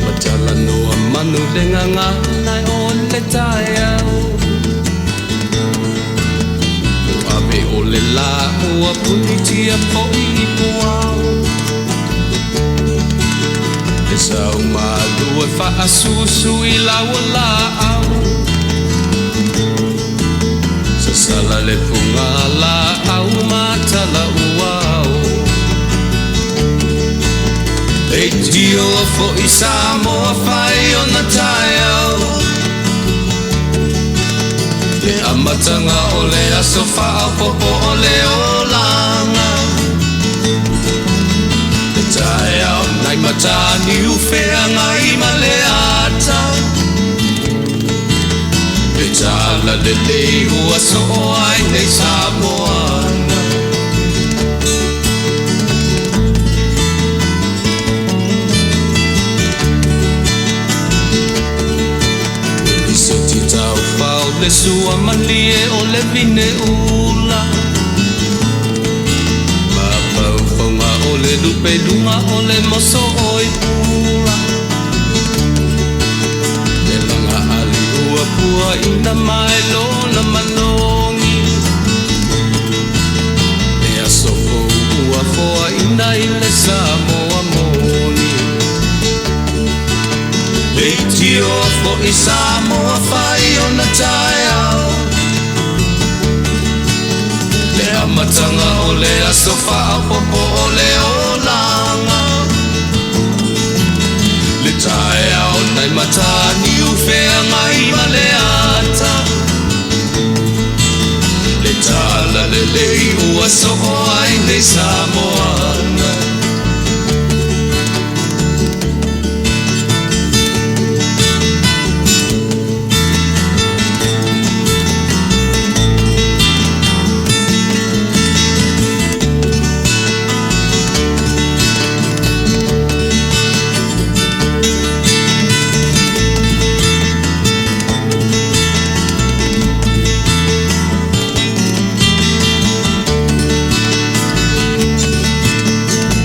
Matalanoa manu le gagana o le taeao Ave o le la ua punitia fo'i i puao Le sau malu e faasusu i lau laau Sasala le fuga laau matala uao Leitio fo'i Samoa fai ona taeao Le amataga o le aso faaopoopo o le olaga Le taeao nai Mataniu Feagai ma le ata Le tala lelei ua soo ai nei Samoana E liseti taufao le sua malie o le vine ula Mafaufauga o le lupe luga o le moso oi pula Le laga ali ua puaina mai lona malogi Le aso fou ua foaina i le Samoa moni Leitio fo'i Samoa fai ona taeao Le amataga o le aso faaopoopo o le olaga Le taeao nai Mataniu Feagai ma le ata Le tala lelei ua soo ai nei Samoana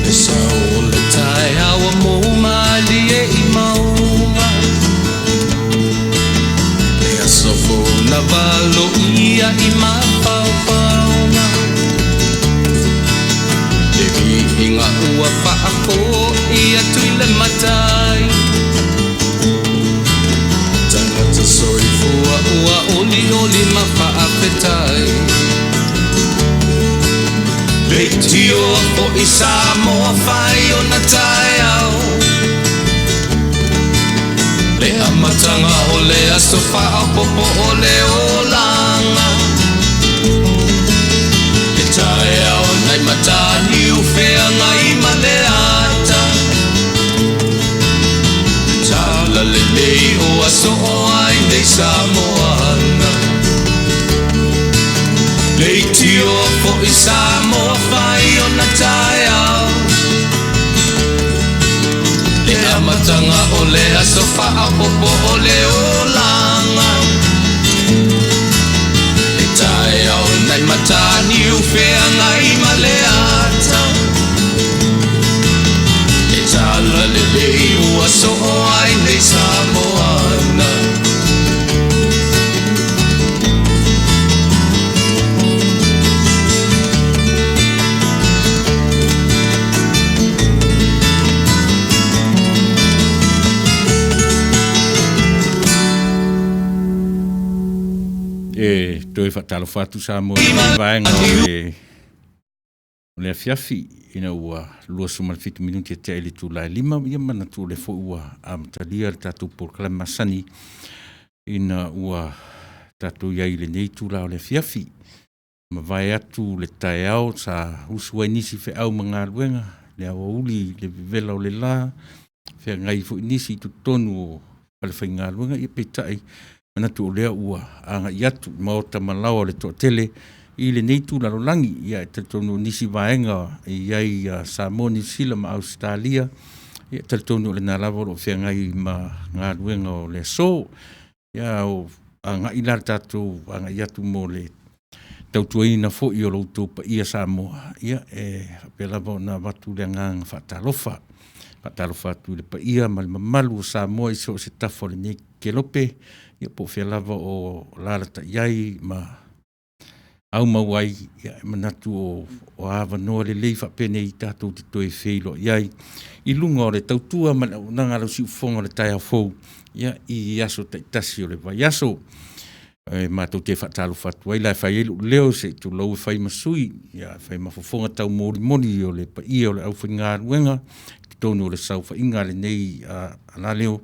Le sao o le taeao ua mou malie i mauga Le aso fou na valoia i mafaufauga Le viiga ua faafoi atu i le matai Tagata soifua ua olioli ma faafetai Leitio fo'i Samoa fai ona taeao Le amataga o le aso faaopoopo o le olaga Le taeao nai Mataniu Feagai ma le ata Le tala lelei ua soo ai nei Samoana Leitio fo'i Samoa fai ona taeao Le amataga o le aso faaopoopo o le olaga Le taeao nai Mataniu Feagai ma le ata Le tala lelei ua soo ai nei Samoana E toe faatalofa atu Samoa i lenei vaega o le O le afiafi ina ua 27 minute tea i le itula e 5, ia manatu o lea foi ua amatalia le tatou polokalame masani ina ua tatou i ai i lenei itula o le afiafi. Mavae atu le taeao sa usu ai nisi feau ma galuega, le aoauli i le vevela o le la, feagai foi nisi i totonu o falefaigaluega, ia peitai manatu o lea ua agai atu i maota ma laoa o le toatele i lenei itu lalolagi. Ia e talitonu o nisi vaega e i ai Samoa, Niu Sila ma Ausetalia, Ia talitonu o lena lava o lo o feagai ma galuega o le aso. Ia o agai la le tatou agai atu mo le tautuaina foi o lo outou paia Samoa, ia e faapea lava ona avatu le agaga faatalofa. Faatalofa atu i le paia ma le mamalu o Samoa i so o se tafa o lenei kelope, ia po o fea lava o alaalatai ai ma aumau ai, ia e manatu o avanoa lelei faapenei tatou te toe feiloai ai i luga o le tautua ma le auaunaga a lau siufofoga i le taeao fou, ia, i aso taitasi o le vaiaso. E matou te faatalofa atu ai la e fai ai lou leo se i tulou, e fai ma sui, e fai ma fofoga taumolimoli o le paia o le aufaigaluega i totonu o le saofaiga a lenei alaleo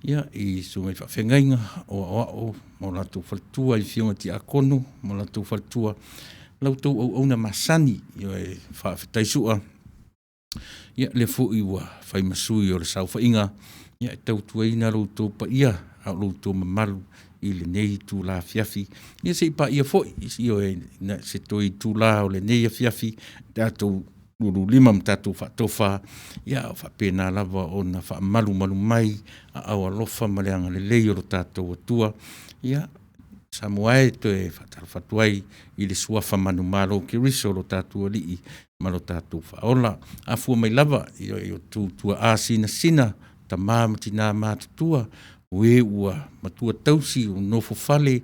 i susuga i faafeagaiga, o aoao ma o latou faletua i afioga i tiakono ma latou faletua, la outou auauna masani. Ioe, faafetai Sua, o lea foi ua fai ma sui o le saofaiga e tautuaina lo outou paia a o lo outou mamalu i lenei itula afiafi, ia seia paia foi, ioe, se toe itula o lenei afiafi tatou lululima ma tatou faatofa, a o faapena lava ona faamalumalu mai aao alofa ma le agalelei o lo tatou Atua. Ia, Samoa e, e toe faatalofa atu ai i le suafa manumalo o Keriso o lo tatou Alii ma lo tatou Faaola. Afua mai lava i o outou tuaa sinasina, tama ma tina matutua, o e ua matua tausi ua nofofale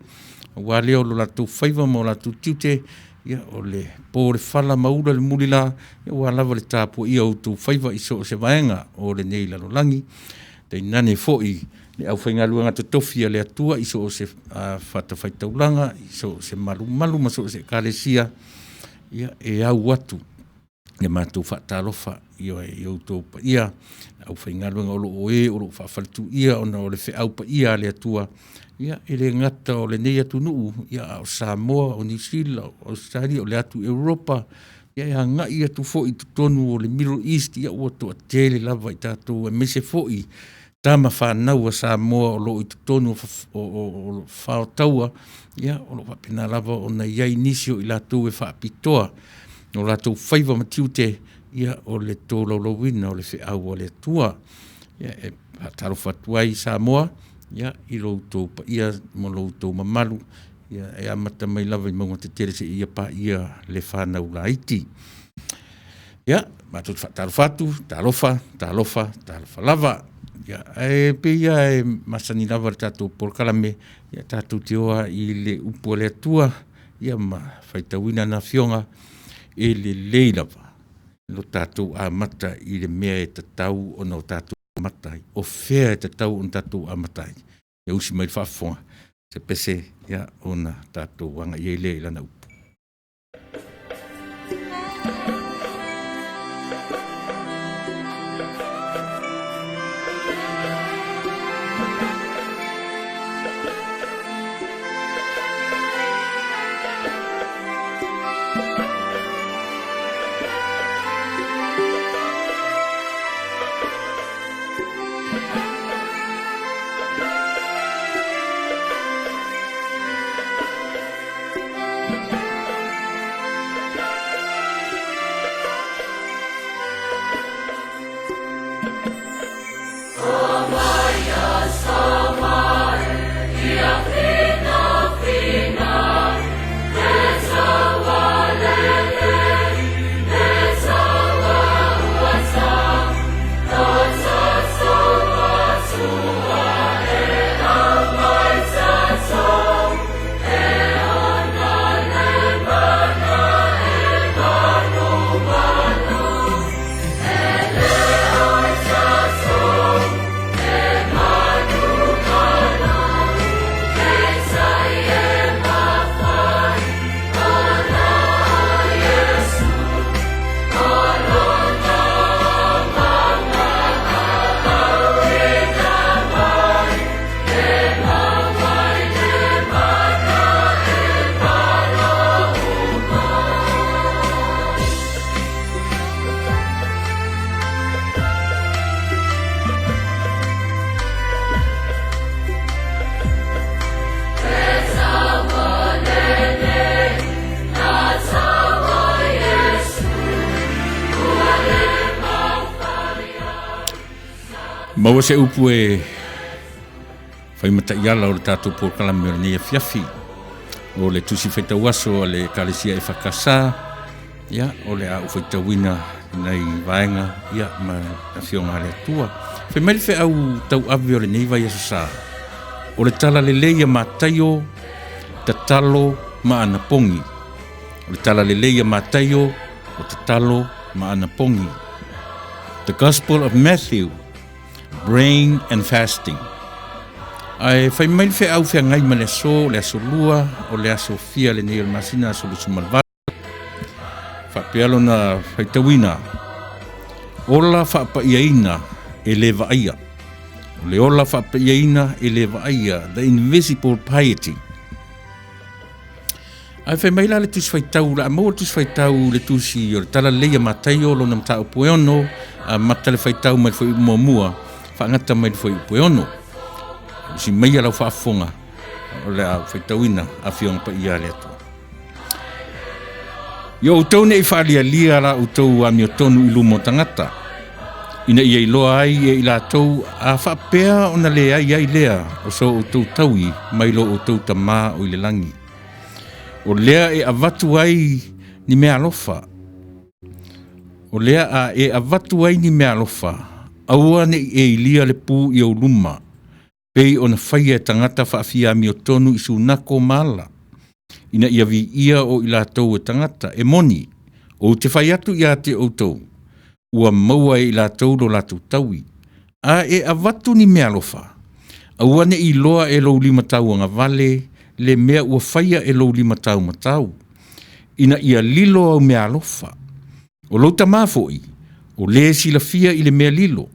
aua lea o lo latou faiva ma o latou tiute, ia o le po o le fala ma ula le mulila aua lava le tapuaia o outou faiva i so o se vaega o lenei lalolagi, tainane foi le aufaigaluega totofi a le Atua i so o se fatafaitaulaga, i so o se malumalu ma so o se Ekalesia, ia e au atu le matou faatalofa, ioe, i outou paia, le aufaigaluega o e o lo o faafaletuia ona o le feau paia a le Atua, e le gata o lenei atunuu, a o Samoa, o Niu Sila, o Ausetalia, o le atu Europa, e agai atu foi i totonu o le Middle East, ia ua toatele lava i tatou aemaise foi tama fanau a Samoa o lo o i totonu o fao taua, o lo o faapena lava ona i ai nisi o i latou e faapitoa o latou faiva ma tiute o le tolaulauina o le feau a le Atua. E faatalofa atu ai Samoa i lo outou paia ma lo outou mamalu e amata mai lava i mauga tetele seia paia le fanau laiti. Ia, matou te faatalofa atu, talofa, talofa, talofa lava. Ae pei lava e masani lava i le tatou polokalame, tatou te o lava i le upu a le Atua ma faitauina Lana Afioga, e lelei lava lo tatou amata i le mea e tatau ona tatou amata ai. O fea e tatau ona tatou amata ai? Ia usi mai i le faafofoga se pese ona tatou agai ai lea i lana upu. Maua se upu e fai mataiala o le tatou polokalame o lenei afiafi. O le tusi faitau aso a le Ekalesia EFKS, ia, o le a ou faitauina nai vaega, ia, ma afioga a le Atua. Fai mai le feau tauave o lenei vaiaso sa, o le tala lelei a Mataio, tatalo ma anapogi. O le tala lelei a Mataio, o tatalo ma anapogi. The Gospel of Matthew, Praying and Fasting. Ae fai mai le feau feagai ma le aso, le aso lua, o le aso fia lenei o le masina, aso 28. Faapea lona faitauina, ola faapaiaina e le vaaia. O le ola faapaiaina e le vaaia, the invisible piety. Ae fai mai la le tusi faitau, la maua le tusi faitau le tusi o le tala lelei a Mataio lona mataupu e ono, a mata le faitau mai le foi muamua, faagata mai le foi upu e ono. Usi mai lau faafofoga o le a faitauina afioga paia a le Atua. Ia outou nei faalialia la outou amiotonu i luma o tagata, ina ia iloa ai e i latou a faapea ona leai ai lea o so outou taui mai lo outou Tamā o i le lagi. O lea e avatu ai ni meaalofa, o lea a e avatu ai ni meaalofa, aua ne i e ilia le pu i ou luma, pei ona faia e tagata faafiamiotonu i sunako ma ala, ina ia viia o i latou e tagata, e moni, ou te fai atu ia te outou, ua maua e i latou lo latou taui. A e avatu ni meaalofa, aua ne i iloa e lou lima tauagavale le mea ua faia e lou lima taumatau, ina ia lilo au meaalofa. O lou Tamā foi, o le silafia i le mea lilo,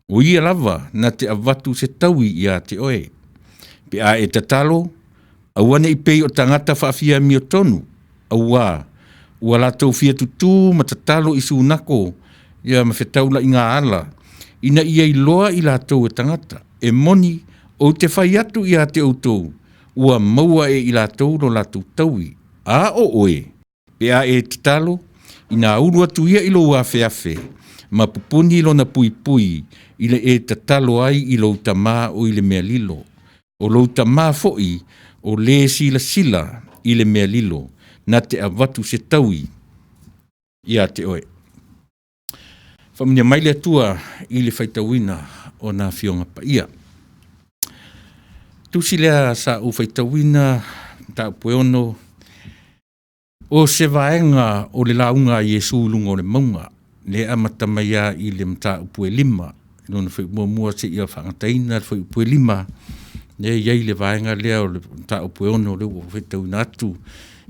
o ia lava na te avatu se taui ia te oe. Pe a e tatalo, aua ne i pei o tagata faafiamiotonu, auā ua latou fia tutū ma tatalo i sunako ia ma fetaulaiga ala, ina ia iloa i latou e tagata. E moni, ou te fai atu ia te outou, ua maua e i latou lo latou taui. A o oe, pe a e tatalo, ina ulu atu ia i lou afeafe, ma pupuni lona puipui i le e tatalo ai i lou Tamā o i le mea lilo. O lou Tamā foi o le silasila i le mea lilo, na te avatu se taui ia te oe. Faamanuia mai le Atua i le faitauina o na afioga paia. Tusi lea sa ou faitauina, mataupu e ono, o se vaega o le lauga a Iesu i luga o le mauga, le amata mai lava i le mataupu e 5, lona fuaiupu muamua seia faagataina le fuaiupu e 5, lea e i ai le vaega lea o le mataupu e 6 lea ua ou faitauina atu,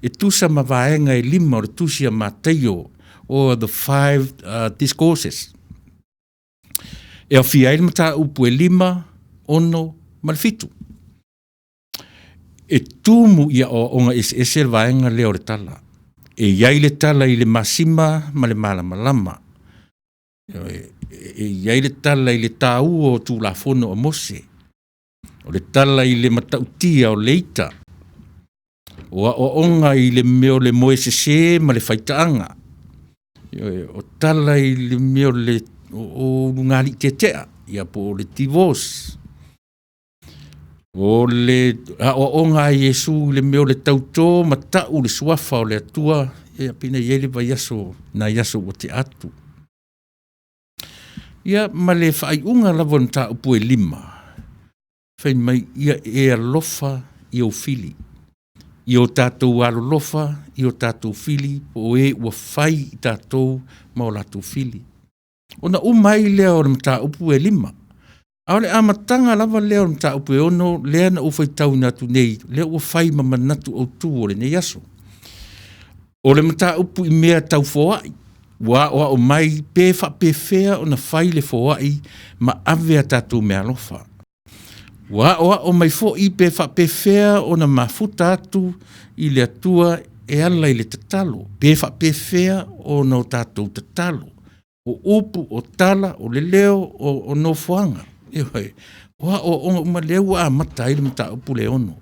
e tusa ma vaega e 5 o le tusi a Mataio, or the five discourses. E aofia ai le mataupu e 5, 6 ma le 7. E tumu i aoaoga eseese le vaega lea o le tala. E i ai le tala i le masima ma le malamalama. E i ai le tala i le taua o Tulafono a Mose. O le tala i le matautia o le ita. O aoaoga i le mea o le moe sese ma le faitaaga. O tala i le mea o le ulugalii tetea, ia po o le divorce. O le aoaoga a Iesu i le mea o le tautō ma tau le suafa o le Atua, ia pei ona i ai le vaiaso, nai aso ua tea atu. Ia ma le faaiuga lava o le mataupu e 5, fai mai ia e alofa i ou fili, i o tatou alolofa i o tatou fili, po o e ua fai i tatou ma o latou fili. Ona uma ai lea o le mataupu e 5. A o le amataga lava lea o le mataupu e 6, lea na ou faitauina atu nei, lea ua fai ma manatu autu o lenei aso. O le mataupu i mea tau foai, ua aoao mai pe faapefea ona fai le foai ma ave a tatou meaalofa. Ua aoao mai foi pe faapefea ona mafuta atu i le Atua e ala i le tatalo, pe faapefea ona o tatou tatalo. O upu, o tala, o le leo, o nofoaga. O aoaoga uma lea ua amata ai le mataupu le 6.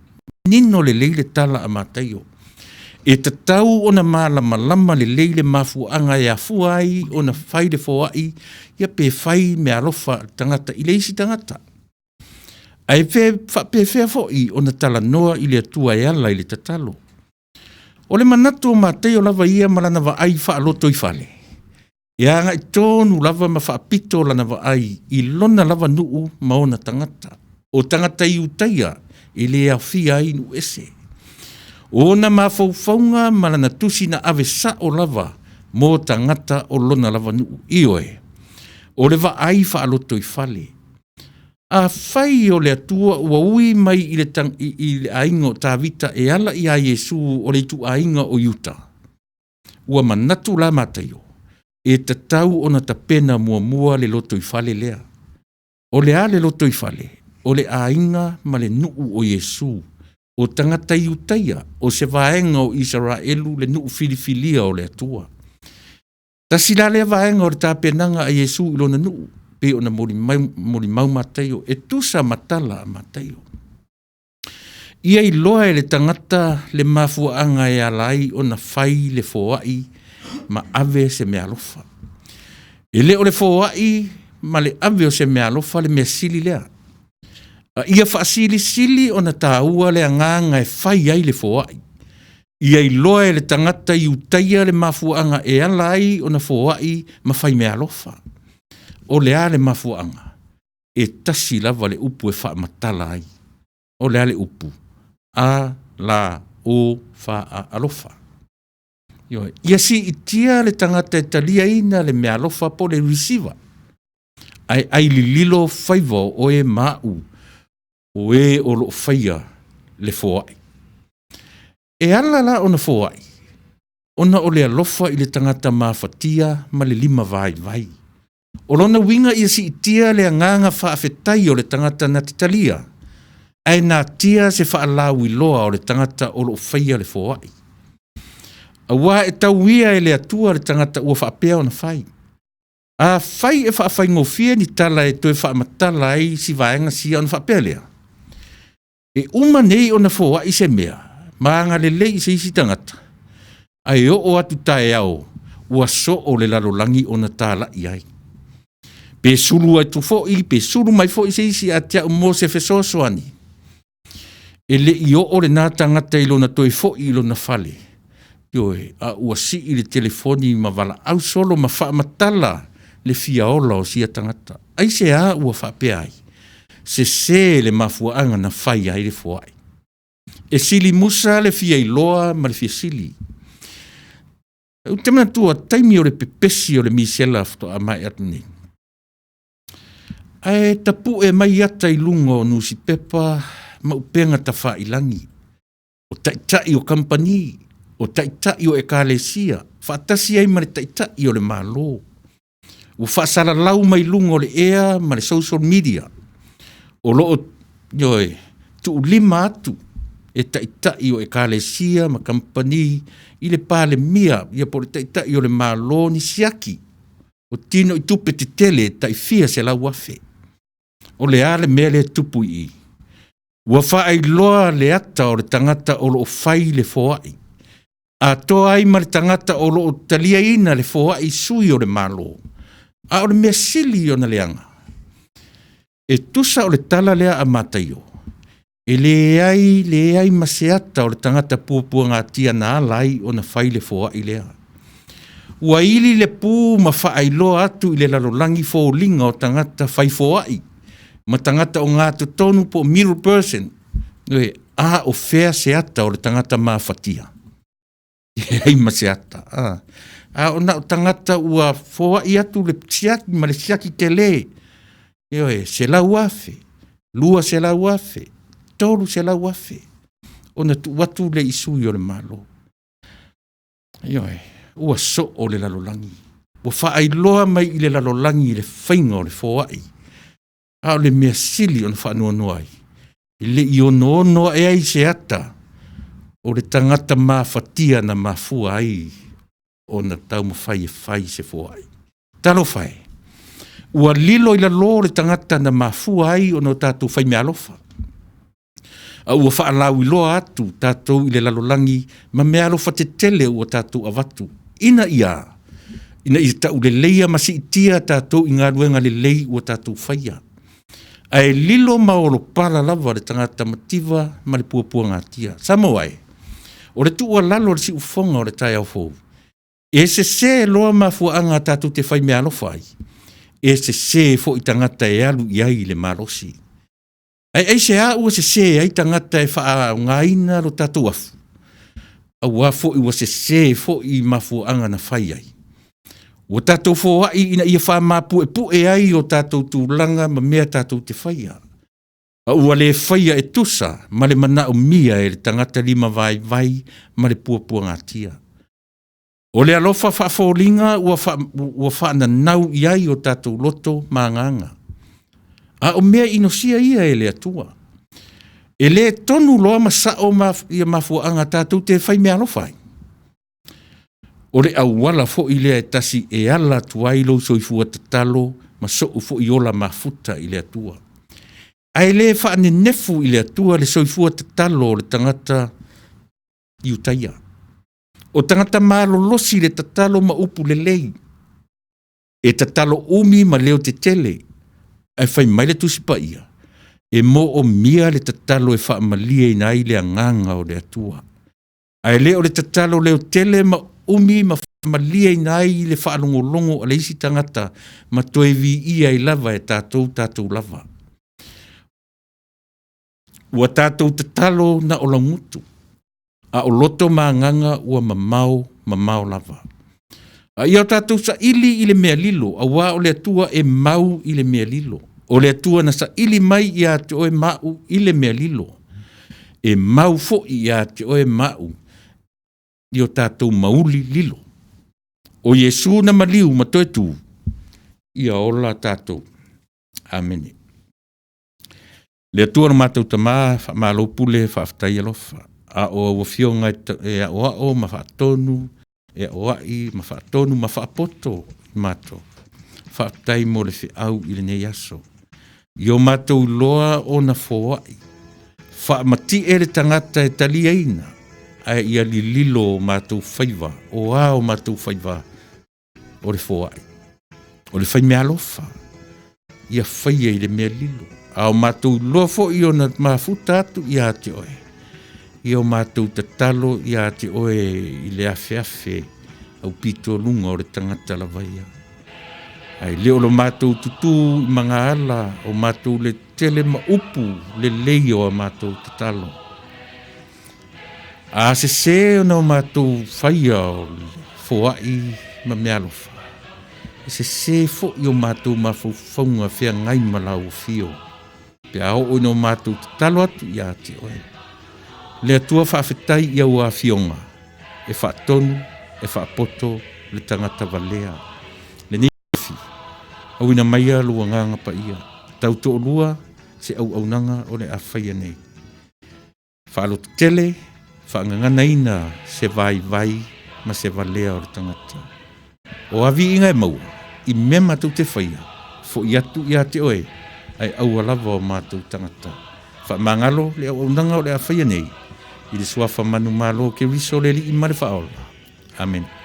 Nino lelei le tala a Mataio. E tatau ona malamalama lelei le mafuaaga e afua ai ona fai le foai, ia pe fai meaalofa a le tagata i le isi tagata. Ae faapefea foi ona talanoa i le Atua e ala i le tatalo. O le manatu o Mataio lava ia ma lana vaai faalotoifale, e agai tonu lava ma faapito lana vaai i lona lava nuu ma ona tagata. O tagata Iutaia e le aofia ai nuu ese. O ona mafaufauga ma lana tusi na ave sao lava mo tagata o lona lava nuu. Ioe, o le vaai faalotoifale. Afai o le Atua ua ui mai i le aiga o Tavita e ala ia Iesu o le ituaiga o Iuta, ua manatu la Mataio, e tatau ona tapena muamua le lotoifale lea. O le a le lotoifale? O le aiga ma le nuu o Iesu, o tagata Iutaia, o se vaega o Isaraelu, le nuu filifilia o le Atua. Tasi la lea vaega o le tapenaga a Iesu i lona nuu, pei ona molimau Mataio, e tusa ma tala a Mataio. Ia iloa e le tagata le mafuaaga e ala ai ona fai le foai ma ave se meaalofa. E le o le foai ma le ave o se meaalofa le mea sili lea. A ia faasilisili ona taua le agaga e fai ai le foai. Ia iloa e le tagata Iutaia le mafuaaga e ala ai ona foai ma fai meaalofa. O le a le mafuaaga? E tasi lava le upu e faamatala ai. O le a le upu? A la o fa a alofa. Ioe. Ia siitia le tagata e taliaina le meaalofa po o le receiver, ae ai lililo faiva o oe ma au, o e o lo o faia le foai. E ala la ona foai, ona o le alofa i le tagata mafatia ma le lima vaivai. O lona uiga ia siitia le agaga faafetai o le tagata na te talia, ae natia se faalauiloa o le tagata o lo o faia le foai. Aua e tauia e le Atua le tagata ua faapea ona fai. Afai e faafaigofie ni tala e toe faamatala ai si vaega sia ona faapea lea, e uma nei ona foai se mea ma agalelei i se isi tagata, ae oo atu taeao ua soo le lalolagi ona talai ai. Pe sulu atu foi, pe sulu mai foi se isi ia te au mo se fesoasoani, e le i oo lena tagata i lona toe foi i lona fale, ioe, a ua sii le telefoni ma valaau solo ma faamatala le fia ola o sia tagata. Aisea ua faapea ai? Sese le mafuaaga na fai ai le foai. E sili musa le fia iloa ma le fia sili. Ou te manatua taimi o le pepesi o le misela faatoa maea atu nei. Ae tapue mai ata i luga o nusipepa ma upega tafailagi, o taitai o kamupani, o taitai o ekalesia, faatasi ai ma le taitai o le Malo. Ua faasalalau mai luga o le ea ma le social media, o lo o, ioe, tuulima atu e taitai o ekalesia ma kamupani i le Palemia, ia po o le taitai o le Malo ni siaki o tino i tupe tetele tai fia 100,000. O le a le mea lea tupu i i? Ua faailoa le ata o le tagata o lo o fai le foai, atoa ai ma le tagata o lo o taliaina le foai sui o le Malo. A o le mea sili ona leaga, e tusa o le tala lea a Mataio, e leai leai ma se ata o le tagata puapuagatia na ala ai ona fai le foai lea. Ua ili le pu ma faailoa atu i le lalolagi foliga o tagata fai foai ma tagata o gatotonu po o middle person. A o fea se ata o le tagata mafatia? Leai ma se ata. A o na o tagata ua foai atu le siaki ma le siaki tele. Ioe, 100,000, 200,000, 300,000. Ona tuu atu le i sui o le Malo. Ioe, ua soo le lalolagi. Ua faailoa mai i le lalolagi le faiga o le foai. A o le mea sili ona faanoanoa ai, e le i onoono ae ai se ata o le tagata mafatia na mafua ai ona taumafai e fai se foai. Talofa e, ua lilo i lalo le tagata na mafua ai ona o tatou fai meaalofa. A ua faalauiloa atu tatou i le lalolagi ma meaalofa tetele ua tatou avatu, ina ia tauleleia ma siitia tatou i galuega lelei ua tatou faia, ae lilo ma olopala lava le tagata mativa ma le puapuagatia. Samoa e, o le tuualalo a le siufofoga o le taeao fou, e sese loa mafuaaga tatou te faimeaalofa ai, e sese foi tagata e alu i ai le malosi. Ae aisea ua sese ai tagata e faaaogaina lo tatou afu? Auā foi ua sese foi mafuaaga na fai ai. Ua tatou foai ina ia faamaupuepue ai o tatou tulaga ma mea tatou te faia, a ua le faia e tusa ma le manaomia e le tagata limavaivai ma le puapuagatia. O le alofa faafoliga ua faananau i ai o tatou loto ma agaga, a o mea inosia ia e le Atua. E le tonu loa ma sao mafuaaga tatou te faimeaalofa ai. O le auala foi lea e tasi e ala atu ai lou soifua tatalo ma sou foi ola mafuta i le Atua. Ae le faanenefu i le Atua le soifua tatalo o le tagata Iutaia. O tagata malolosi i le tatalo ma upu lelei, e tatalo umi ma leotetele, ae fai mai le Tusi Paia, e moomia le tatalo e faamalieina ai le agaga o le Atua. Ae le o le tatalo leotele ma umi ma faamalieina ai le faalogologo a le isi tagata ma toe viia ai lava e tatou tatou lava. Ua tatou tatalo na o laugutu, a o loto ma agaga ua mamao mamao lava. A ia o tatou saili i le mea lilo, auā o le Atua e mau i le mea lilo. O le Atua na saili mai ia te oe ma au i le mea lilo, e mau foi ia te oe ma au i o tatou mauli lilo. O Iesu na maliu ma toe tu, ia ola tatou. Amene. Le Atua lo matou Tama, faamalo pule, faafetai alofa, a o au afioga e aoao ma faatonu, e aoai ma faatonu ma faapoto i matou. Faafetai mo le feau i lenei aso. Ia o matou iloa ona foai, faamatie le tagata e taliaina, ae ia lililo o matou faiva, o a o matou faiva, o le foai, o le faimeaalofa, ia faia i le mea lilo. A o matou iloa foi ona mafuta atu ia te oe, ia o matou tatalo ia te oe i le afeafe aupito luga o le tagata lava ia. Ae le o lo matou tutū i magaala o matou le tele ma upu lelei o a matou tatalo. A sese ona o matou faia o le foai ma meaalofa, e sese foi o matou mafaufauga feagai ma lau afio, pe a oo ina o matou tatalo atu ia te oe. Le Atua faafetai i au afioga, e faatonu, e faapoto le tagata valea. Lenei afiafi, auina maia lou agaga paia, tautoalua se auaunaga o le a faia nei. Faalototele, faagaganaina se vaivai ma se valea o le tagata. O a viiga e maua, i mea matou te faia, foi atu ia te oe, ae aua lava o matou tagata. Faamagalo le auaunaga o le a faia nei, i le suafa manumalo o Keriso le Alii ma le Faaola. Amene.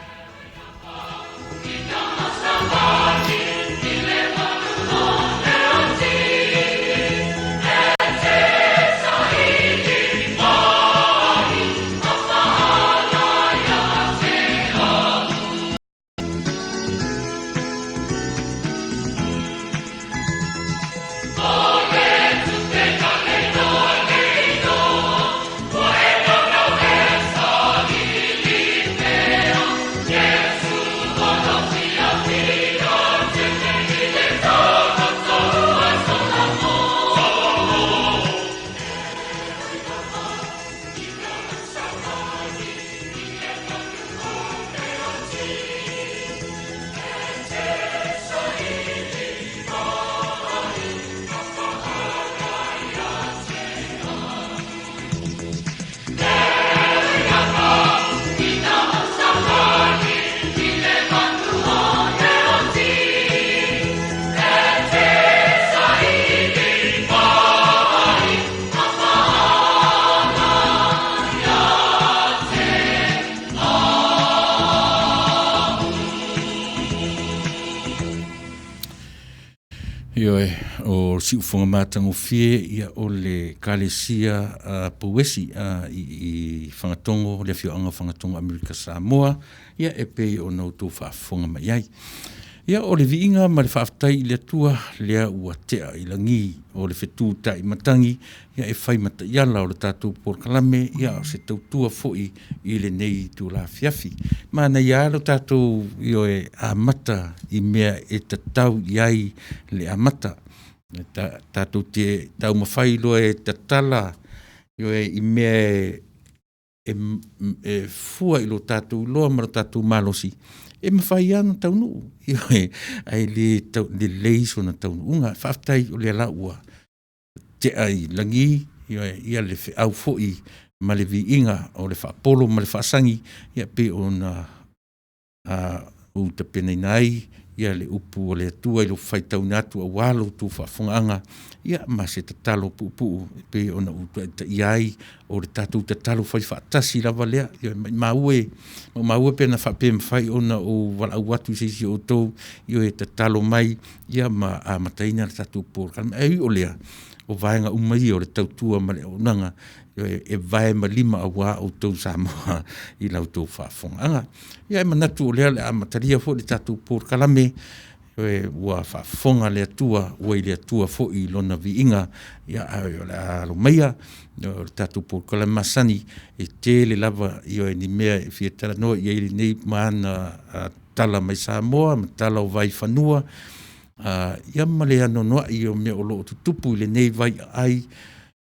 siufoga matagofie, ia, o le Ekalesia Pouesi i Fagatogo, le afioaga o Fagatogo Amerika Samoa, ia, e pei ona outou faafofoga mai ai. Ia, o le viiga ma le faafetai i le Atua lea ua tea i lagi o le fetu ta'i matagi, ia, e fai ma taiala o le tatou polokalame, ia a o se tautua foi i lenei itula afiafi. Manaia lava lo tatou, ioe, amata i mea e tatau i ai le amata. E tatou te taumafai loa e tatala, ioe, i mea e fua i lo tatou iloa ma lo tatou malosi, e mafai lava ona taunuu, ioe, ae le lelei sona taunuuga. Faafetai o lea la ua tea i lagi, ioe, ia le feau foi ma le viiga o le faapolo ma le faasagi e pei ona ou tapenaina ai le upu a le Atua i lou faitauina atu aua lo outou faafofogaaga, ma se tatalo puupuu e pei ona ou taitaia ai, o le tatou tatalo faifaatasi lava lea. Ioe, maumau e, maumau e pe ana faapea e mafai ona ou valaau atu i se isi o outou, ioe, e tatalo mai ma amataina le tatou polokalame. Ae ui o lea, o vaega uma ia o le tautua ma le auaunaga, ioe, e vae ma lima aua outou Samoa i la outou faafofogaaga. Ia, ae manatu o lea o le a amatalia foi le tatou polokalame, ioe, ua faafofoga le Atua ua i le Atua foi lona viiga, ae o le a alo maia o le tatou polokalame masani, e tele lava, ioe, ni mea e fia talanoa i ai i lenei ma ana tala mai Samoa ma tala o vaifanua, ia ma le anoanoai o mea o lo o tutupu i lenei vaiaai,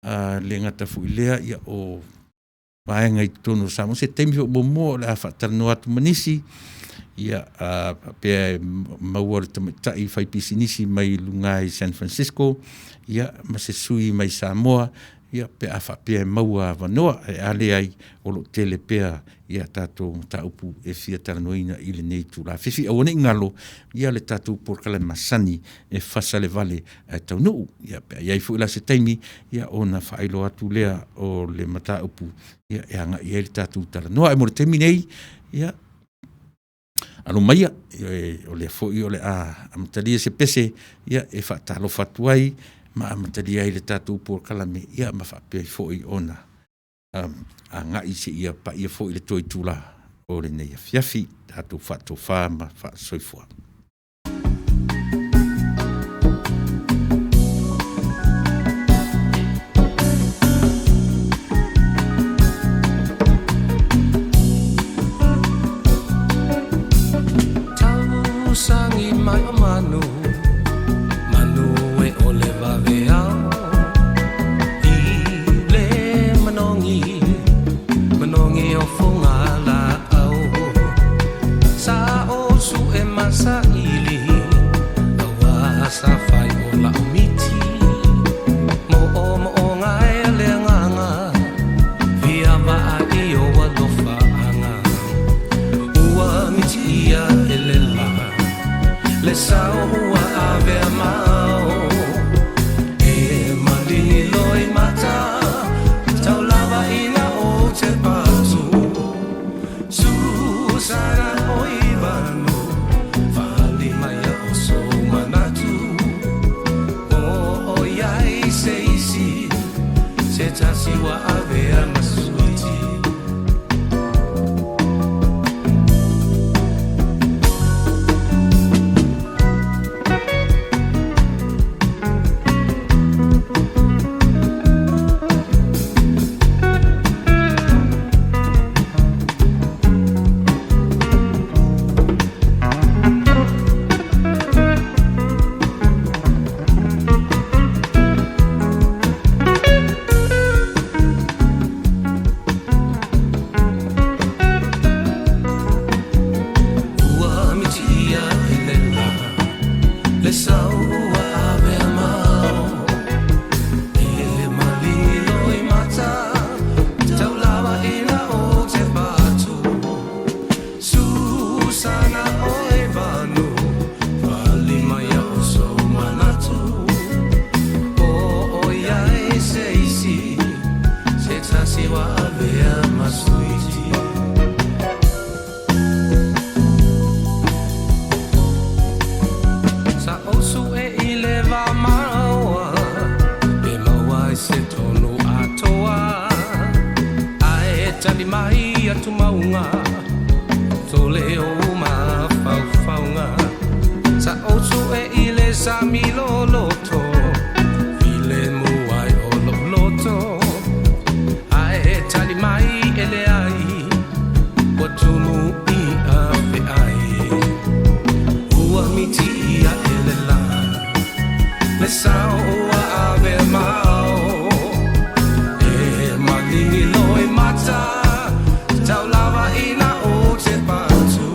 e le gata foi i lea o vaega i totonu o Samoa. O se taimi foi muamua o le a faatalanoa atu ma nisi, faapea e maua le tamaitai faipisinisi mai luga i San Fransisco ma se sui mai Samoa pe a faapea e maua avanoa. Ae a leai, o lo o tele pea tatou mataupu e fia talanoaina i lenei itula afiafi. Aua ne i galo le tatou polokalame masani e fasa le vale ae taunuu. Ia, pe a i ai foi la se taimi ona faailoa atu lea o le mataupu e agai i ai le tatou talanoa. Ae mo le taimi nei, ia, alo maia, o lea foi o le a amatalia se pese e faatalofa atu ai ma amatalia ai le tatou polokalame, ma faapea ai foi ona agai seia paia foi le toe itula o lenei afiafi. Tatou faatofa ma faasoifua. Tausagi mai o manu, manu e o le vaveao i le manogi, manogi o fogalaau. Sa o su'e masaili auā sa fai o la'u miti mo'omo'oga e le agaga fia vaai o alofaaga ua mitiia e le lā le sao ua avea mao e maligi loi mata taulava ina o te patu susana o ivanu fali mai o sou manatu o o iai se isi se tasi ua avea ma suiti. Ua mitiia e le lā le sau ua avea mao e maligi loi mata taulava ina o te patu susana oe vanu fali mai o sou manatu o o iai se isi se tasi ua avea ma suiti. Sa ou su'e i le vamaoa se tonu atoa Ae tali mai atu mauga Tole o mafaufauga Sa ou su'e i le sami loloto Filemu ai o lo'u loto Ae tali mai e leai Ua tumu i fe'ai Ua miti'i a'e le lā Le sao ua avea ma ao E maligi loi mata Tau lava ina ou tepa atu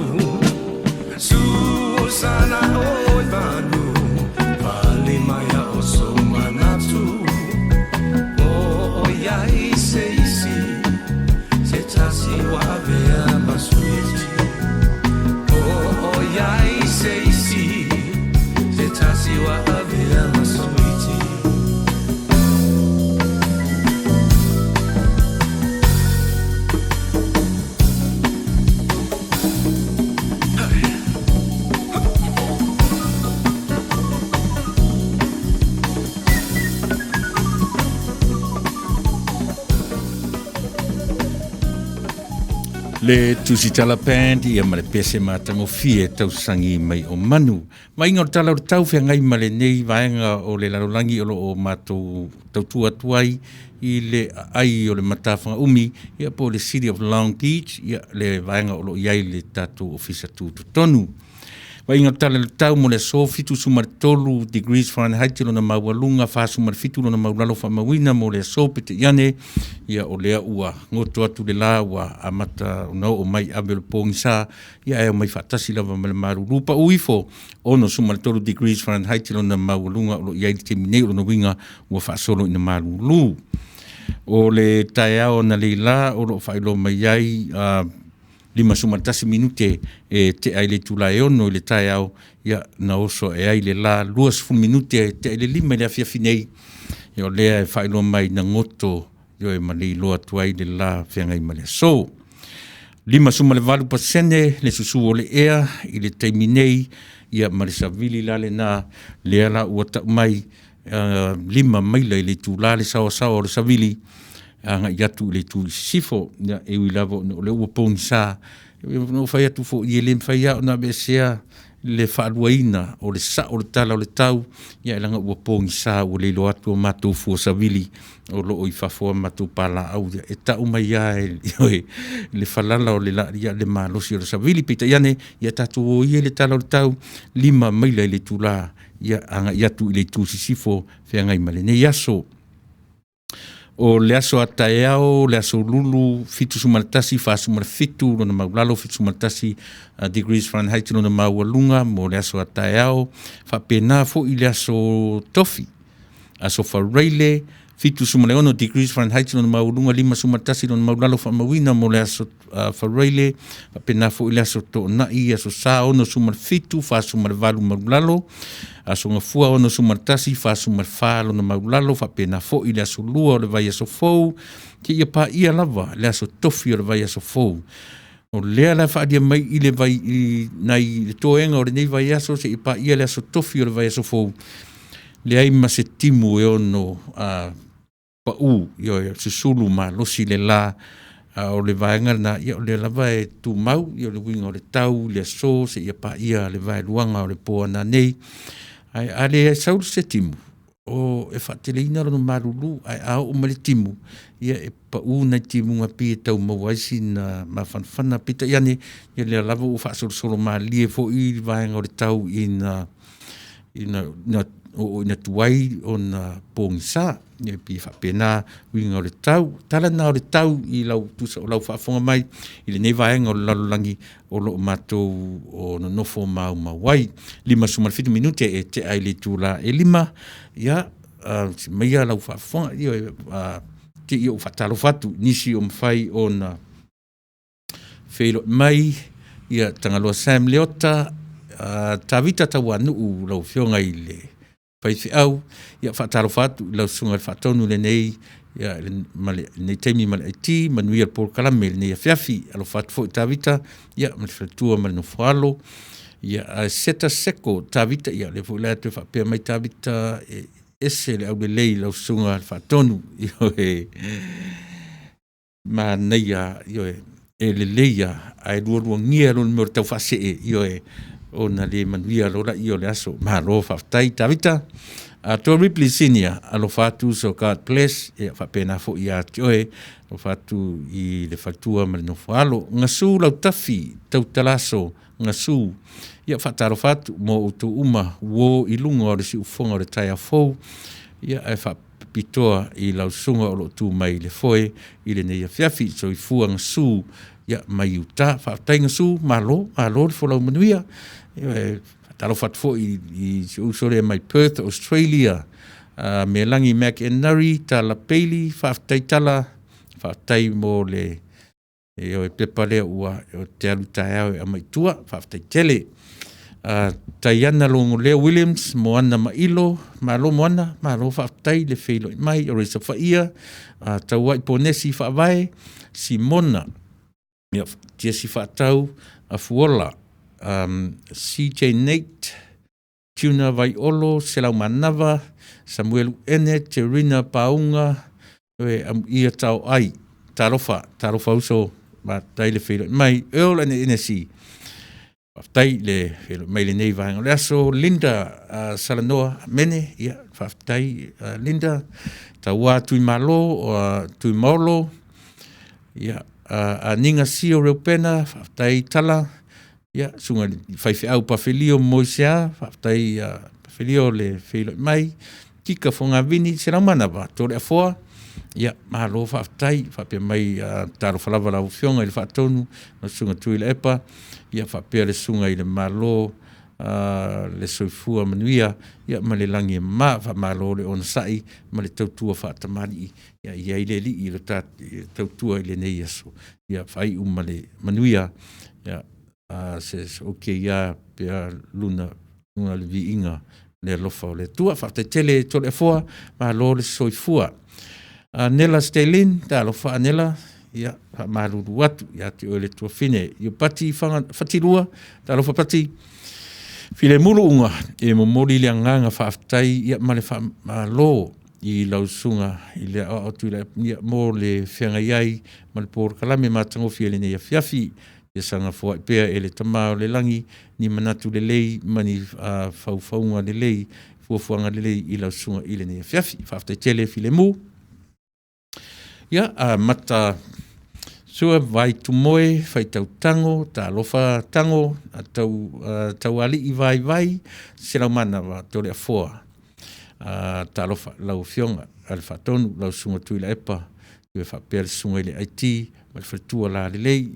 Susana oi manu Pali mai a o sou manatu O oi ai se isi Se tasi ua avea ma suiti O oi ai se isi Se tasi ua avea ma suiti. Le Tusitala Band ia ma le pese matagofie tausagi mai o manu. Vaaiga o le tala o le tau feagai ma lenei vaega o le lalolagi o lo o matou tautua atu ai i le aai o le matafaga umi ia po o le City of Long Beach ia le vaega o lo o i ai le tatou ofisa tutotonu. Vaaiga o le tala o le tau mo le aso 73 degrees Fahrenheit lona maualuga, 47 lona maulalo faamauina mo le aso peitai ane ia o lea ua goto atu le la ua amata ona oo mai ave o le pogisa ia ae omai faatasi lava ma le malulu pau ifo 63 degrees Fahrenheit lona maualuga o lo o i ai le taimi nei o lona uiga ua faasolo ina malulu. O le taeao analeila o lo o faailoa mai ai 51 minute e tea i le itula e 6 i le taeao ia na oso ae ai le la 20 minute e tea i le 5 i le afiafi nei ia o lea e faailoa mai na goto ioe ma le iloa atu ai le la feagai ma le aso. 58% le susu o le ea i le taimi nei ia ma le savili la lena lea la ua tau mai 5 maila i le itula le saoasaoa o le savili agai atu i le itu i sisifo ia e ui lava ona o lea ua pogisa na ou fai atu foi e le mafai lava ona aveesea le faaluaina o le sao o le tala o le tau ia leaga ua pogisa ua le iloa atu a matou fua savili o lo o i fafo a matou palaau e tau mai lava e le falala o le la le malosi o le savili. Peitai ane ia tatou o ia i le tala o le tau 5 maila i le itula ia agai atu i le itu sisifo feagai ma lenei aso. O le aso a taeao le aso Lulu 71 47 lona maulalo 71 degrees Fahrenheit lona maualuga mo le aso a taeao. Faapena foi le aso Tofi aso Faraile 76 degrees Fahrenheit lona maualuga 51 lona maulalo faamauina mo le aso Faraile. Faapena foi le aso Toonai aso Sa 67 48 maulalo aso Gafua 61 44 lona maulalo. Faapena foi le aso Lua o le vaiaso fou seia paia lava le aso Tofi o le vaiaso fou. O lea la e faaalia mai i le vai i nai le toega o lenei vaiaso seia paia le aso Tofi o le vaiaso fou leai ma se timu e ono pau ioe susulu malosi le la a o le vaega lena ia o lea lava e tumau ia o le uiga o le tau i le aso seia paia le vaeluaga o le po ananei ae a le sau se timu o e faateleina lona malulu ae a oo mai le timu ia e pau nai timuga pei e tau maua ai sina mafanafana peitai ane ia lea lava ua faasolosolo malie foi le vaega o le tau ina oo ina tuai ona pogisa ia pei e faapena uiga o le tau. Tala na o le tau i lau tusa o lau faafofoga mai i lenei vaega o le lalolagi o lo o matou o nonofo maumau ai. 57 minute e tea ai le itula e 5 ia maia lau faafofoga ia te i ou faatalofa atu i nisi o mafai ona feiloai mai ia Tagaloa Sam Leota, Tavita Tauanuu lau Afioga i le faifeau ia faatalofa atu i lau Susuga i le Faatonu i lenei ia ma lenei taimi ma le IT manuia le polokalame i lenei afiafi. Alofa atu foi Tavita ia ma le faletua ma le nofo alo. Ia Seta Seko Tavita ia lea foi la e toe faapea mai Tavita e ese le aulelei i lau susuga i le Faatonu, ioe, manaia, ioe, e lelei lava ae lualuagia loa i le mea o le taufaasee, ioe, ona le manuia loa lea o le aso. Malo faafetai Tavita. Atoa Ripley Senior, alofa atu uso, God bless, e faapena foi ia te oe, alofa atu i le faletua ma le nofo a alo. Gasu Lautafi Tautalaso Gasu, ia faatalofa atu mo outou uma uo i luga o le siufofoga o le taeao fou, ia ae faapitoa i lau susuga o lo o tu mai i le foe i lenei afiafi. Soifua Gasu mai Utah. Faafetai Gasu, malo, malo le folau manuia. Ioe. Faatalofa atu foi i si ou uso lea mai Perth, Australia, Melagi McInerney, Tala Bailey, faafetai Tala, faafetai mo le pepa lea ou te alu taeao e aumai i tua, faafetai tele. Taiana Logoleo Williams, Moana Mailo, malo Moana, malo faafetai le feiloai mai. O Reza Faia, Tauai Ponesi Faavae, Simona Tiesi Faatau, Afuola, CJ Nate, Tuna Vaiolo, Selaumanava, Samuelu Ene, Terina Pauga, Amuia Tao Ai. Talofa, talofa uso, faafetai le feiloai mai. Earl and Enesi, faafetai le feiloai mai i lenei vaega o le aso. Linda Salanoa Mene, ia faafetai Linda. Taua Tuimalo Tuimaolo, ia Aniga Sio Reupena, faafetai Tala, ia susuga i le faifeau Pafelio Moisea, faafetai Pafelio le feiloai mai. Kika Fogavini Sellamanava Toleafoa, ia malo faafetai faapea mai, talofa lava i lau Afioga i le Faatonu lau Susuga Tuilaepa faapea le Susuga i le Malo le soifua manuia ma le lagi e mama. Faamalo le onosai ma le tautua faatamalii, ia e i ai le Alii i le tautua i lenei aso, ia faaiu ma le manuia. Ok a pea luna le viiga i le alofa o le Atua. Faafetai tele Toleafoa, malo le soifua. Anela Stelin, talofa Anela, ia faamalulu atu ia te oe le tuafafine. Iopati Fatilua, talofa Pati. Filemu Luuga, e momoli le agaga faafetai ma le faamalo i lau Susuga i le Aoao Tuilaepa mo le feagai ai ma le polokalame matagofie i lenei afiafi. Ia saga foai pea e le Tama o le Lagi ni manatu lelei ma ni faufauga lelei, fuafuaga lelei i lau susuga i lenei afiafi. Faafetai tele Filemu. Ia, amata sua vai tumoe, faitau tago, talofa tago, taualii vaivai, Sellamanava Toleafoa. Talofa i lau Afioga i le Faatonu lau Susuga Tuilaepa faapea le susuga i le IT ma le faletua lalelei.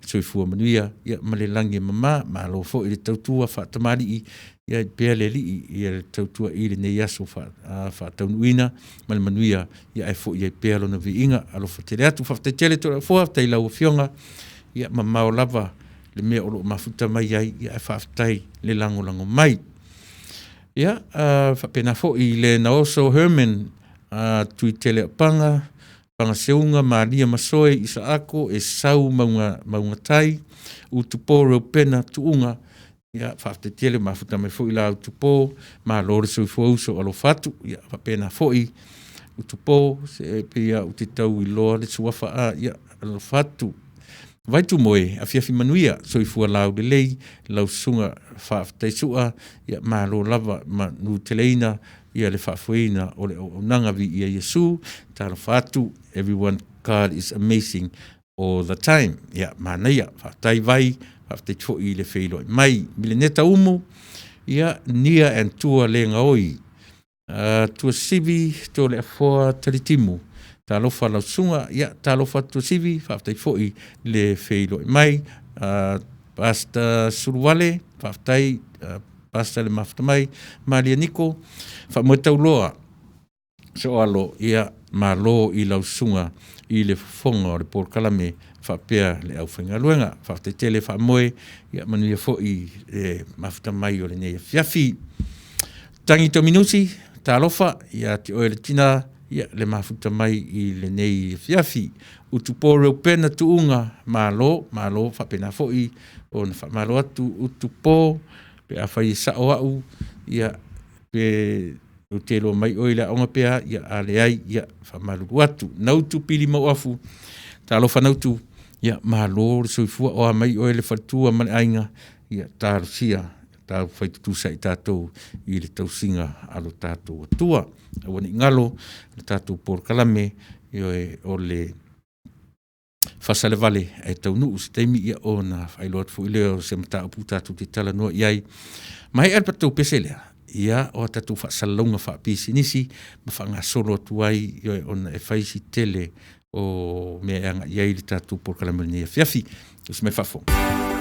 Soifua manuia ma le lagi e mama, malo foi le tautua faatamalii, ia i ai pea le Alii i le tautua i lenei aso faataunuuina ma le manuia, ae foi ai pea Lona viiga. Alofa tele atu. Faafetai tele Toleafoa, faafetai i lau Afioga, ia mamao lava le mea o lo o mafuta mai ai, ae faafetai le lagolago mai. Ia, faapena foi i le Naoso Herman Tuiteleapaga, Pagaseuga Maria Masoe Isaako Esau Maugatai, Utupo Reupena Tuuga, ia faafetai tele, ua mafuta mai foi la Utupo, malo le soifua uso, alofa atu. Ia faapena foi Utupo, se pei lava ou te tau iloa le suafa a, ia alofa atu. Vaitumoe, afiafi manuia, soifua laulelei lau susuga Faafetai Sua, malo lava manuteleina le faafoeina o le auaunaga. Viia Iesu. Talofa atu, everyone, God is amazing all the time. Ia, manaia, faafetai Vai, faafetai foi le feiloai mai. Mileneta Umu, ia, Nia and Tua le gaoi, Tuasivi Toleafoa Talitimu, talofa lau susuga, ia talofa atu Tuasivi, faafetai foi le feiloai mai. Pastor Suluvale, faafetai Pastor le mafuta mai. Malia Niko, Faamoe Tauloa, Soalo, ia malo i lau susuga i le fofoga o le polokalame faapea le aufaigaluega. Faafetai tele Faamoe, ia manuia foi le mafuta mai o lenei afiafi. Tagi Tominusi, talofa ia te oe le tina, ia le mafuta mai i lenei afiafi. Utupo Reupena Tuuga, malo, malo faapena foi ona faamalo atu Utupo pe afai e sao au, ia pe. Ou te iloa mai oe i le aoga pe a, ia a leai, ia faamalulu atu. Nautu Pili Mauafu, talofa Nautu, ia malo le soifua, o a mai oe le faletua ma le aiga, ia talosia taufai tutusa i tatou i le tausiga a lo tatou Atua. Aua ne i galo le tatou polokalame, ioe, o le faasalevale ae taunuu se taimi ona faailoa atu foi lea o se mataupu tatou te talanoa i ai. Maea le matou pese lea, ia o a tatou faasalalauga faapisinisi ma faagasolo atu ai, ioe, ona e fai si tele o mea e agai i ai le tatou polokalame i lenei afiafi. Tausi mai le faafofoga.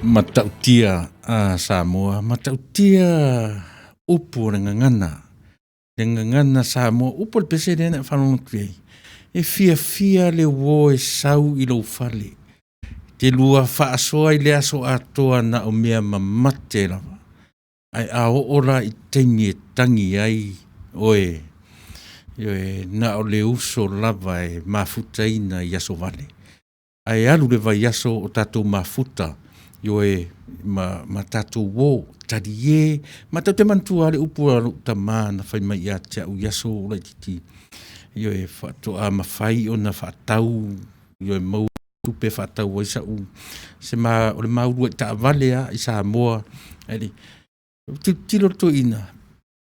Matautia a Samoa, matautia upu o le gagana, le gagana Samoa, upu o le pese lea na e faalogo atu i ai. E fiafia le uo e sau i lou fale, te lua faasoa i le aso atoa na o mea mamate lava, ae a oo la i taimi e tagi ai oe, ioe, na o le uso lava e mafutaina i aso vale. Ae alu le vaiaso o tatou mafuta, ioe, ma tatou uo, talie. Matou te manatua lava le upu a lou tama na fai mai ia te au i aso laitiiti, ioe, faatoa mafai ona faatau, ioe, maua tupe e faatau ai sau, o le ma uluai taavale lava i Samoa. Ou tilotilo le toeaina,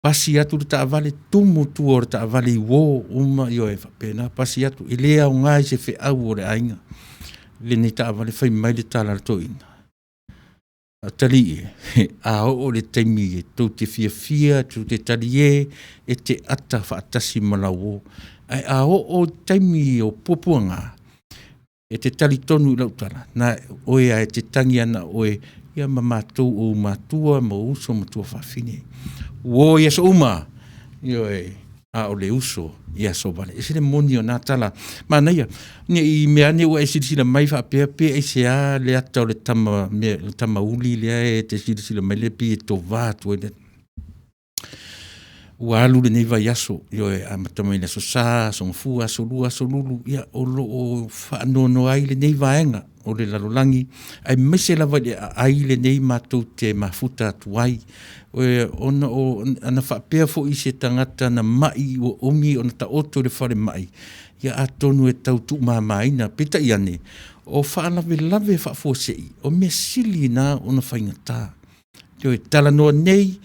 pasi atu le taavale, tumu tua o le taavale i uo uma, ioe, e faapena, pasi atu. E le aoga i se feau a le aiga lenei taavale. Fai mai le tala a le toeaina, atalii e, a oo i le taimi tou te fiafia tou te talie e te ata faatasi ma lau uo, ae a oo i le taimi o puapuaga, e te talitonu i lau tala, na o oe lava e te tagi lava na o oe ia ma matou o ou matua ma ou uso ma tuafafine. Uo i aso uma, ioe, a o le uso i aso vale. E ese le moni o na tala, manaia, ne i meaane ua e silasila mai faapea pe aisea le ata o le tama uli lea e te silasila mai lea e pei e tova atu ai. Ua alu lenei vaiaso, ioe, amata mai le aso Sa, aso Gafua, aso Lua, aso Lulu, ia o lo o faanoanoa ai lenei vaega o le lalolagi, aemaise lava i le aai lenei matou te mafuta atu ai, ona ana faapea foi se tagata na mai ua umi ona taoto i le falemai, ia atonu e tau tuumamaina. Peitai ane, o faalavelave faafuasei, o mea sili na ona faigata. Ioe, talanoa nei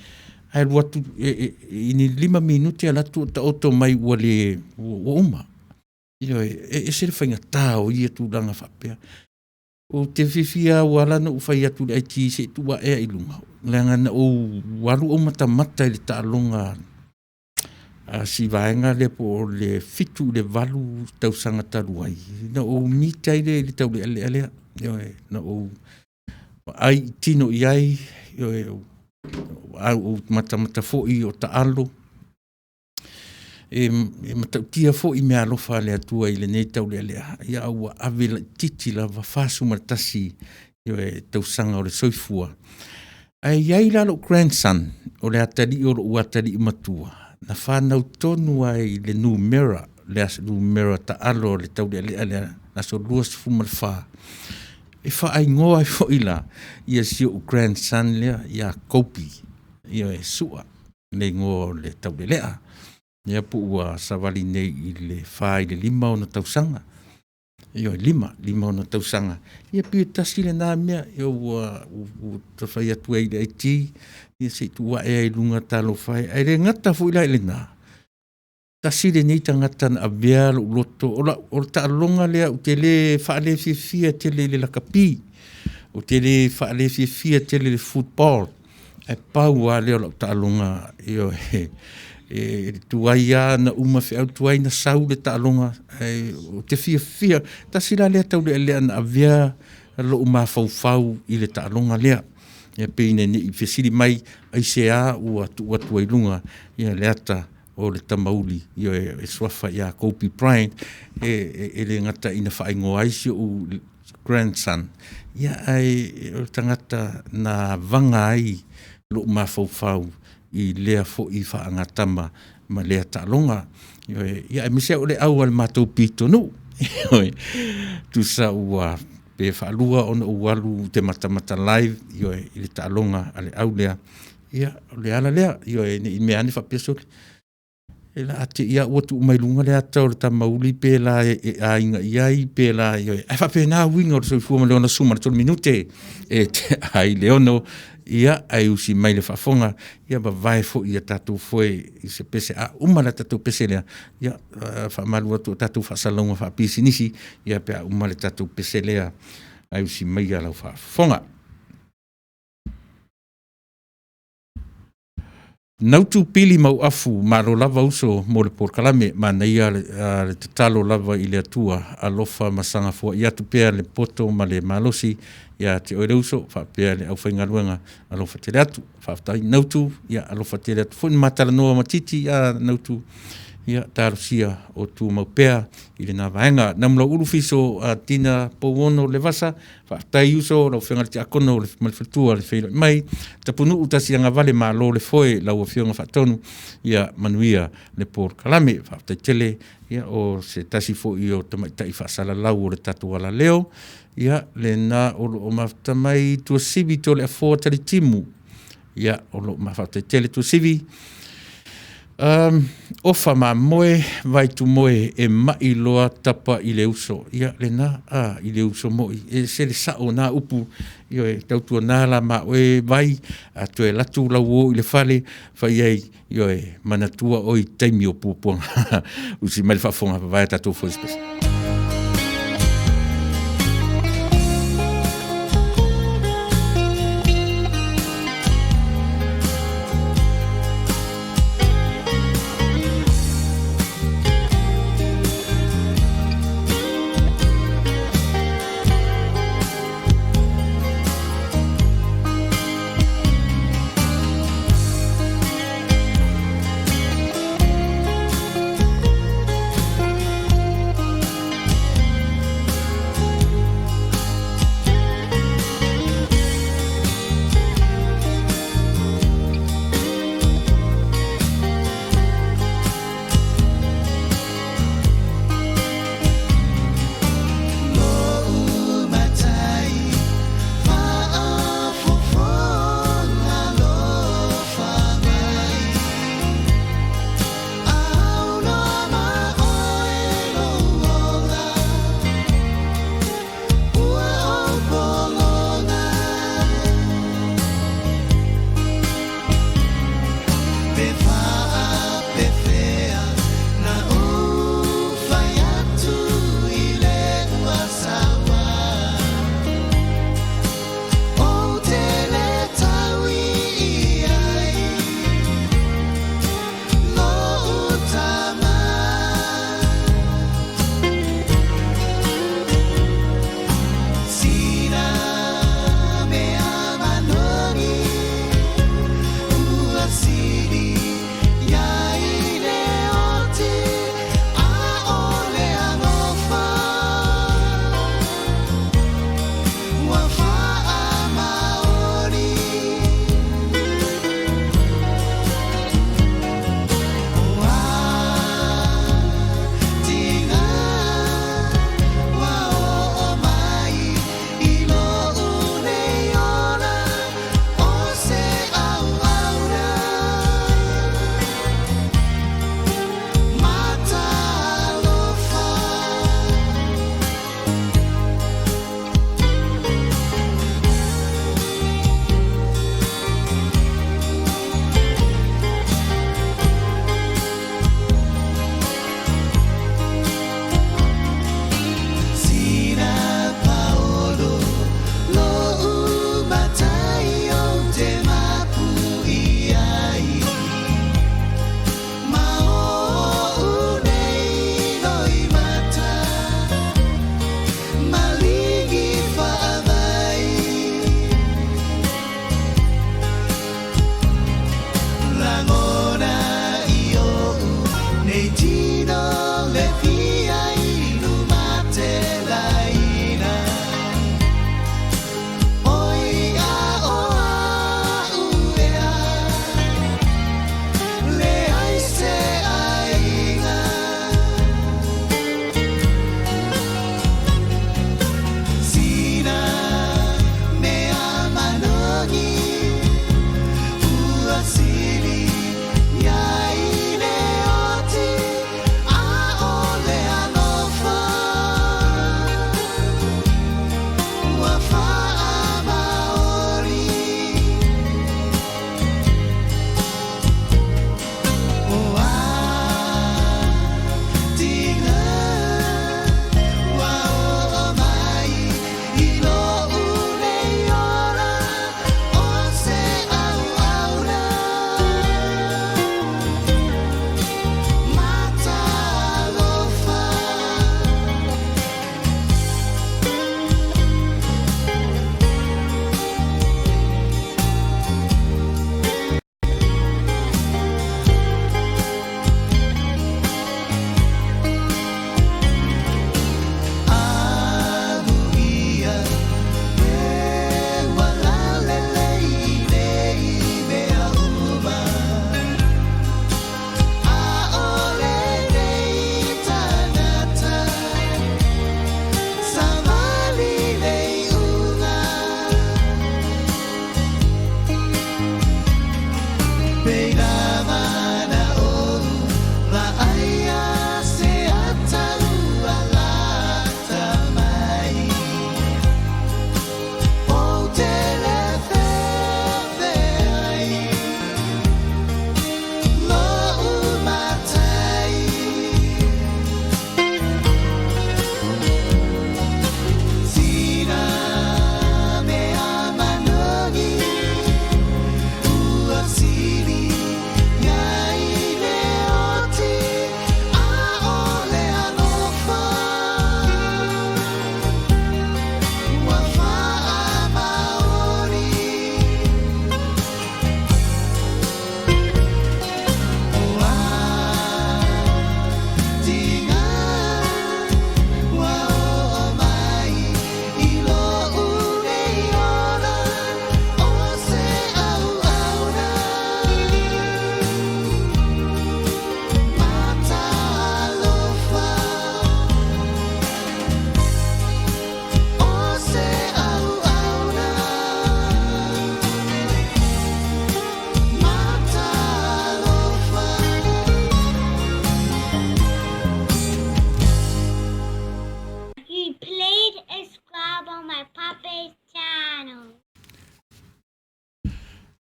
ae alu atu i ni 5 minute alu atu o taoto mai ua le, ua uma. Ioe, e ese le faigata o ia tulaga faapea. Ou te fiafia lava ua ala ona ou fai atu i le IT se i tuu ae i luga, leaga na ou alu ou matamata i le taaloga a si vaega lea po o le 7 i le 8 tausaga talu ai, na ou meet ai lea i le taulealea lea. Ioe, na ou vaai i tino i ai, ioe, ou matamata foi o taalo. E matautia foi meaalofa a le Atua i lenei taulealea, a ua ave laitiiti lava, 41, ioe, tausaga o le soifua. Ae i ai la lou grandson, o le atalii o lou atalii matua, na fanau tonu lava i le numera, le numera taalo a le taulealea lea, le aso 24, e faaigoa ai foi la si ou grandson lea ia Kobe, ioe, Sua le igoa o le taulealea. Ia po ua savali nei i le 4 i le 5 ona tausaga. Ioe, 5 ona tausaga. Ia pei e tasi lena mea ua ta fai atu ai i le IT, ia se i tuu ae lava i luga talofa e. Ae le gata foi la i lena, tasi lenei tagata na avea lou loto, o le taaloga lea ou te le faalefiafia tele i le lakapi, ou te le faalefiafia tele i le football, ae pau lava lea o lau taaloga, ioe, e tuai lava ona uma feau, tuai ona sau le taaloga, ae ou te fiafia. Tasi la lea taulealea na avea lou mafaufau i le taaloga lea. Ia pei ina ne i fesili mai aisea ua tuu atu ai i luga le ata o le tamauli, ioe, e suafa ia Kobe Bryant, e le gata ina faaigoa ai si ou grandson, ae o le tagata na vaga ai lou mafaufau i lea foi faagatama ma lea taaloga. Ioe. Ia aemaise o le au a le matou pitonuu, ioe, tusa pe faalua ona ou alu ou te matamata live, ioe, i le taaloga a le au lea. Ia, o le ala lea, ioe, ne i meaane faapea, sole, o le a te i lava ua tuu mai luga le ata o le tamauli pe la e aiga i ai pe la… Ioe, ae faapena uiga o le soifua ma le 63 minute e tea ai le 6:00. Ia, ae usi mai le faafofoga, ia vavae foi i a tatou foe i se pese. A uma le tatou pese lea, ia, e faamalulu atu o tatou faasalalauga faapisinisi pe a uma le tatou pese lea, ae usi maia lau faafofoga. Nautu Pili Mauafu, malo lava uso mo le polokalame, manaia le, le tatalo lava i le Atua, alofa ma saga foai atu pea le poto ma le malosi ia te oe le uso faapea le aufaigaluega, alofa tele atu. Faafetai Nautu, ia alofa tele atu foi na ma talanoa ma Titi Nautu, ia talosia o tumau pea i lena vaega. Namulauulu Fiso Tina Pouono Levasa, faafetai uso lau afioga i le Tiakono ma le faletua le feiloai mai. Tapunuu Tasiagavale malo le foe lau afioga Faatonu, ia manuia le polokalame. Faafetai tele, ia o se tasi foi o tamaitai faasalalau o le tatou alaleo, ia lena o lo o mafuta mai Tuasivi Toleafoa Talitimu, ia o lo o faafetai tele Tuasivi. Ofa mamoe Vaitumoe e mai loa tapa i le uso. Ia lena, i le uso moi, e ese le sao o na upu, ioe, tautuana la ma oe Vai, a toe alu atu lau uo i le fale, fai i ai, ioe, manatua oe i taimi o puapuaga. Usi mai le faafofoga vaevae a tatou fausiasi.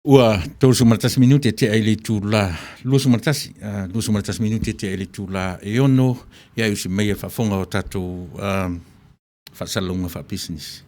Ua 31 minute tea i le itula 21, 21 minute tea i le itula e 6, ia e usi mai e faafofoga o tatou faasalalauga faapisinisi.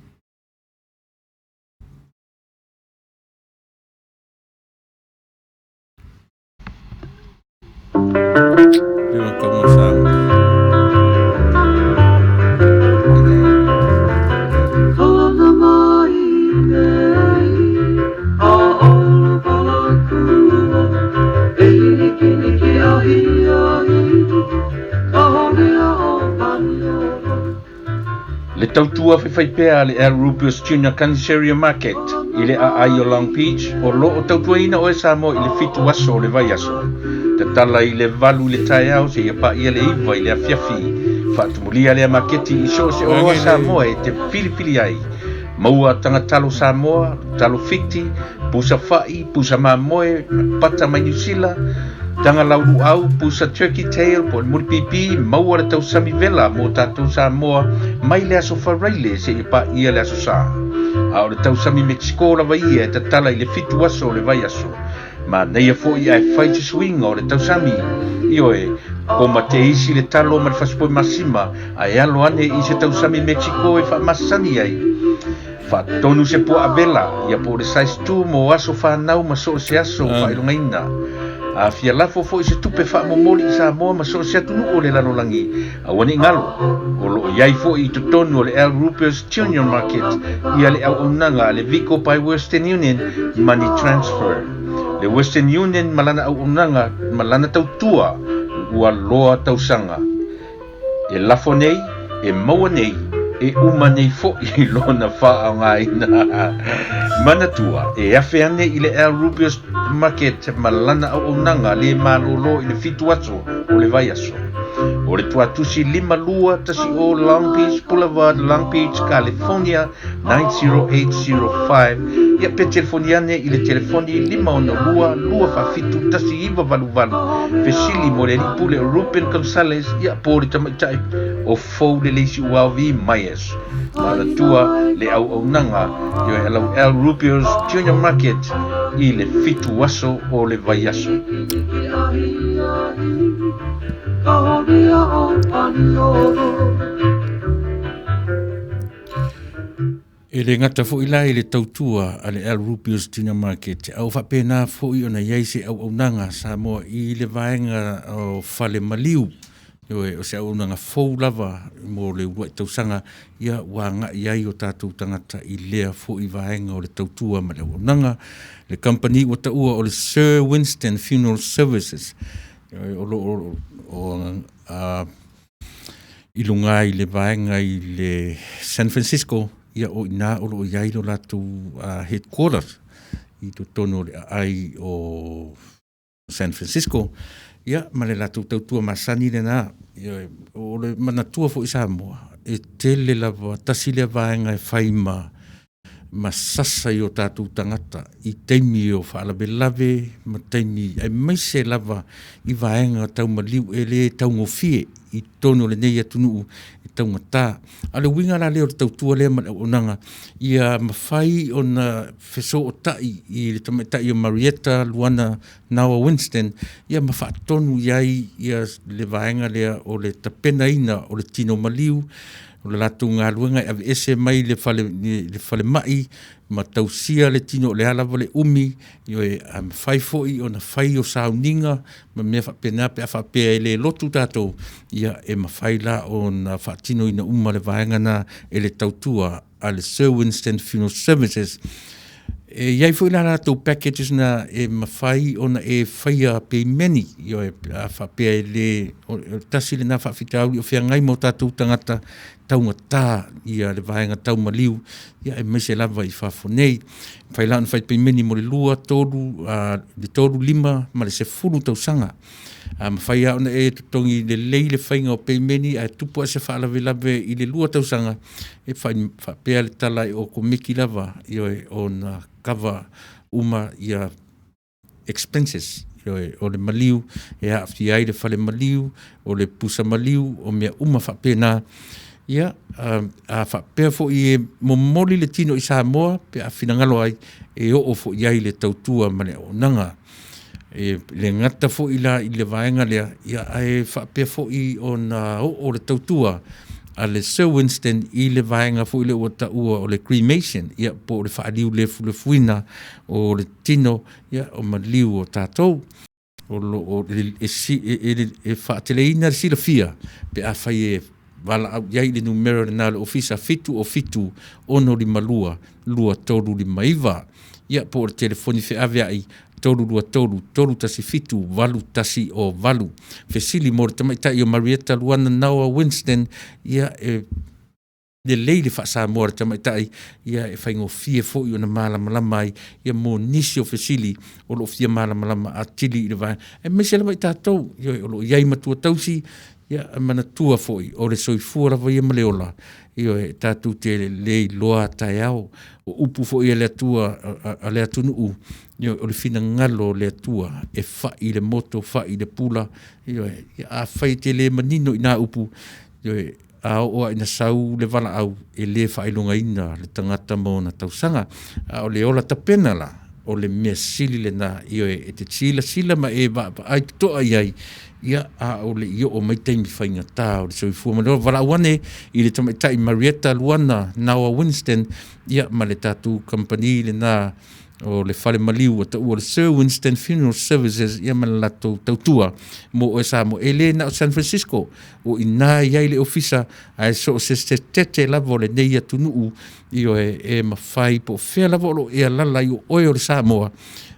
Le tautua faifaipea a le Al Rubius Junior Caniceria Market i le aai o Long Beach o lo o tautuaina oe Samoa i le 7 aso o le vaiaso. Tatala i le 8 i le taeao seia paia le 9 i le afiafi. Faatumulia lea maketi i so o se oloa Samoa e te filifili ai. Maua tagatalo Samoa, talo Fiti, pusa fa'i, pusa mamoe, pata mai Niu Sila, taga lauluau, pusa turkey tail po o le mulipipi, maua le tausami vela mo tatou Samoa mai le aso Faraile seia paia le aso Sa. A o le tausami Mexico lava ia e tatala i le 7 aso o le vaiaso. Manaia foi ae fai se suiga o le tausami. Ioe, koma teisi le talo ma le fasipoe masima ae alo ane i se tausami Mexico e faamasani ai. Faatonu se puaa vela, ia po o le size 2 mo aso whanau ma so o se aso faailogaina. A fia lafo foi se tupe faamomoli i Samoa ma so o se atunuu o le lalolagi, aua ne i galo, o lo o i ai foi i totonu o le Al Rupert's Junior Market ia le auaunaga a le Vico by Western Union Money Transfer. Le Western Union ma lana auaunaga ma lana tautua ua loa tausaga. E lafo nei, e maua nei, e uma nei foi lona faaaogaina. Manatua, e afe ane i le Al Rubius Market ma lana auaunaga le malōlō i le 7 aso o le vaiaso. O le tuatusi 5210 Long Beach Boulevard, Long Beach, California 90805. Ia pe telefoni ane i le telefoni 562 247 1988. Fesili mo le alii pule o Ruben Gonzalez, ia po o le tamaitai o fou le leisi uaovi Myers. Manatua le auaunaga ioe alau Al Rubio's Junior Market i le 7 aso o le vaiaso. E le gata foi la i le tautua a le Al Rubius Junior Market, a o faapena foi ona i ai se auaunaga Samoa i le vaega o fale maliu. Ioe, o se auaunaga fou lava mo le uluai tausaga, ia ua agai ai o tatou tagata i lea foi vaega o le tautua ma le auaunaga. Le kamupani ua taua o le Sir Winston Funeral Services, ioe, o lo o i luga i le vaega i le San Francisco, ia o i ina o lo o i ai lo latou headquarters i totonu o le aai o San Francisco, ia ma le latou tautua masani lena. Ia, o le manatua foi Samoa, e tele lava tasi lea vaega e fai ma sasa i o tatou tagata i taimi o faalavelave ma taimi aemaise lava i vaega tau maliu e le taugofie i totonu o lenei atunuu e taugata. A o le uiga la lea o le tautua lea ma le auaunaga ia mafai ona fesootai i le tamaitai o Marietta Luana Naoa Winston, ia ma faatonu i ai ia le vaega lea o le tapenaina o le tino maliu, o le latou galuega e aveese mai le falemai ma tausia le tino o le a lava le umi, ioe, a mafai foi ona fai o sauniga ma mea faapena pe a faapea e le lotu tatou, ia e mafai la ona faatinoina uma le vaega lena e le tautua a le Sir Winston Funeral Services. E i ai foi la latou packages na e mafai ona e faia peimeni, ioe, pe a faapea e le, o le tasi lena faafitauli o feagai ma o tatou tagata taugata ia le vaega tau maliu, ia aemaise lava i fafo nei. E mafai la ona fai peimeni mo le 2, 3, le 3, 5 ma le 10 tausaga. A mafai lava ona e totogi lelei le faiga o peimeni ae tupu ae se faalavelave i le 2 tausaga, e faapea le tala e okomeki lava, ioe, ona kava uma ia expenses, ioe, o le maliu e aafia ai le fale maliu, o le pusa maliu, o mea uma faapena. Ia, a faapea foi e momoli le tino i Samoa pe a finagalo ai, e oo foi i ai le tautua ma le auaunaga. E le gata foi la i le vaega lea, ia ae faapea foi ona oo le tautua a le Sir Winston i le vaega foi lea ua taua o le cremation, ia po o le faaliulefulefuina o le tino, ia, o maliu o tatou. O lo o e faateleina le silafia pe afai e valaau i ai i le numera lena o le ofisa 707 652 2359, ia po o le telefoni feaveai 323 317 8108. Fesili mo le tamaitai o Marieta Luana Naoa Winston, ia e lelei le faa-Samoa a le tamaitai, ia e faigofie foi ona malamalama ai ia mo nisi o fesili o lo o fia malamalama atili i le vaega, aemaise lava i tatou, ioe, o lo o i ai matua tausi, ia e manatua foi o le soifua lava ia ma le ola, ioe, tatou te le iloa a taeao. O upu foi a le Atua a le atunuu, ioe, o le finagalo o le Atua e fai i le moto fai i le pula, ioe. Afai e te le manino i na upu, ioe, a oo lava ina sau le valaau, e le faailogaina le tagata ma ona tausaga. A o le ola tapena la, o le mea sili lena, ioe, e te silasila ma e vaavaai totoa i ai, ia, a o le i oo mai taimi faigata o le soifua ma le ola. Valaau ane i le tamaitai Marieta Luana Naoa Winston, ia ma le tatou kamupani lena o le fale maliu ua taua o le Sir Winston Funeral Services, ia ma le latou tautua mo oe Samoa. E le na o San Francisco, o i ina e i ai le ofisa, ae so o se tete lava o lenei atunuu, ioe, e mafai po o fea lava o lo o e alaala ai o oe o le Samoa,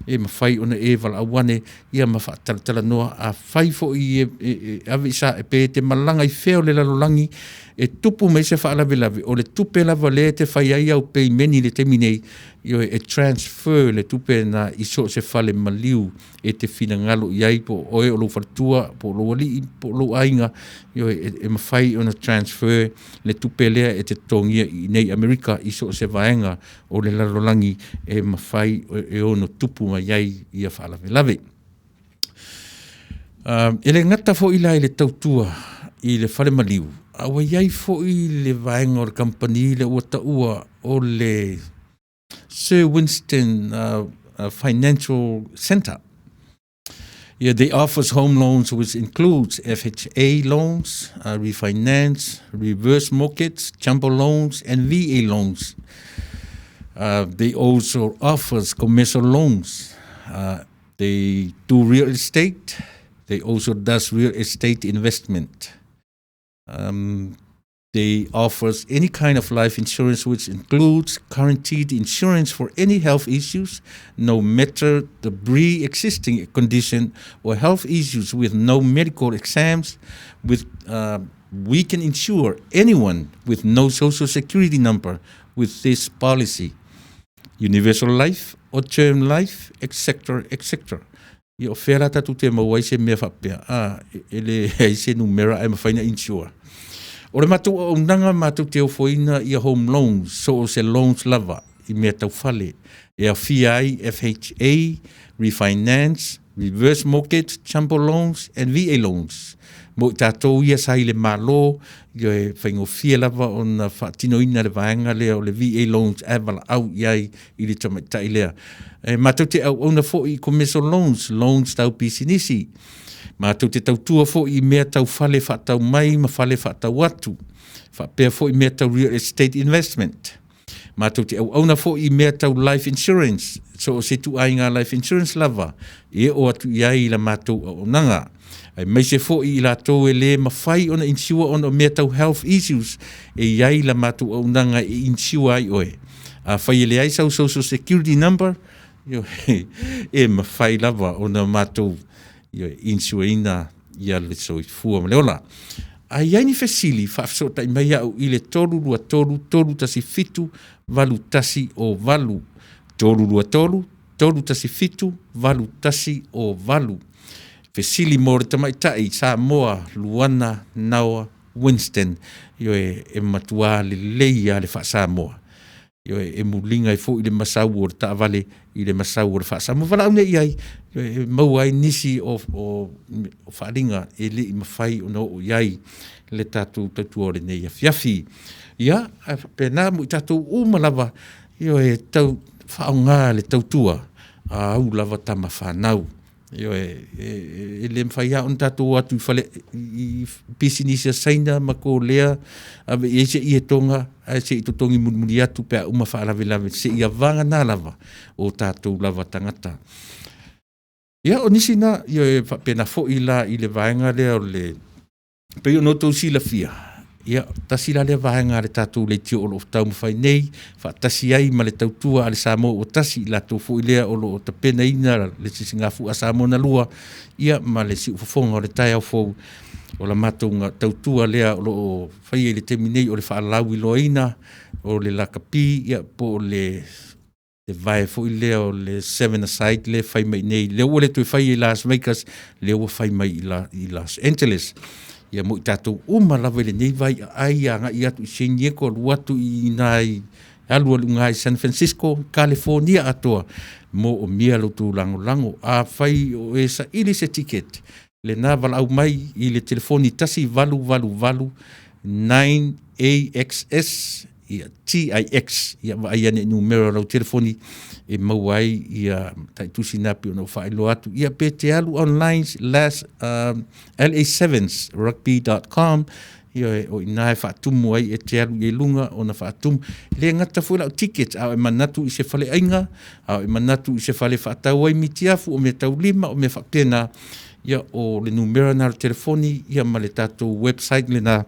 e mafai ona e valaau ane, ia ma faatalatalanoa. Afai foi e ave i sa, pe e te malaga i fea o le lalolagi e tupu mai se faalavelave, o le tupe lava lea e te fai ai au peimeni i le taimi nei, ioe, e transfer le tupe lena i so o se fale maliu e te finagalo i ai, po o oe o lou faletua, po o lou alii, po o lou aiga, ioe, e mafai ona transfer le tupe lea e te totogia i inei i Amerika i so o se vaega o le lalolagi e mafai e ono tupu mai ai ia faalavelave. E le gata foi la i le tautua i le fale maliu, a ua i ai foi le vaega o le kamupani lea ua taua o le Sir Winston Financial Center. Yeah, they offers home loans which includes FHA loans, refinance, reverse mortgage, jumbo loans, and VA loans. They also offers commercial loans. They do real estate. They also does real estate investment. They offers any kind of life insurance, which includes guaranteed insurance for any health issues, no matter the pre-existing condition or health issues with no medical exams. With we can insure anyone with no social security number with this policy. Universal life or term life, etc., etc. Ia o fea la tatou te maua ai se mea faapea, a, e leai se numera ae mafai ona insure. O le matou auaunaga matou te ofoina ia home loans, so o se loans lava i mea tau fale, e aofia ai FHA, refinance, reverse mortgage, jumbo loans and VA loans. Mo i tatou ia sa i le Malo, ia e faigofie lava ona faatinoina le vaega lea o le VA loans ae valaau i ai i le tamaitai lea. E matou te auauna foi i commercial loans, loans tau pisinisi. Matou te tautua foi i mea tau fale faatau mai ma fale faatau atu. Faapea foi mea tau real estate investment. Matou te auauna foi i mea tau life insurance, so o se ituaiga life insurance lava e oo atu i ai la matou auaunaga. Aemaise foi i latou e le mafai ona insure ona o mea tau health issues, e i ai la matou auaunaga e insure ai oe. Afai e leai sau social security number, e mafai lava ona matou insureina ia le soifua ma le ola. A i ai ni fesili, faafesootai mai au i le 323 317 8108. 323 317 8108. Fesili mo le tamaitai Samoa Luana Naoa Winston. Ioe, e matua lelei lava le faa-Samoa. Ioe, e muliga ai foi le masau o le taavale i le masau o le faa-Samoa. Valaau nei i ai, E maua ai nisi o faaaliga e le i mafai ona oo i ai le tatou tautua o lenei afiafi. Ia, ae faapena mo i tatou uma lava, ioe, tau faaaoga le tautua a au lava tama fanau. Ioe, e le mafai lava ona tatou o atu i fale i pisinisi a Saina ma Korea ave i ai se ietoga ae se i totogi mulimuli atu pe a uma faalavelave seia vagana lava o tatou lava tagata. Ia, o nisi na, ioe, faapena foi la i le vaega lea o le pei ona outou silafia, ia, tasi la lea vaega a le tatou leitio o lo o taumafai nei faatasi ai ma le tautua a le Samoa ua Tasi, i latou foi lea o lo o tapenaina le Sisigafua a Samoa na lua, ia ma le siufofoga o le taeao fou. O la matou tautua lea o lo o faia i le taimi nei o le faalauiloaina o le lakapi po o le vae foi lea o le seven aside lea e fai mai i inei, lea ua le toe faia i Las Vegas, lea ua fai mai i Los Angeles. Ia mo i tatou uma lava i lenei vaiaai agai atu i San Diego, alu atu i ina i alu alu i San Francisco, Kalifonia atoa, moomia lo outou lagolago. Afai o e saili se ticket, lena valaau mai i le telefoni 1888 9 AXS TIX. Ia vaai ane i numera o lau telefoni e maua ai ia taitusi na pei ona ou faailoa atu. Ia pe te alu online last la7rugby.com, ia o ina e faatumu ai, e te alu i luga ona faatumu. E le gata foi la o tickets, a o e manatu i se faleaiga, a o e manatu i se fale faatau ai mitiafu, o mea taulima, o mea faapena, ia o le numera lena o le telefoni ia ma le tatou website lena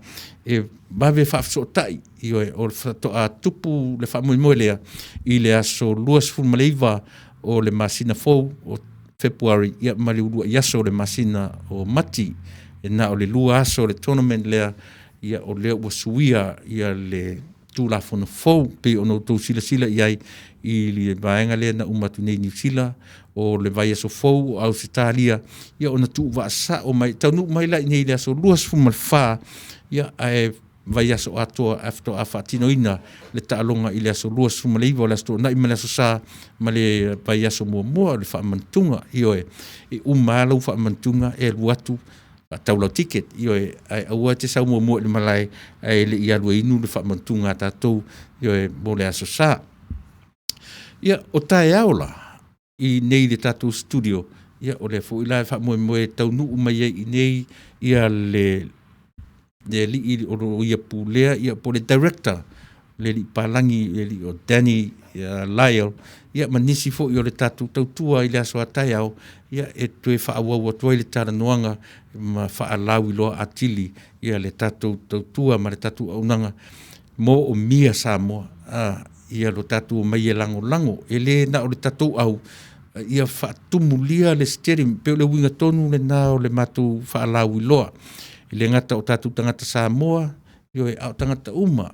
e vave faafesootai. Ioe, o le faatoa tupu le faamoemoe lea i le aso 29 o le masina fou o Fepuari, ia ma le uluai aso o le masina o Mati. E na o le 2 aso o le tournament lea, ia o lea ua suia ia le Tulafono fou pei ona outou silasila i ai i le vaega lea na uma atu nei i Niu Sila, o le vaiaso fou o Ausetalia, ia ona tuuvaasao mai, taunuu mai la i inei i le aso 24, ia ae vaiaso atoa ae faatoa faatinoina le taaloga i le aso 29 o le Aso Toonai ma le Aso Sa ma le vaiaso muamua o le faamantuga. Ioe, e uma lava lau faamantuga e alu atu faatau lau ticket. Ioe, ae aua e te sau muamua i le malae ae le i alu e inu le faamantuga a tatou, ioe, mo le Aso Sa. Ia, o taeao la i nei i le tatou studio, ia o lea foi la e faamoemoe e taunuu mai ai i nei ia le alii o lo o ia pulea ia po o le director, le alii palagi, le alii o Danny Lyle, ia ma nisi foi o le tatou tautua i le aso a taeao, ia e toe faaauau atu ai le talanoaga ma faalauiloa atili ia le tatou tautua ma le tatou auaunaga moomia Samoa ia lo tatou omai e lagolago. E le na o le tatou au, ia faatumulia le stadium, pei o le uiga tonu lena o le matou faalauiloa. E le gata o tatou tagata Samoa, ioe, a o tagata uma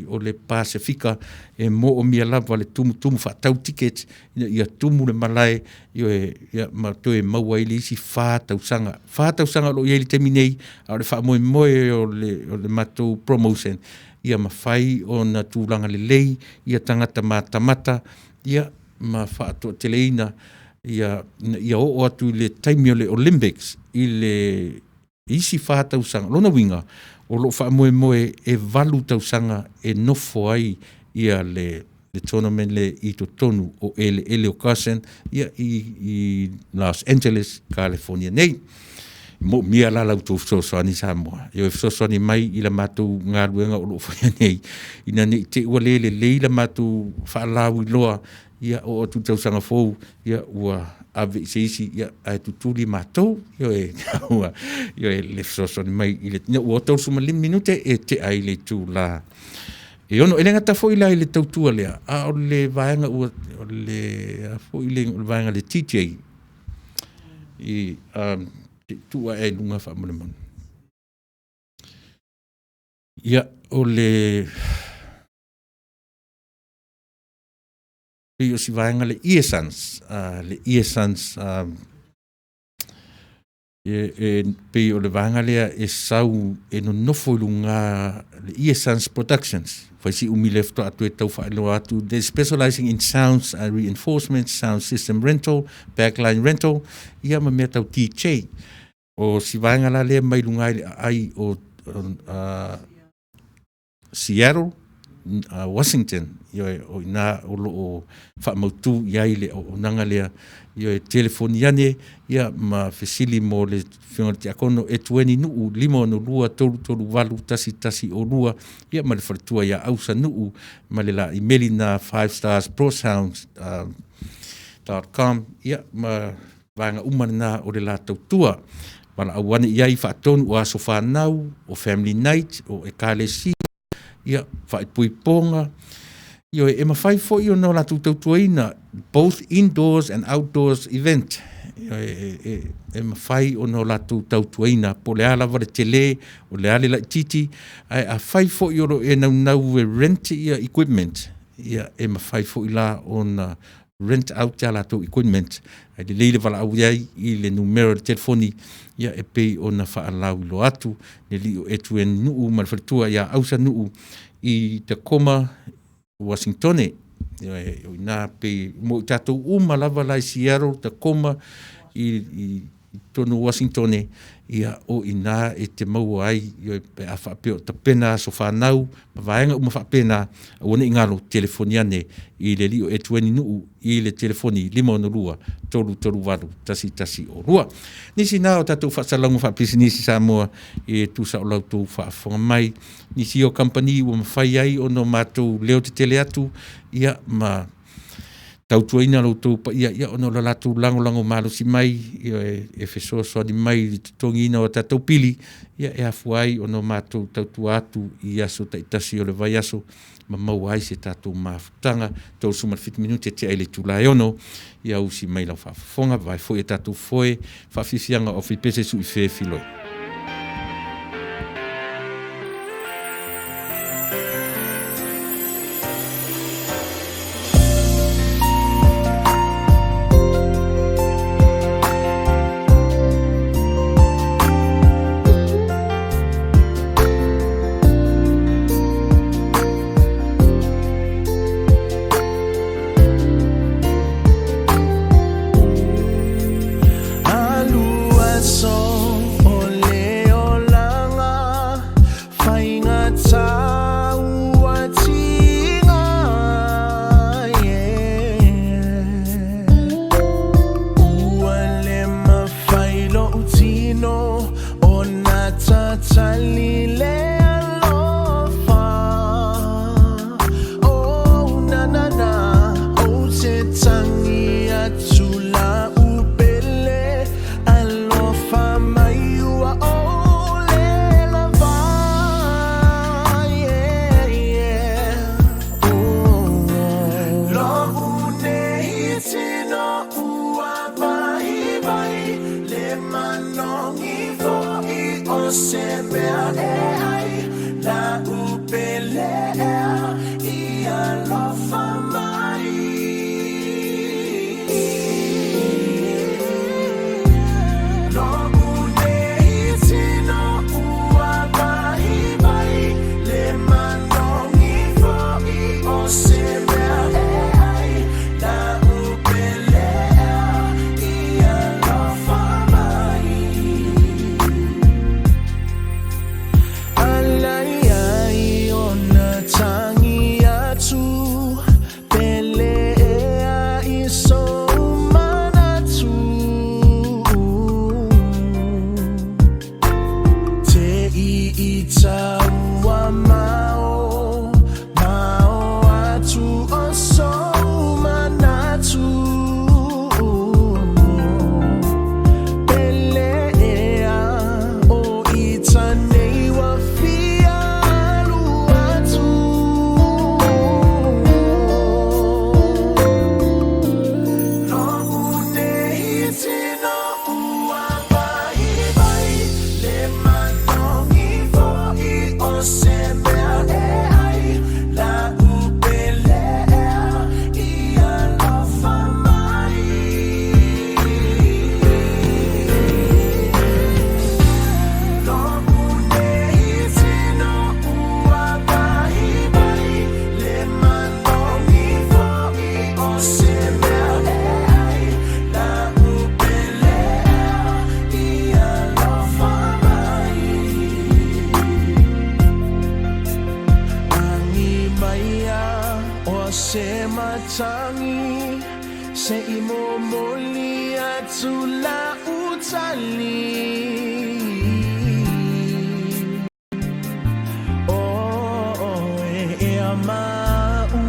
o le Pasefika e moomia lava le tumutumu faatau tickets ina ia tumu le malae, ioe, ia ma toe maua ai le isi 4 tausaga. 4 tausaga o lo o i ai i le taimi nei, a o le faamoemoe o le matou promotion ia mafai ona tulaga lelei ia tagata matamata, ia ma faatoateleina ia ina ia oo atu i le taimi o le Olympics i le isi 4 tausaga. Lona uiga, o lo o faamoemoe e 8 tausaga e nofo ai ia le tournament le i totonu o eleele o Carson, ia i Los Angeles, California nei. Moomia la la outou fesoasoani Samoa, e fesoasoani mai i la matou galuega o lo o faia nei, ina ne i te i ua le lelei la matou faalauiloa, ia oo atu i le tausaga fou, ia ua ave i se isi, ia ae tutuli matou. Ioe, ioe, le fesoasoani mai i le ua 35 minute e tea ai le itula e 6. E le gata foi la i le tautua lea, a o le vaega ua o le a foi le vaega le TJ i tuu ae ai i luga faamolemole. Ia, o le pei o si vaega le Earsons, le Earsons E, e pei o le vaega lea e sau e nonofo i luga le Ear Productions. Fai si umi le faatoa toe tau faailoa atu. They specializing in sounds and reinforcement, sound system rental, backline rental, ia ma mea tau DJ. O si vaega la lea mai luga i le aai o Seattle, Washington, ioe, o ina o lo o faamautu i ai le auaunaga lea. Ioe, telefoni ane ia ma fesili mo le afioga i le Tiakono Etueni Nuu 562 338 102, ia ma le faletua ia Ausa Nuu ma le la imeli na 5 stars pro sounds .com, ia ma vaega uma lena o le la tautua. Valaau ane i ai faatonu o aso fanau, o family night, o ekalesia, ia faaipoipoga. Ioe, e mafai foi ona o latou tautuaina both indoors and outdoors event. Ioe, e, e, e mafai ona o latou tautuaina po o le a lava le tele, o le a le laitiiti, ae afai foi o lo o e naunau e rent ia equipment, ia e mafai foi la ona rent out a latou equipment. Ae lelei le valaau i ai i le numera o le telefoni ia e pei ona faalauiloa atu le alii o Etueni Nuu ma le faletua ia Ausa Nuu i Tacoma, Uasintone. Ioe, o ina pei mo i tatou uma lava la i Seattle, Tacoma, i, i, i totonu o Uasintone, ia o ina e te maua ai, ioe, pe a faapea o tapena aso fanau ma vaega uma faapena, aua ne i galo, telefoni ane i le alii o Etueni Nuu i le telefoni 562 338 112. Nisi na o tatou faasalalauga faapisinisi Samoa e tusa o la outou faafofoga mai. Nisi o kamupani ua mafai ai ona matou leo tetele atu ia ma tautuaina lo outou paia ia ona o le latou lagolago malosi mai ia e fesoasoani mai i le totogiina o tatou pili ia e afua ai ona o matou tautua atu i aso taitasi o le vaiaso ma maua ai se tatou mafutaga. 37 minute tea i le itula e 6, ia usi mai lau faafofoga vae foi e tatou foe faafiafiaga o aufaipesesuʻi fefiloi. Alu aso o se matagi se i momoli atu la'u tali. O oe ea ma'u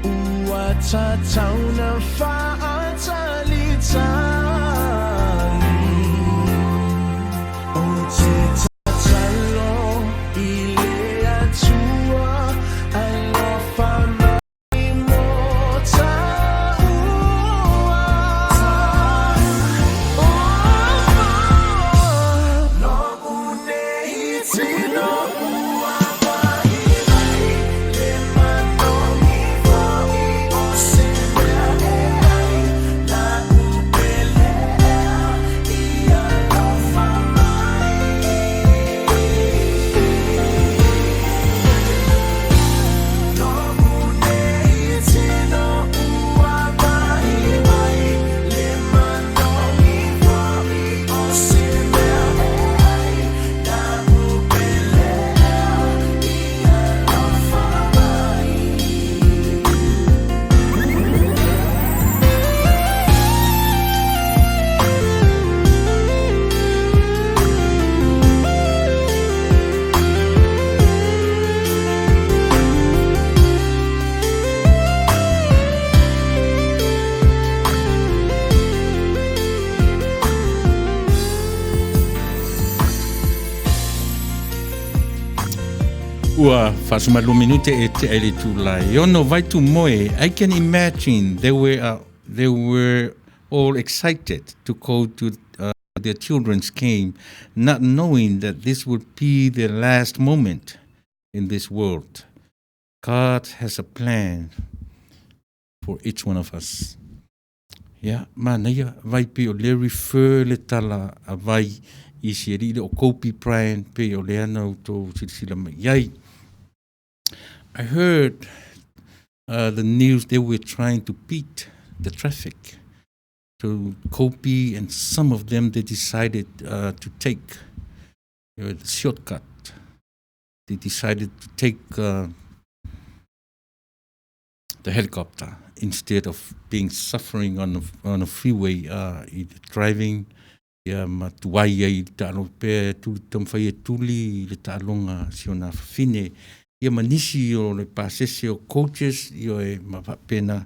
ua tatau na fa'atalitali. Ou te tatalo i le Atua alofa mai mo ta'ua. Lo'u nei tino ua vaivai le manogi fo'i o se mea e ai la'u pele ea i alofa mai. Lo'u nei tino ua vaivai le manogi fo'i o se mea e ai la'u pele ea i alofa mai. Ua fa'asumalua minute e te'a i le itula e ono vai tumoe. I can imagine they were, they were all excited to go to their children's game, not knowing that this would be their last moment in this world. God has a plan for each one of us. Ia, manaia, vai pei o lea refer le tala a vai i si alii lea o Kobe Bryant pei o lea na outou silasila mai i ai. I heard the news they were trying to beat the traffic. So Kobe and some of them they decided to take the shortcut. They decided to take the helicopter instead of being suffering on the, on the freeway i the driving ia ma tuai ai i le taaloga pea e tuli taumafai e tuli i le taaloga a si ona afafine ia ma nisi o le pasese o coaches ia e ma faapena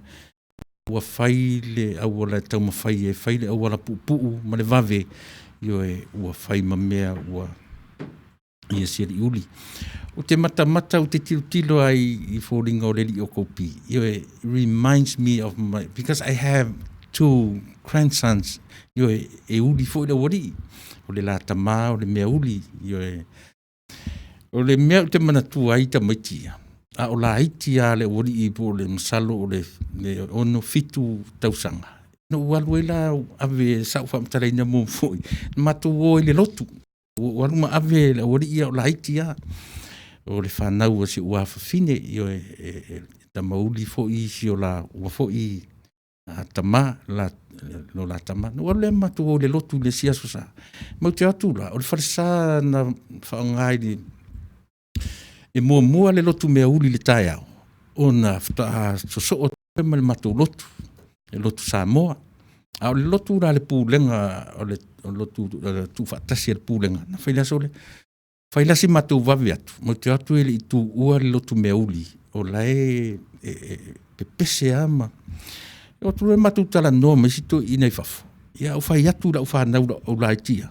ua fai le auala e taumafai e fai le auala puupuu ma le vave ioe ua fai ma mea ua ia si aliuli. Ou te matamata ou te tilotilo ai i foliga o le alii o Kopi. Ioe, reminds me of my, because I have two grandsons, ioe, e uli foi le aualii. O le la tamā o le mea uli, ioe. O le mea ou te manatua ai tamaiti ia, a o laiti lava le aualii po o le masalo o le 6, 7 tausaga, na ou alu ai la ave sa ou faamatalaina muamua foi, na matou o ai i le lotu. Ua ou alu ma ave le aualii ia o laiti lava. O le fanau a si ou afafine, ioe, e tamauli foi si o laua foi tama, lo la tama. Na ou alu lea ma matou o i le lotu i le isi aso sa. Matou te o atu la, o le falesa na faaaoga i le, e muamua le lotu mea uli i le taeao, ona faatoa sosoo atu ma le matou lotu, le lotu Samoa. A o le lotu la a le Pulega, o le lotu tuufaatasi a le Pulega, na fai le aso lea. Fai la si matou vave atu, matou te o atu e le i tuua le lotu mea uli, o la e pepese lava ma... Oo atu loa matou talanoa ma isi toeaiina i fafo, ia ou fai atu i lau fanau au laiti ia,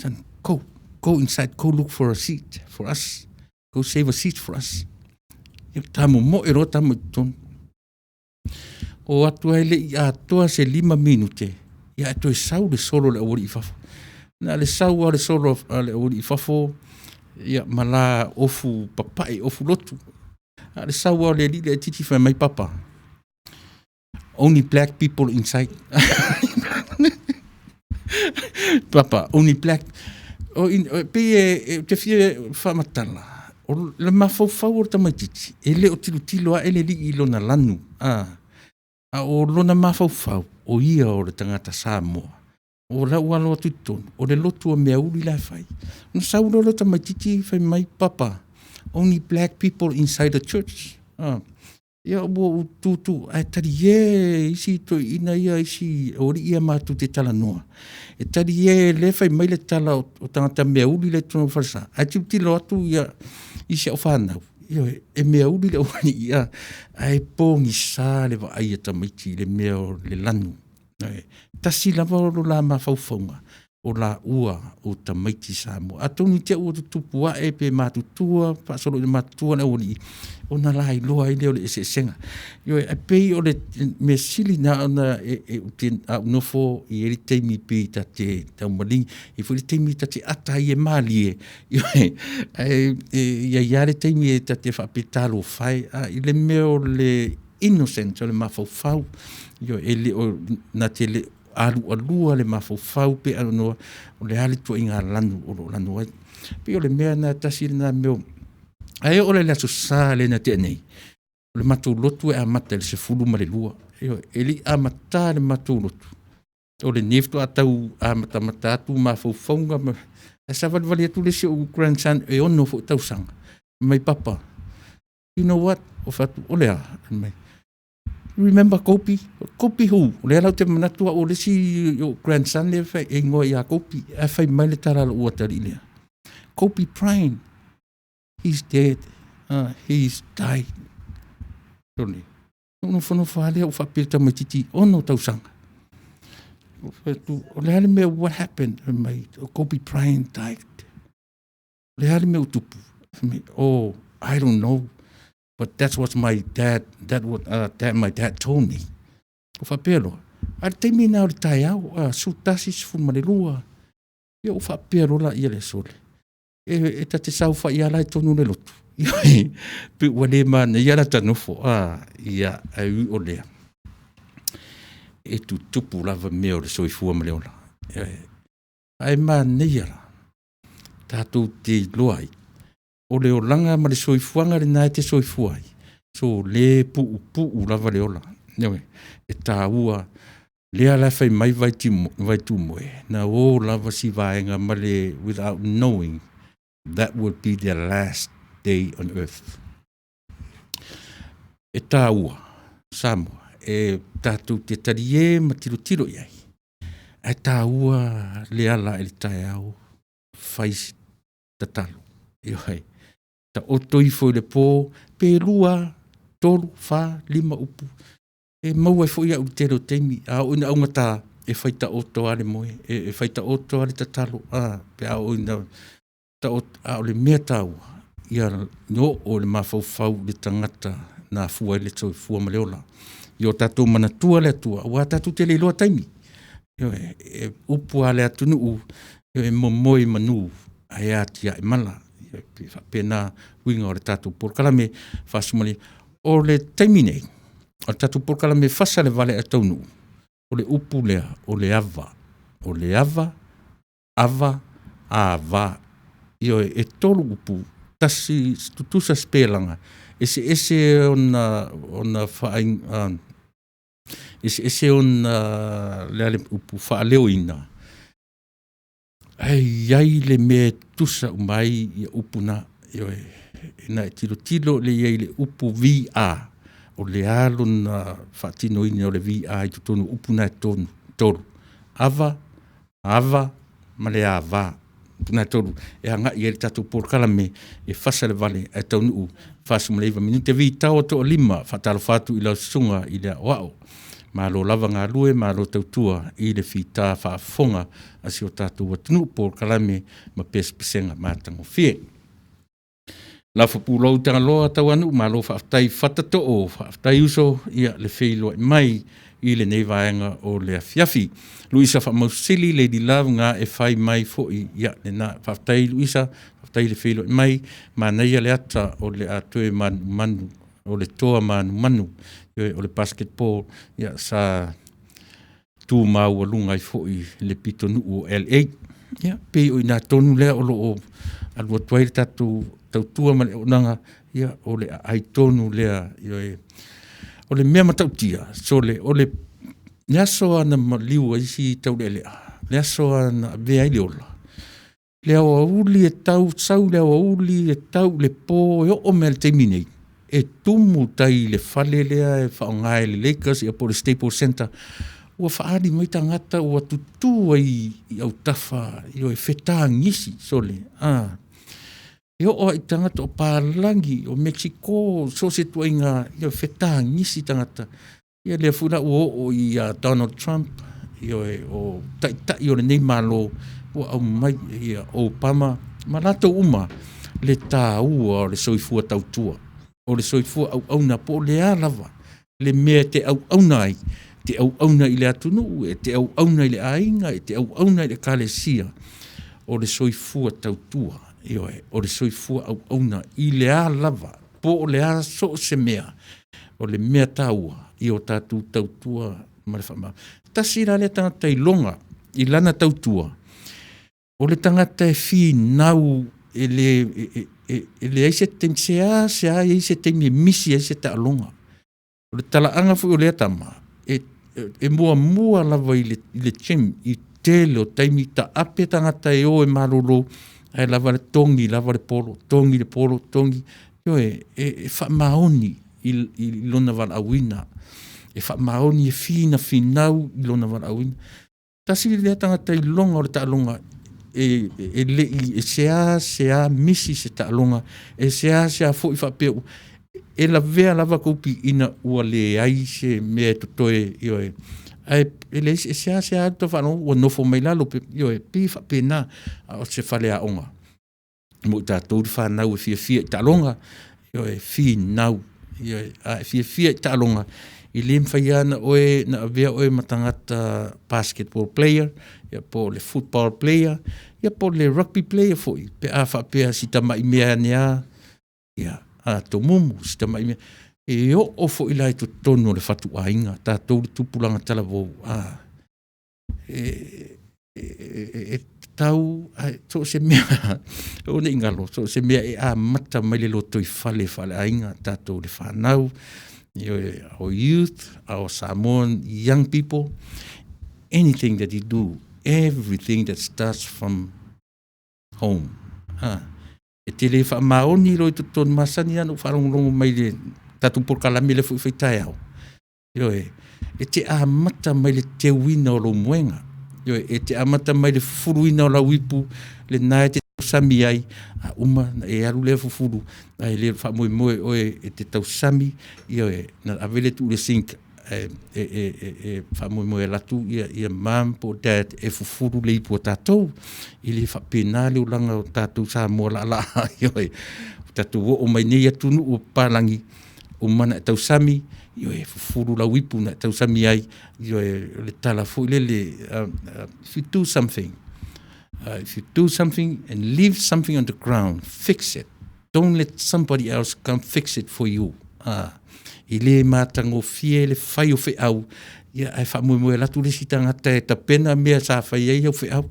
son, go, go inside, go look for a seat for us. Go save a seat for us. Ia tamomoe loa tama i totonu. O atu ai le i atoa se 5 minute, ia ae toe sau le solo o le aualii i fafo. Na o le sau lava o le solo a le aualii i fafo, ia ma la ofu papae, ofu lotu. A o le sau lava o le alii lea itiiti fai mai, Papa, only black people inside. Papa, only black. O, in, o, pei e, e te fia faamatala, o le mafaufau o le tamaitiiti, e le o tilotilo ae le alii i lona lanu, a, a o lona mafaufau, o ia o le tagata Samoa. O lau alo atu i totonu, o le lotu o mea uli la e fai. Ona sau loa lea o tamaitiiti fai mai, Papa, only black people inside the church. Ia ua ou tutu ae talie isi toeaiina ia isi o alii ia matou te talanoa, e talie lea e fai mai le tala o tagata meauli la e i totonu o falesa, ae tilotilo atu isi au fanau, ioe, e meauli le aualii, ae pogisa le vaai a tamaiti i le mea o le lanu. Ioe. Tasi lava lo la mafaufauga, o laua o tamaiti Samoa. Atonu i te i ua tutupu ae pe matutua faasolo ina matutua le aualii, ona lailoa ai lea o le eseesega. Ioe, ae pei o le mea sili na ona a ou nofo e i ai le taimi pei ta te tau maligi, e i ai foi le taimi ta te ata ai e malie, ioe, ae e i ai lava le taimi ta te faapea talofa e, i le mea o le innocent o le mafaufau, ioe, e le o, na te le alualua le mafaufau pe aunoa o le a le ituaiga lanu o lo o lanu ai. E pei o le mea lena tasi lena mea, ae oo la i le Aso Sa lea na tea nei, o le matou lotu e amata i le 12, ioe, e le i amata le matou lotu, o lenei faatoa tau amatamata atu mafaufauga ma, ae savalivali atu le isi ou grandson e 6 foi tausaga, fai mai, Papa, you know what? Ou fai atu, o le a? Fai mai, you remember Kopi? Kopi who? O lea la ou te manatu au o le isi ou grandson lea e igoa ia Kopi. Ae fai mai le tala a lou atalii lea, Kobe Bryant, he's dead, he's died. Sole, na ou nofonofo lava lea ou faapea i le tamaitiiti 6 tausaga. Ou fai atu, o le a le mea, what happened? Fai mai, Kobe Bryant died. O le a le mea ua tupu? Fai mai, oh, I don't know, but that's what my dad, that what that my dad told me. Ou faapea loa, a o le taimi lena o le taeao, 11, 12, ia ou faapea loa laia le sole, e ta te saofai lava la i totonu o le lotu. Pei ua le manaia la ta nofo, ia, ae ui o lea, e tutupu lava mea o le soifua ma le ola. Ae manaia la, tatou te iloa ai, o le olaga ma le soifuaga lena e te soifua ai, so le puupuu lava le ola. Ioe, e taua, lea la e fai mai Vaitumoe, na o lava si vaega ma le without knowing that would be their last day on earth. E taua, Samoa, e tatou te talie ma tilotilo i ai, ae taua le ala i le taeao, fai si tatalo. Ioe, taoto ifo i le po, pe 2, 3, 4, 5 upu, e maua ai foi au i le tele o taimi, a oo ina augata, e fai taoto lava le moe, e fai taoto lava le tatalo, pe a oo ina taoto, a o le mea taua, ia oo le mafaufau i le tagata na afua ai le soifua ma le ola. Ia o tatou manatua le Atua, aua tatou te le iloa taimi. Ioe, e upu lava a le atunuu, e momoe i manu ae atiae mala. E faapena uiga o le tatou polokalame 45. O le taimi nei, o le tatou polokalame fasa le vale ae taunuu, o le upu lea, o le ava. O le ava, ava, ava. Ioe, e 3 upu, tasi tutusa sipelaga, eseese ona, ona eseese ona le a le upu faaleoina, ae i ai le mea e tutusa uma ai ia upu na. Ioe, ina e tilotilo i ai i le upu VA, o le a lona faatinoina o le VA i totonu o upu na e tolu, ava, ava ma le ava. Upu na e tolu e agai i ai le tatou polokalame e fasa le vale ae taunuu 49 minute. Vitao Toalima, faatalofa atu i lau susuga i le Aoao. Malo lava galue, malo tautua i le fita faafofoga a si o tatou atunuu, polokalame ma pesepesega matagofie. Lafo pulou Tagaloa Tauanuu, malo faafetai Fatatoo, faafetai uso ia le feiloai mai i lenei vaega o le afiafi. Luisa Faamausili, Lady Love, ga e fai mai foi, ia lena, faafetai Luisa, faafetai le feiloai mai, manaia le ata o le a toe manumanu, o le toa manumanu, o le basketball, ia sa tu maualuga ai foi le pitonuu o LA. Ia, pei o i ina tonu lea o lo o alu atu ai le tatou tautua ma le auaunaga, ia o le aai tonu lea, ioe. O le mea matautia, sole, o le aso lava na maliu ai si Taulealea, le aso lava na avea ai le ola, le aoauli e tau sau i le aoauli e tau i le po e oo mai lava i le taimi nei. E tumu tai i le fale lea e faaaoga e le Lakers ia po o le Staples Center, ua faaali mai tagata ua tutū ai i autafa, ioe, fetagisi, sole, a. E oo lava i tagata o palagi, o Mekisiko, so o se ituaiga, ioe, fetagisi tagata. Ia lea foi la ua oo ia Donald Trump, ioe, o taitai o lenei Malo ua aumai ia Obama ma latou uma le taua o le soifua tautua, o le soifua auauna po o le a lava le mea e te auauna ai, e te auauna i le atunuu, e te auauna i le aiga, e te auauna i le ekalesia, o le soifua tautua, ioe, o le soifua auauna i le a lava, po o le a so o se mea, o le mea taua, ia o tatou tautua ma le faamamalu. Tasi la lea tagata iloga i lana tautua, o le tagata e finau e le e leai se taimi, seasea i ai se taimi e misi ai se taaloga. O le talaaga foi o lea tama, e e muamua lava i le gym i tele o taimi, taape tagata e o e malolo, ae lava le togi lava le polo, togi le polo, togi, ioe, e faamaoni i lona valaauina, e faamaoni e finafinau i lona valaauina. Tasi lea tagata iloga o le taaloga e e le i e seasea misi se taaloga, e seasea foi faapea e lavea lava kopi ina ua leai se mea e totoe, ioe, ae e leai e seasea lava ta faalogo ua nofo mai lalo, ioe, pei e faapena, a o se faleaoga mo i tatou le fanau e fiafia i taaloga, ioe, finau, ioe. A e fiafia i taaloga, e le mafai lava ona oe na avea oe ma tagata basketball player, ia po o le football player, ia po o le rugby player foi pe a faapea si tamai mea ane lava, ia, a tomumu si tamai mea. E oo foi la i totonu o le fatuaiga, tatou le tupulaga talavou, a, e tatau, ae so o se mea lava, aua ne i galo, so o se mea e amata mai le lotoifale faaleaiga, tatou le fanau, ioe, our youth, our Samoan young people, anything that you do, everything that starts from home. Ha. E te le faamaoni loa i totonu masani lava ona ou faalogologo mai i le tatou polokalame lea foi e fai taeao. Ioe, e te amata mai le teuina o lou moega. Ioe, e te amata mai le fufuluina o lau ipu, lena e te tausami ai, a uma ona e alu lea fufulu, ae le faamoemoe oe e te tausami, ioe, na ave lea tuu i le sink, ae e faamoemoe e alu atu ia mum po o dad e fufulu le ipu a tatou. E le faapena le olaga o tatou Samoa laalaa, ioe. Ua tatou oo mai nei atunuu o papalagi, uma ona e tausami, ioe, fufulu lau ipu na e tausami ai, ioe, o le tala foi lele, if you do something, if you do something and leave something on the ground, fix it. Don't let somebody else come fix it for you. E le matagofie le fai o feau, ia, ae faamoemoe alu atu le isi tagata e tapena mea sa fai ai au feau.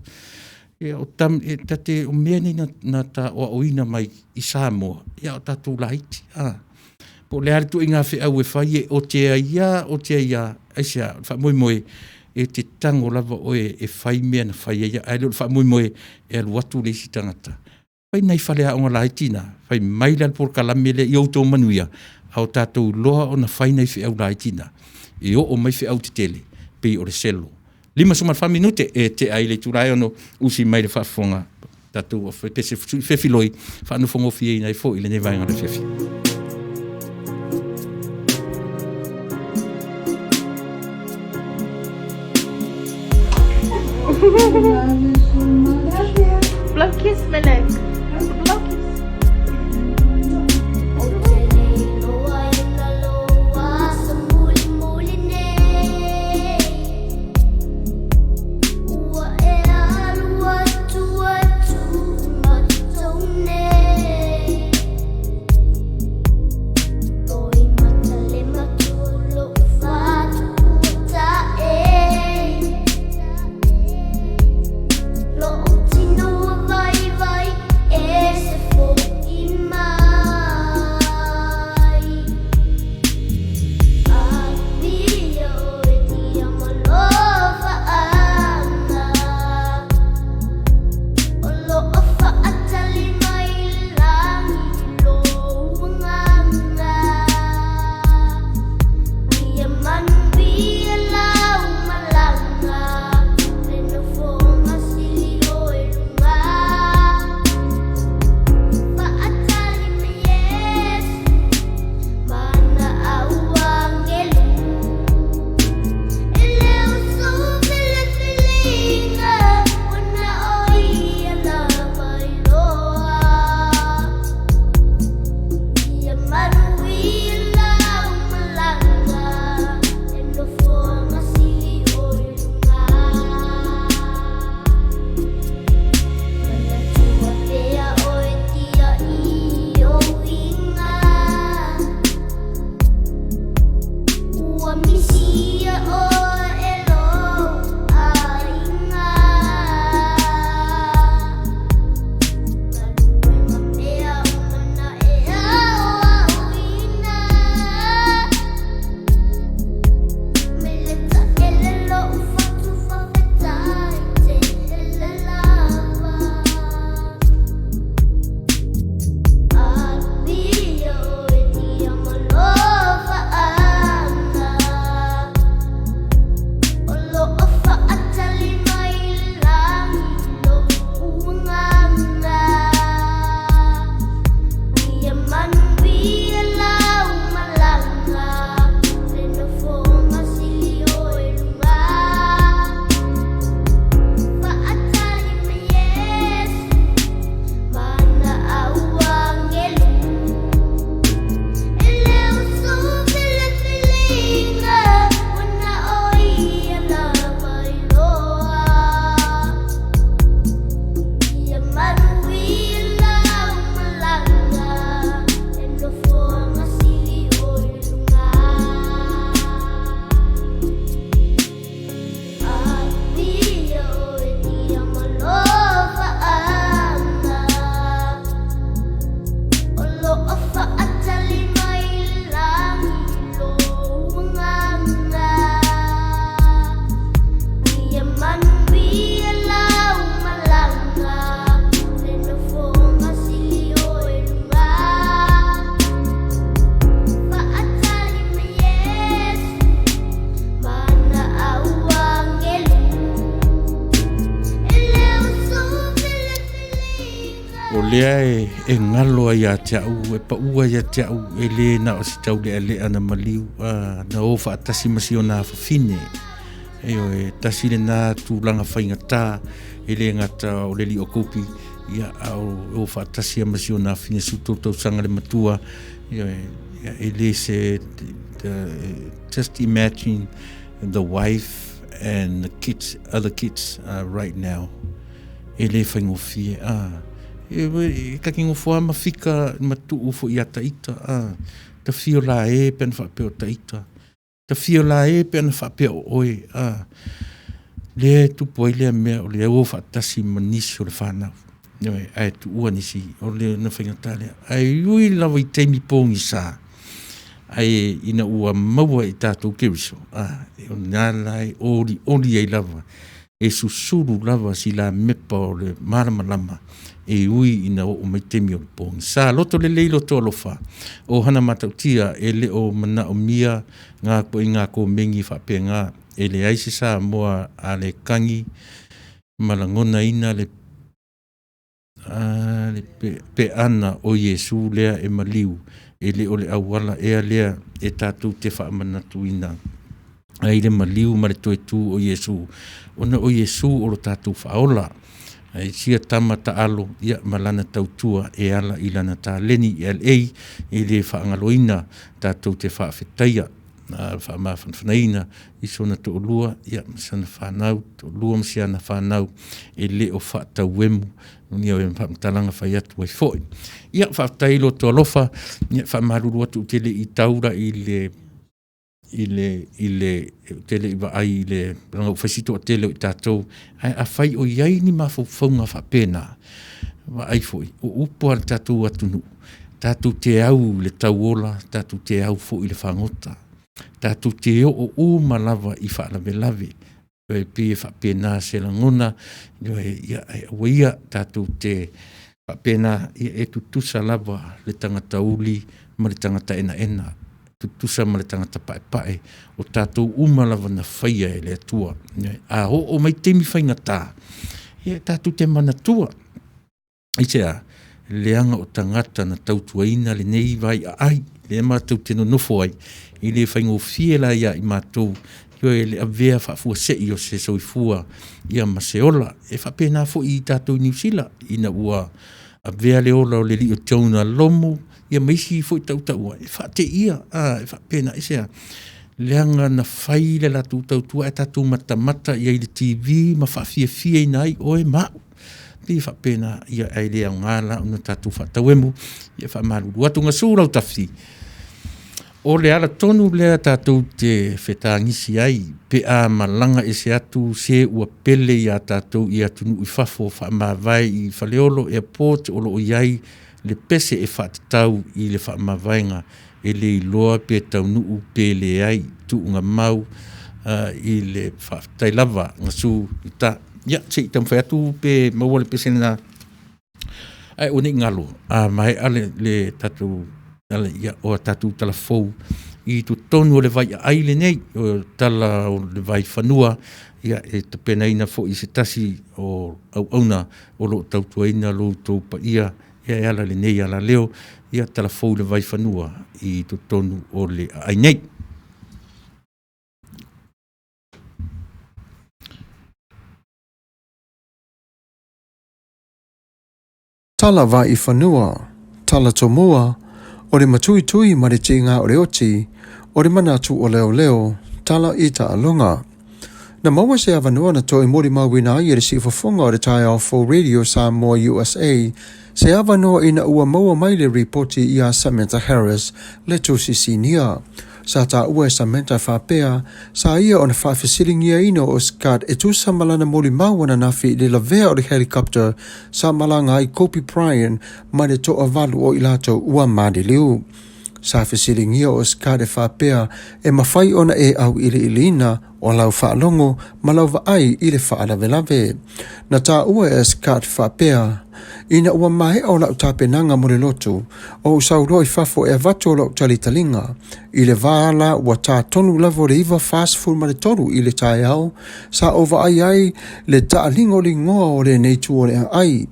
Ia, o tam, e, tate, o mea nei na, na taoaoina mai i Samoa, ia o tatou laiti. Po o le a le ituaiga feau e fai e ote ai lava, ote ai lava, aisea, o le faamoemoe e te tago lava oe e fai mea na fai ai, ae le o le faamoemoe e alu atu le isi tagata. Fai nai faleaoga laiti na, fai mai la le polokalame lea i outou manuia, a o tatou iloa ona fai nai feau laiti na, e oo mai feau tetele, pei o le selo. 54 minute e tea ai le itula e 6, usi mai le faafofoga tatou pese fefiloi faanofogofieina ai foi i lenei vaega o le afiafi. Blow kiss, Melek. Blow kiss. lea e, e galo ai ia te au, e paua ia te au, e lē na o se taulealea na maliu, a, na o faatasi ma si ona afafine. Ioe, tasi lenā tulaga faigata, e lē gata o le alii o Kopi, ia, a o, o faatasi ma si ona afafine 13 tausaga le matua. Ioe, ia, e lē se, just imagine the wife and the kids, other kids right now. E lē faigofie, a. E, e kaki gofo lava ma fika ma tuu foi ia taita, a. Tafio la e pe ana faapea o taita. Tafio la e pe ana faapea o oe, a. Lea e tupu ai lea mea o le o faatasi ma nisi o le fanau. Ioe, ae tuua nisi, o le na faigata lea. Ae ui lava i taimi pogisa, ae ina ua maua e tatou Keriso, a, o lena la e olioli ai lava, e susulu lava sila mepa o le malamalama, e ui ina oo mai taimi o le pogisa. Loto lelei, loto alofa, o hana matautia e le o manaomia ngā koe ngā komegi faapena, e leai se Samoa a le kagi ma lagonaina le a, le pe, peana o Iesu lea e maliu, e le o le auala ea lea e tatou te faamanatuina ai le maliu ma le toe tu o Iesu, ona o Iesu o lo tatou faaola. Ai sia tama taalo ia ma lana tautua e ala i lana taleni i LA, e le faagaloina tatou te faafetaia faamafanafanaina i sona toalua ia ma sana fanau, toalua ma si ana fanau e le o faatauemu ia o faamatalaga fai atu ai foi. Ia faafetai lo to alofa, ia faamalulu atu ou te le i taula i le i le i le ou te le i vaai i le leaga ua fai si toatele o i tatou, ae afai o i ai ni mafaufauga faapena, vaai foi o upu a le tatou atunuu, tatou te au i le tauola, tatou te au foi i le fagota, tatou te oo uma lava i faalavelave. E pei e faapena se lagona, ioe, ia ae aua ia tatou te faapena, ia e tutusa lava le tagata uli ma le tagata enaena, tutusa ma le tagata paepae, o tatou uma lava na faia e le Atua. A oo mai taimi faigata, ia tatou te manatua, aisea? Leaga o tagata na tautuaina lenei vaiaai, lea matou te nonofo ai, e le faigofie la ia i matou, ioe, le avea faafuasei o se soifua ia ma se ola. E faapena foi i tatou i Niu Sila, ina ua avea le ola o le alii o Jonah Lomu, ia ma isi foi tautaua, e faateia, a, e faapena, aisea? Leaga na fai le latou tautua ae tatou matamata i ai i le TV ma faafiafiaina ai oe ma au. Pei e faapena, ia ae le aoga la ona tatou faatauemu, ia faamalulu atu. Gasu Lautafi, o le ala tonu lea tatou te fetagisi ai pe a malaga ese atu se ua pele iā tatou i atunuu i fafo faamavae i Faleolo Airport o lo o i ai le pese e faatatau i le faamavaega e le iloa pe taunuu pe leai tuugamau i le faafetai lava Gasu i uta. Ia se i taumafai atu pe maua le pese lena, ae aua ne i galo, a maea le, le tatou tala, ia, o a tatou tala fou i totonu o le vaiaai lenei, o tala o le vaifanua, ia e tapenaina foi e se tasi o auauna o lo o tautuaina lo outou paia ia e ala i lenei alaleo, ia tala fou i le vaifanua i totonu o le aai nei. Tala Vaifanua, Tala Tomua, o le matuitui ma le tiga o le oti, o le manatu o leoleo, tala i taaloga. Na maua se avanoa na toe molimauina ai e le siufofoga o le Taeao Fou Radio Samoa USA se avanoa ina ua maua mai le ripoti iā Samantha Harris le tusi sinia. Sa taua e Samantha faapea, sa ia ona faafesiligiaina o Scott e tusa ma lana molimau ananafi i le lavea o le helicopter sa malaga ai Kobe Bryant ma le toavalu o i latou ua maliliu. Sa fesiligia o Scott e faapea e mafai ona e auiliiliina o lau faalogo ma lau vaai i le faalavelave. Na taua e Scott faapea, Ina ua maea o lau tapenaga mo le lotu, ou sau loa i fafo e avatu o lau talitaliga. I le va la ua tā tonu lava o le 9:43 i le taeao, sa ou vaai ai le taaliga o le igoa o lenei itu o le aai.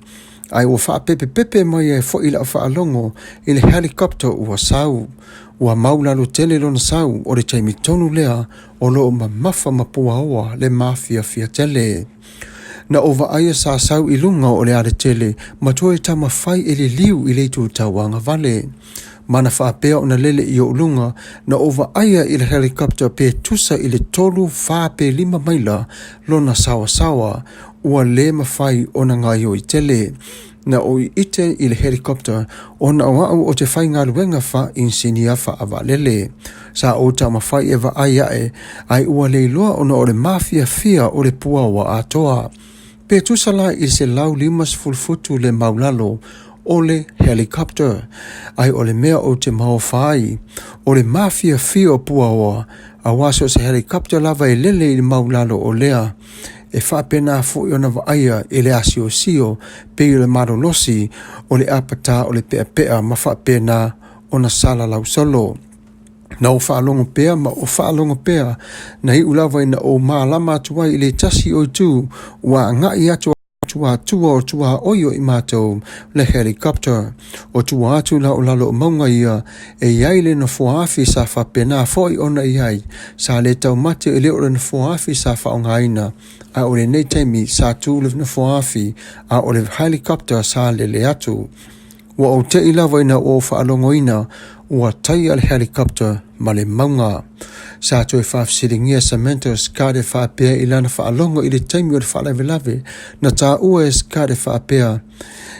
Ae ua faapepepepe mai ai foʻi la'u faalogo i le helicopter ua sau. Ua maulalo tele lona sau o le taimi tonu lea o loo mamafa ma puaoa le mafiafia tele. Na ou vaaia sa sau i luga o le alatele ma toe taumafai e liliu i le itu tauagavale. Ma na faapea ona lele i ou luga, na ou vaaia i le helicopter pe tusa i le 3, 4 pe 5 maila lona saoasaoa, ua le mafai ona gaoioi tele. Na ou ite i le helicopter ona o a'u ou te faigaluega faa-inisinia faavaalele. Sa ou taumafai e vaai a'e ae ua le iloa ona o le mafiafia o le puaoa atoa. Pe tusa la i le 150 futu le maulalo o le helicopter, ae o le mea ou te maofa ai, o le mafiafia o puaoa, auā so o se helicopter lava e lele i le maulalo o lea, e faapena foi ona vaaia i le asiosio pei o le malolosi o le apatā o le peapea ma faapena ona salalau solo. Na ou faalogo pea ma ou faalogo pea, na iu lava ina ou malama atu ai i le tasi o itu ua agai atu tua o tuaoi o i matou le helicopter. O tua atu la o lalo o mauga ia, e i ai le nofoa afi sa faapena foi ona i ai, sa le taumate e le o le nofoa afi sa faaaogaina, a o lenei taimi sa tu le nofoa afi, a o le helicopter sa lele atu. Ua ou te'i lava ina ua ou faalogoina ua taia le helicopter ma le mauga. Sa toe faafesiligia Samantha Scott e faapea i lana faalogo i le taimi o le faalavelave na taua e Scott e faapea,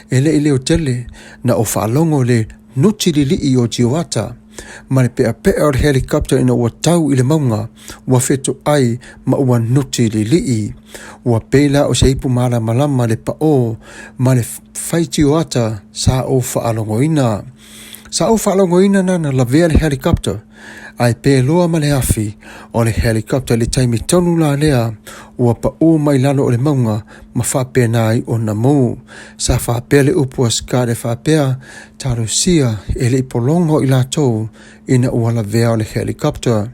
E le i leo tele, na ou faalogo le nuti lilii o tioata ma le peapea o le helicopter ina ua tau i le mauga, ua fetoai ma ua nuti lilii. Ua pei la o se ipu malamalama le paʻō ma le faitioata sa ou faalogoina. Sa ou faalogoina nana lavea le helicopter, ae pe loa ma le afi o le helicopter i le taimi tonu la lea ua paʻū mai lalo o le mauga ma faapena ai ona mū. Sa faapea le upu a Scott e faapea, Talosia e le i pologa o i latou ina ua lavea o le helicopter.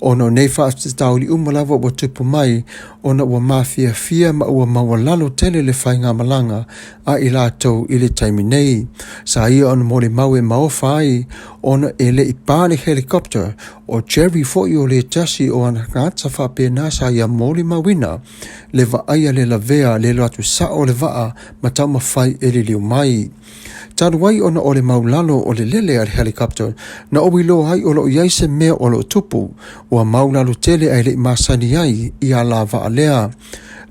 Ona o nei faafitauli uma lava ua tupu mai ona ua mafiafia ma ua maualalo tele le faigamalaga a i latou i le taimi nei. Sa ia ona molimau e maofa ai ona e le i pā le helicopter, o Jerry foi o le tasi o ana tagata faapena sa ia molimauina le vaaia le lavea le alu atu sao o le vaa ma taumafai e liliu mai. Talu ai ona o le maulalo o le lele a le helicopter, na ou iloa ai o lo o i ai se mea o lo o tupu, ua maulalo tele ae le i masani ai i alavaa lea.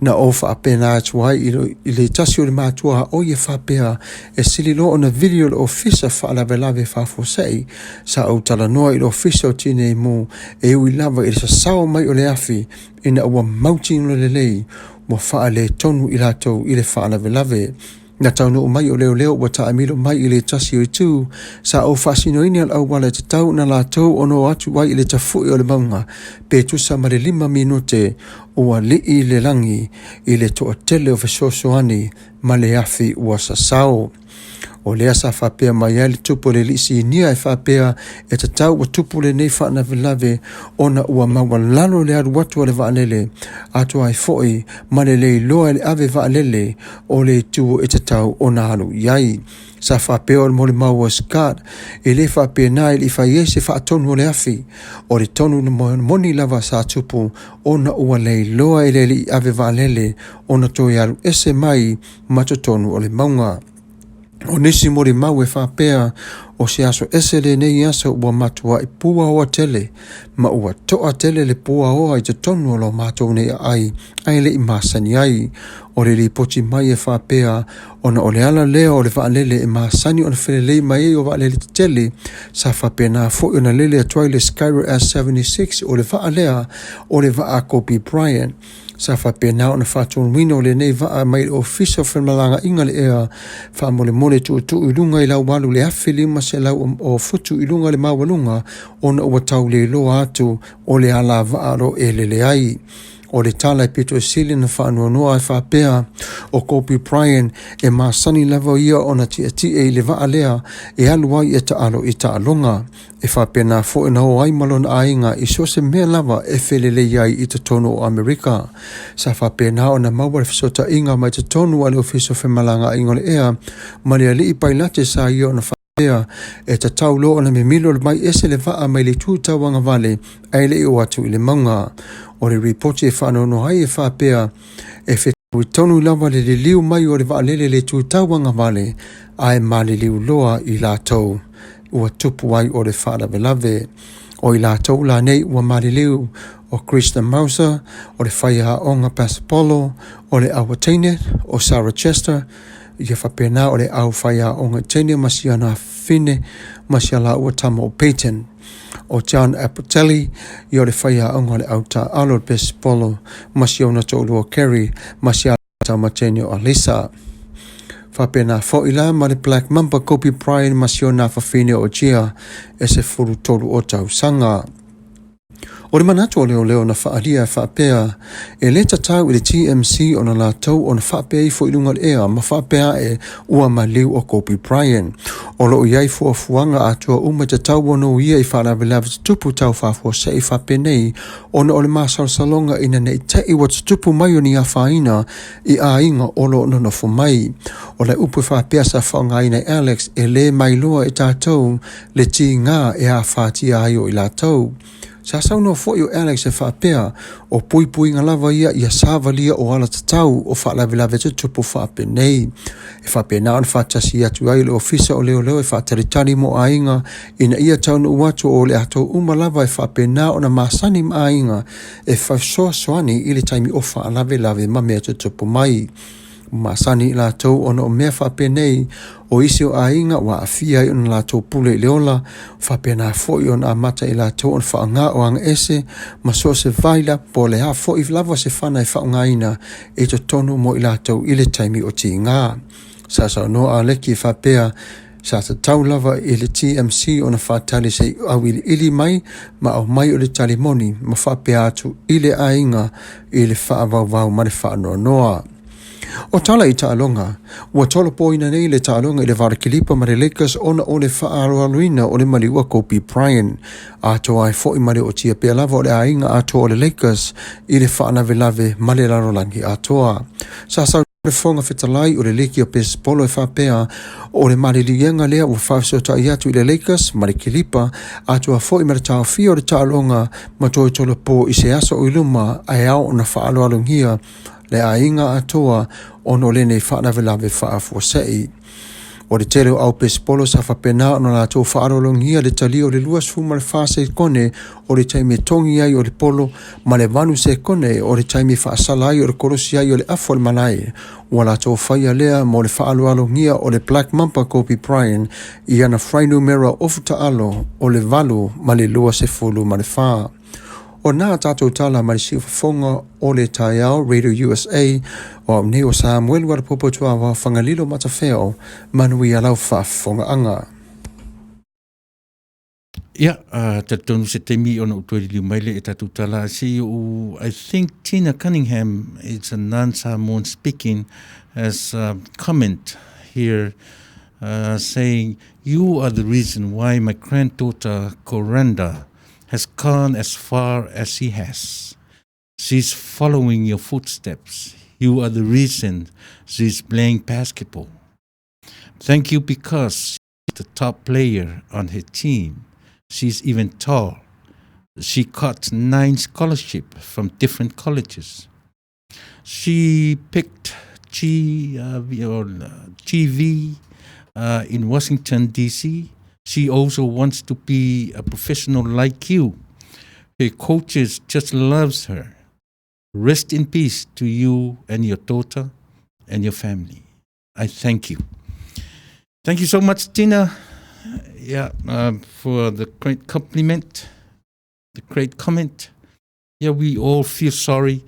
Na ou faapena atu ai i le tasi o le matua oi e faapea e sili loa ona vili o le ofisa faalavelave faafuasei. Sa ou talanoa i le ofisa o Tinei Mu e ui lava i le sasao mai o le afi ina ua mautinoa lelei ua faaletonu i latou i le faalavelave. Na taunuu mai o leoleo ua taamilo mai i le tasi o itu, sa ou faasinoina le auala e tatau ona latou ona o atu ai i le tafuʻi o le mauga, pe tusa ma le 5 minute ua lii le lagi i le toatele o fesoasoani ma le afi ua sasao. O lea sa faapea mai ai le tupu o le alii sinia e faapea e tatau ua tupu lenei faalavelave ona ua maualalo le alu atu a le vaalele, atoa ai foi ma le le iloa e le ave vaalele o le itu e tatau ona alu i ai. Sa faapea o le molimau a Scott, e le faapena e le i fai ai se faatonu o le afi. O le tonu moni lava sa tupu ona ua le iloa e le alii ave vaalele ona toe alu ese mai ma totonu o le mauga. O nisi molimau e faapea o se aso ese lenei aso ua matuai puaoa tele ma ua toa tele le puaoa i totonu o lo matou nei aai ae le i masani ai. O le lipoti mai e faapea ona o le ala lea o le vaalele e masani ona felelei mai ai o vaalele tetele sa faapena foi ona lele atu ai le Skyra S76 o le vaa lea o le vaa Kobe Bryant. Sa faapena ona faatonuina o lenei vaa mai le Ofisa o Femalagaaiga le Ea faamolemole tuutuu i luga i lau alu le 1,500 o futu i luga le maualuga ona ua tau le iloa atu o le alavaa o lo o e lele ai. O le tala e pito sili na faanoanoa e faapea, o Kobe Bryant e masani lava ia ona tietie i le vaa lea e alu ai e taalo i taaloga. E faapena foi na o ai ma lona aiga i so o se mea lava e felelei ai i totonu o Amerika. Sa faapena ona maua le fesootaiga mai totonu a le Ofisa o Femalagaaiga o le Ea ma le alii pailate sa ia ona faapea e tatau loa ona mimilo mai ese le vaa mai le itu tauagavale ae le i oo atu i le mauga. O le ripoti e faanoanoa ai e faapea e fetaui tonu lava le liliu mai o le vaalele i le itu tauagavale ae maliliu loa i latou ua tupu ai o le faalavelave. O i latou la nei ua maliliu o Krista Mauser, o le faiaoga pasipolo, o le aua teine, o Sarah Chester, ia faapena o le au faiaoga teine ma siana fine ma sia laua tama o Peyton. O John Apatelli, ia o le faiaoga o le au taaalo o le pesipolo ma si ona toalua Kerry ma sia tama teine o Alisa. Faapena foi la ma le Black Mamba Kobe Bryant ma si ona fafine o Gia e 13 o tausaga. O le manatu o leoleo na faaalia e faapea, e le tatau i le TMC ona latou ona faapea ifo i luga o le ea ma faapea ae ua maliu o Kobe Bryant. O lo o i ai fuafuaga atoa uma e tatau ona uia i faalavelave tutupu tau faafuasei faapenei ona o le masalosaloga ina ne i te i ua tutupu mai o ni afaina i aiga o lo o nonofo mai. O le upu e faapea sa faaaogaina e Alex, e le mailoa e tatou le tiga e afatia ai o i latou. Sa saunoa foi o Alex e faapea, o puipuiga lava ia ia savalia o alatatau o faalavelave tutupu faapenei. E faapena ona faatasi atu ai le Ofisa o Leoleo e faatalitali mo aiga ina ia taunuu atu o le ato uma lava e faapena ona masani ma aiga e fesoasoani i le taimi o faalavelave ma mea tutupu mai. Masani i latou ona o mea faapenei o isi o aiga ua aafia ai ona latou pule i le ola, faapena foi ona amata i latou ona faaaoga o agaese ma so o se vaila po o le a foi lava se fana e faaaogaina i totonu mo i latou i le taimi o tiga. Sa saunoa a Leki e faapea, sa tatau lava i le TMC ona faatali se i auiliili mai ma aumai o le tali moni ma faapea atu i le aiga i le faavauvau ma le faanoanoa. O tala i taaloga, ua tolopoina nei le taaloga i le va o le Kilipa ma le Lakers ona o le faaaloaloina o le maliu a Kobe Bryant. Atoa ai foi ma le ootia pea lava o le aiga atoa o le Lakers i le faalavelave ma le lalolagi atoa. Sa sau le Fofoga Fetalai o le Liki o Pesipolo e faapea o le maliliega lea ua faafesootai atu i le Lakers ma le Kilipa atoa foi ma le taofia o le taaloga ma toe tolopo i se aso o i luma ae ao ona faaaloalogia le aiga atoa ona o lenei faalavelave faafuasei. O le tele o au pesipolo sa faapena ona latou faaaloalogia le talia o le 24 sekone o le taimi e togi ai o le polo ma le 8 sekone o le taimi e faasala ai o le kolosi ai o le afu o le malae. Ua latou faia lea mo le faaaloalogia o le Black Mamba Kobe Bryant i ana fuainumera ofu taalo o le 8 ma le 24. O nā tātou tala mai le siufofoga o le taeao Radio USA o au nei o Samuelu Alapopo Tuavao Fagalilo Matafeo, manuia lau faafofogaaga. Ia, talitonu se taimi ona ou toe liliu mai lea i tatou tala. See, I think Tina Cunningham is a non-Samoan speaking has a comment here saying, you are the reason why my granddaughter Coranda has gone as far as she has. She's following your footsteps. You are the reason she's playing basketball. Thank you because she's the top player on her team. She's even tall. She got 9 scholarships from different colleges. She picked GV in Washington, D.C. She also wants to be a professional like you. Her coaches just loves her. Rest in peace to you and your daughter and your family. I thank you. Thank you so much, Tina. Yeah, for the great compliment, the great comment. Yeah, we all feel sorry.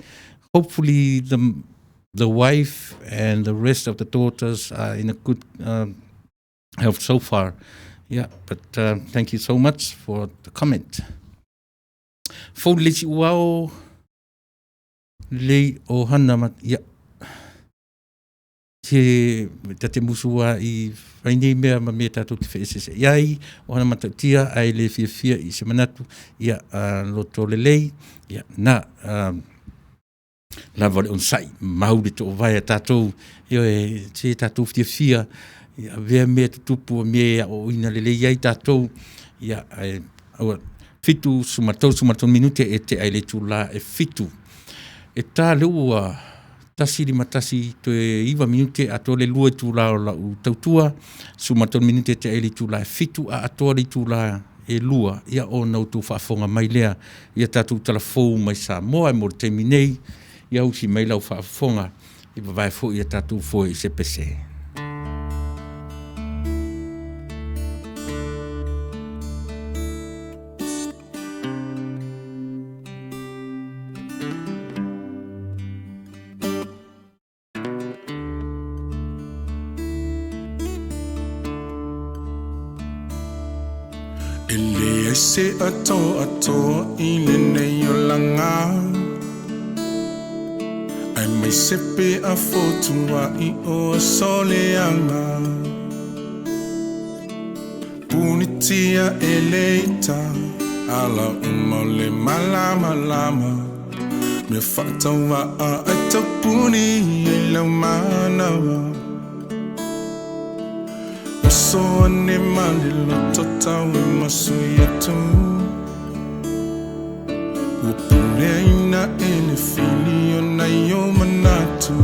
Hopefully the wife and the rest of the daughters are in a good health so far. Yeah, but thank you so much for the comment. Fou le isi uao. Lelei o hana ma ia te ta te musu a i fai nei mea ma mea tatou te feeseeseai ai, o hana matautia ae le fiafia i se manatu, ia loto lelei, ia na lava o le onosai, mau le toovae a tatou, ioe, se tatou fiafia e avea mea tutupu ma mea e aoaoina lelei ai tatou, ia ae aua. 7:33 minute e tea i le itula e 7. E ta lea ua 1:51 toe 9 minute atoa le 2 itula o lau tautua, 13 minute e tea i le itula e 7, a atoa le itula e 2, ia ona outou faafofoga mai lea i a tatou talafou mai Samoa. Ae mo le taimi nei, ia usi mai lau faafofoga i vavae foi a tatou foe i se pese. E leai se atoatoa i lenei olaga, Aemaise pe a fotuai o aso leaga. Punitia e le ita ala uma o le malamalama, Mea faatauvaa ai taupuni ai lau manawa. Oso ane ma le loto tau e masui atu, Ua puleaina e le fili o nai o manatu.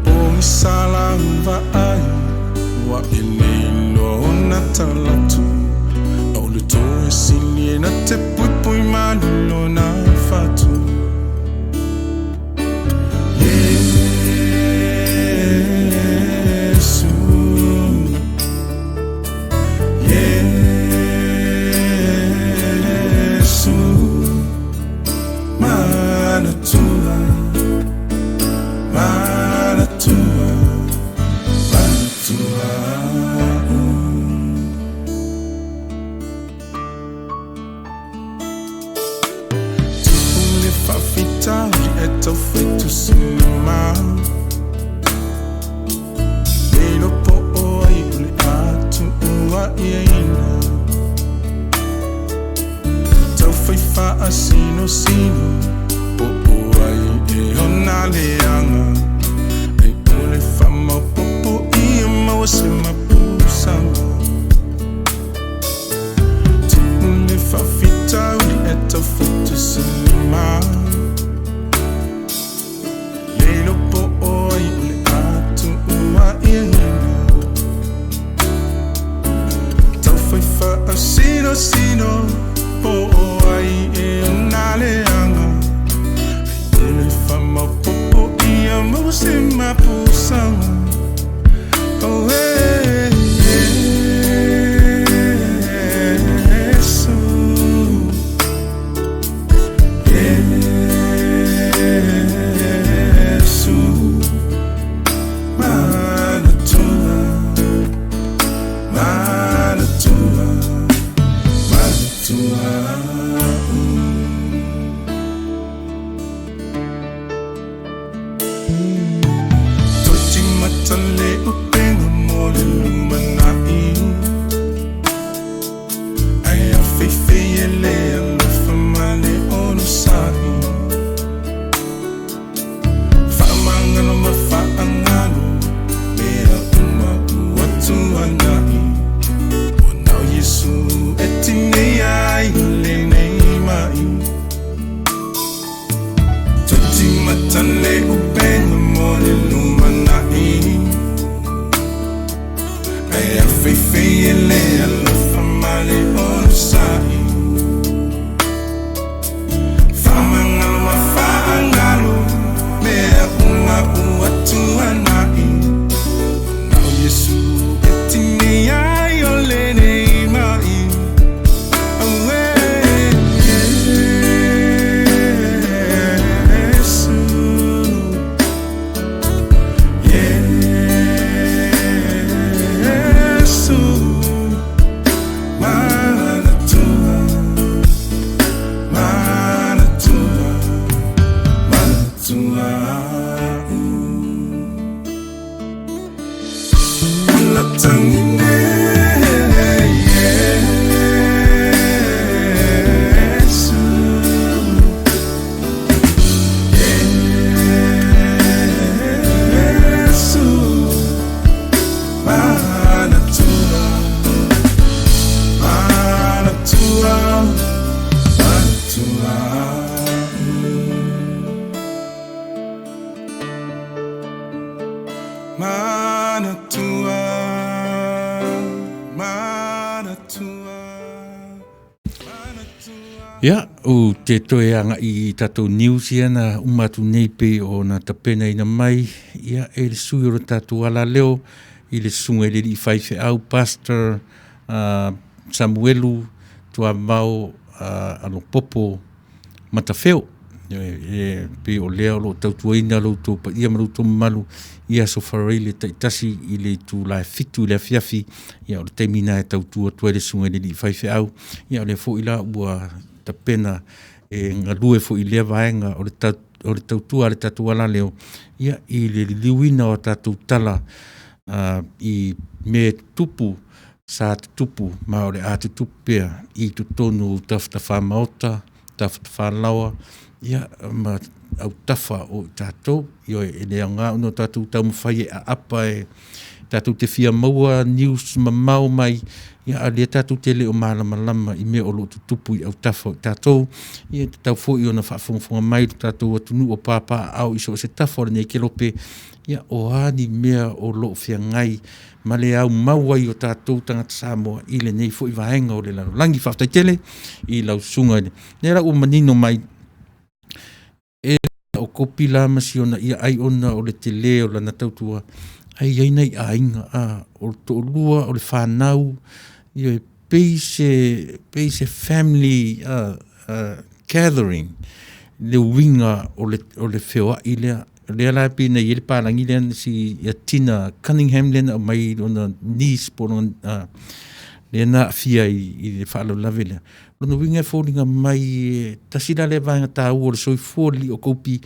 Pogisa lau vaai ua e le iloa ona talatu, A o le toe sili e na te puipui malu lona fatu. Iesu, Iesu, manatua, manatua, manatua. Tupu le faafitauli e taufetusilima, Le iloa po o ai o le a tuuaiaina. Taufai faasinosino po o ai e ona leaga, Ai o le faamaopoopo ia maua se mapusaga. Tupu le faafitauli e taufetusilima, Le iloa po o ai o le a tuuaiaina. Taufai faasinosino po o ai e ona leaga, Ai o le faamaopoopo ia maua se mapusaga. Oh, hey, Iesu, Iesu, manatua, manatua, manatua. Toetimata le upega mo le lumanai, Ae afeifei e le alofa ma le onosai. Faamagalo ma faagalo mea uma ua tuanai, Ona o Iesu e tineia ai lenei mai. Toetimata le upega mo le lumanai, Ae afeifei e le alofa ma le onosai. Manatua. Manatua, manatua. Ia, ou te toe agai i tatou news ia na uma atu nei pei ona tapenaina mai ia e le sui o le tatou alaleo i le susuga i le alii faifeau Pastor Samuelu Tuavao Alopopo Matafeo. E pei o lea o lo o tautuaina lo outou paia ma lo outou mamalu i Aso Faraile taitasi i le itula e 7 i le afiafi. Ia o le taimi lena e tautua atu ai le susuga i le alii faifeau. Ia o lea foi la ua tapena e galue foi i lea vaega o le tautua a le tatou alaleo ia i le liliuina o tatou tala i mea e tutupu, sa tutupu ma o le a tutupu pea i totonu o tafatafa maota, tafatafa laoa ma autafa o i tatou. Ioe, e le aoga ona tatou taumafai e aapa tatou te fia maua news mamao mai, a o lea tatou te le o malamalama i mea o lo o tutupu i autafa o tatou. Ia e tatau foi ona faafogafoga mai lo tatou atunuu o papaaao i so o se tafa o lenei kelope, o a ni mea o lo o feagai ma le aumau ai o tatou tagata Samoa i lenei foi vaega o le lalolagi. Faafetai tele i lau susuga i le… O lea la ua manino mai, e le o kopi la ma si ona ia ai ona o le tele o lana tautua, ae i ai nai aiga, o le toalua, o le fanau, e pei se family gathering le uiga o le feoai lea. O lea la pei ona i ai le palagi lea na si ia Tina Cunningham lea na aumai lona niece po o lona, lea na aafia i le faalavelave lea. O lona uiga e foliga mai e tasi la lea vaega taua o le soifua o le alii o Kopi,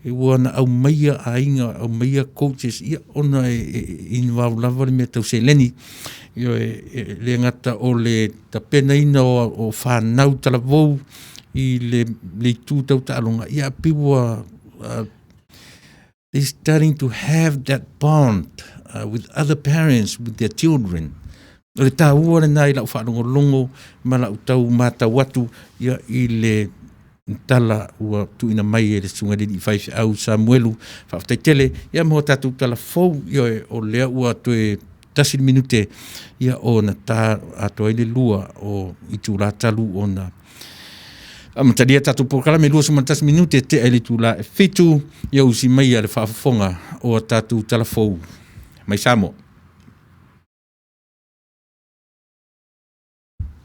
ua na aumaia aiga, aumaia coaches, ia ona e involve lava le mea tau seleni. Ioe, e le gata o le tapenaina o fanau talavou i le itu tau taaloga, ia ae pei ua they starting to have that bond with other parents, with their children. O le taua lena i lau faalogologo ma lau tau matau atu ia, i le tala ua tuuina mai e le susuga i le alii faifeau Samuelu. Faafetai tele ia mo tatou tala fou. Ioe, o lea ua toe 1 minute ia ona ta atoa ai le 2 o itula talu ona amatalia tatou polokalame, 21 minute tea i le itula e 7. Ia usi mai le faafofoga o a tatou tala fou mai Samoa.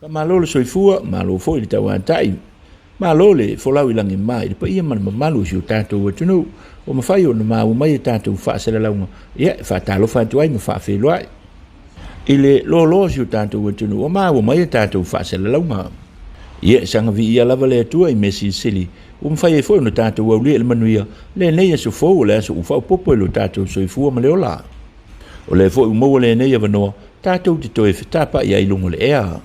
Faamalo le soifua, malo foi le tauatai, malo le folau i lagima i le paia ma le mamalu o si o tatou atunuu ua mafai ona maua mai e tatou faasalalauga. Ia, e faatalofa atu ai ma faafeiloai i le loaloa o si o tatou atunuu ua maua mai e tatou faasalalauga. Ia, e saga viia lava le Atua i mea silisili ua mafai ai foi ona tatou aulia i le manuia lenei aso fou, o le aso ua faaopoopo i lo tatou soifua ma le ola. O lea foi ua maua lenei avanoa tatou te toe fetapa'i ai i luga o le ea.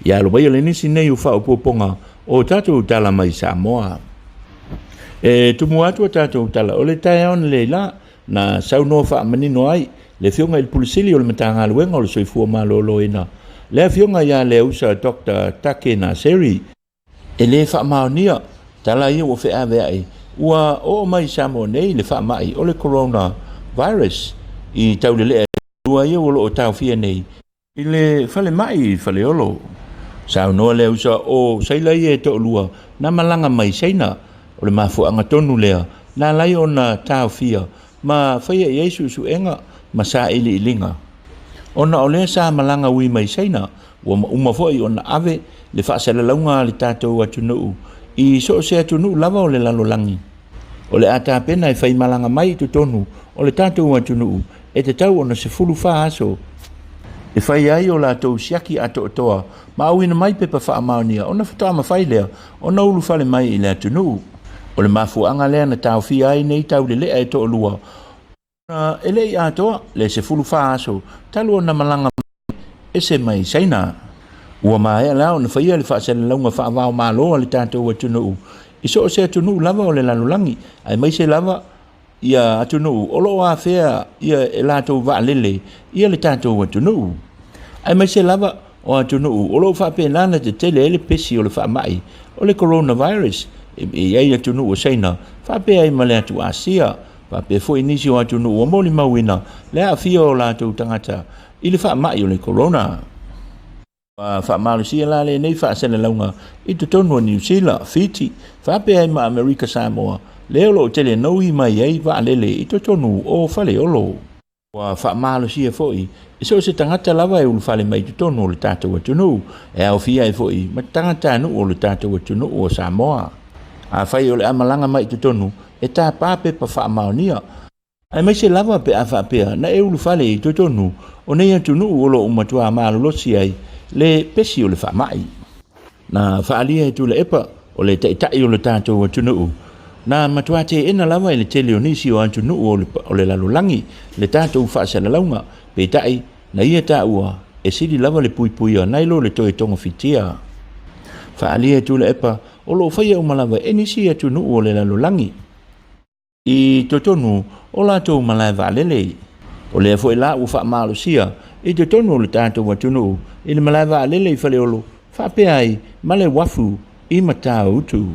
Ia alo maia le nisi nei o faaopoopoga o tatou tala mai Samoa. E tumu atu a tatou tala o le taeao na leila na saunoa faamanino ai le Afioga i le Pule Sili o le Matagaluega o le Soifua Maloloina, le Afioga ia Leausa Dr. Take Naseri. E le faamaonia tala ia ua feaveai ua oo mai i Samoa nei le faamai o le Corona Virus i taulelea lua ia ua loo taofia nei i le falemai i Faleolo. Saunoa le usa o sailor ia e toalua na malaga mai Saina, o le mafuaaga tonu lea na alai ona taofia ma faia i ai suesuega ma sailiiliga. Ona o lea sa malaga ui mai Saina, ua uma foi ona ave le faasalalauga a le tatou atunuu i so o se atunuu lava o le lalolagi. O le a tapena e faimalaga mai i totonu o le tatou atunuu e tatau ona 14 aso e fai ai o latou siaki atoatoa ma auina mai pepa faamaonia ona faatoa mafai lea ona ulufale mai i le atunuu. O le mafuaaga lea na taofia ai nei taulelea e toalua ona e le i atoa le 14 aso talu ona malaga ese mai Saina. Ua maea la ona faia le faasalalauga faava-o-Malo a le tatou atunuu i so o se atunuu lava o le lalolagi, aemaise lava ia atunuu o lo o afea ia e latou vaalele ia le tatou atunuu, aemaise lava o atunuu o lo o faapena ona tetele ai le pesi o le faamai o le coronavirus. E i ai atunuu o Saina faapea ai ma le atu Asia, faapea foi nisi o atunuu ua molimauina le aafia o latou tagata i le faamai o le corona. Ua faamalosia la lenei faasalalauga i totonu o Niu Sila, Fiti, faapea ai ma Amerika Samoa, lea o lo o tele noui mai ai vaalele i totonu o Faleolo. Ua faamalosia foi e so o se tagata lava e ulufale mai i totonu o le tatou atunuu, e aofia ai foi ma tagatanuu o le tatou atunuu o Samoa. Afai o le a malaga mai i totonu, e tapa pepa faamaonia, aemaise lava pe a faapea na e ulufale i totonu o nei atunuu o lo o matua malolosi ai le pesi o le faamai. Na faaalia e Tuilaepa, o le taitai o le tatou atunuu, na matua teena lava e le tele o nisi o atunuu o le lalolagi le tatou faasalalauga, peitai, na ia taua e sili lava le puipuia nai lo le toe togafitia. Faaalia e Tuilaepa, o lo o faia uma lava e nisi atunuu o le lalolagi. I totonu o latou malae vaalele. O lea foi la ua faamalosia i totonu o le tatou atunuu i le malae vaalele i Faleolo faapea ai ma le uafu i Matautu.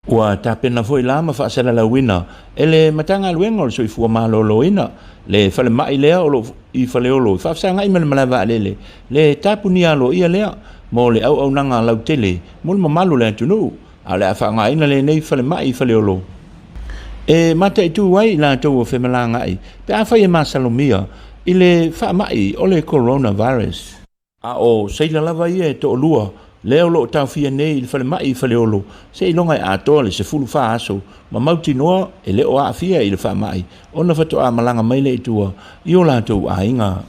Ua tapena foi la ma faasalalauina e le Matagaluega o le Soifua Maloloina le falemai lea o lo o i Faleolo e faafesagai ma le malae vaalele le tapunia aloaia lea mo le auaunaga lautele mo le mamalu o le atunuu. A o le a faaaogaina lenei falemai i Faleolo e mataitu ai i latou o femalagaai pe afai e masalomia i le faamai o le coronavirus. A o seila lava ia e toalua lea o lo o taofia nei i le falemai i Faleolo seiloga e atoa le 14 aso ma mautinoa e le o aafia i le faamai ona faatoa malaga mai lea i tua i o latou aiga.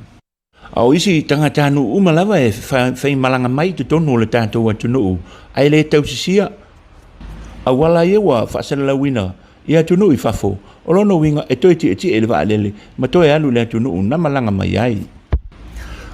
A o isi tagatanuu uma lava e faimalaga mai i totonu o le tatou atunuu ae le tausisia auala ia ua faasalalauina i atunuu i fafo, o lona uiga e toe tietie i le vaalele ma toe alu i le atunuu na malaga mai ai.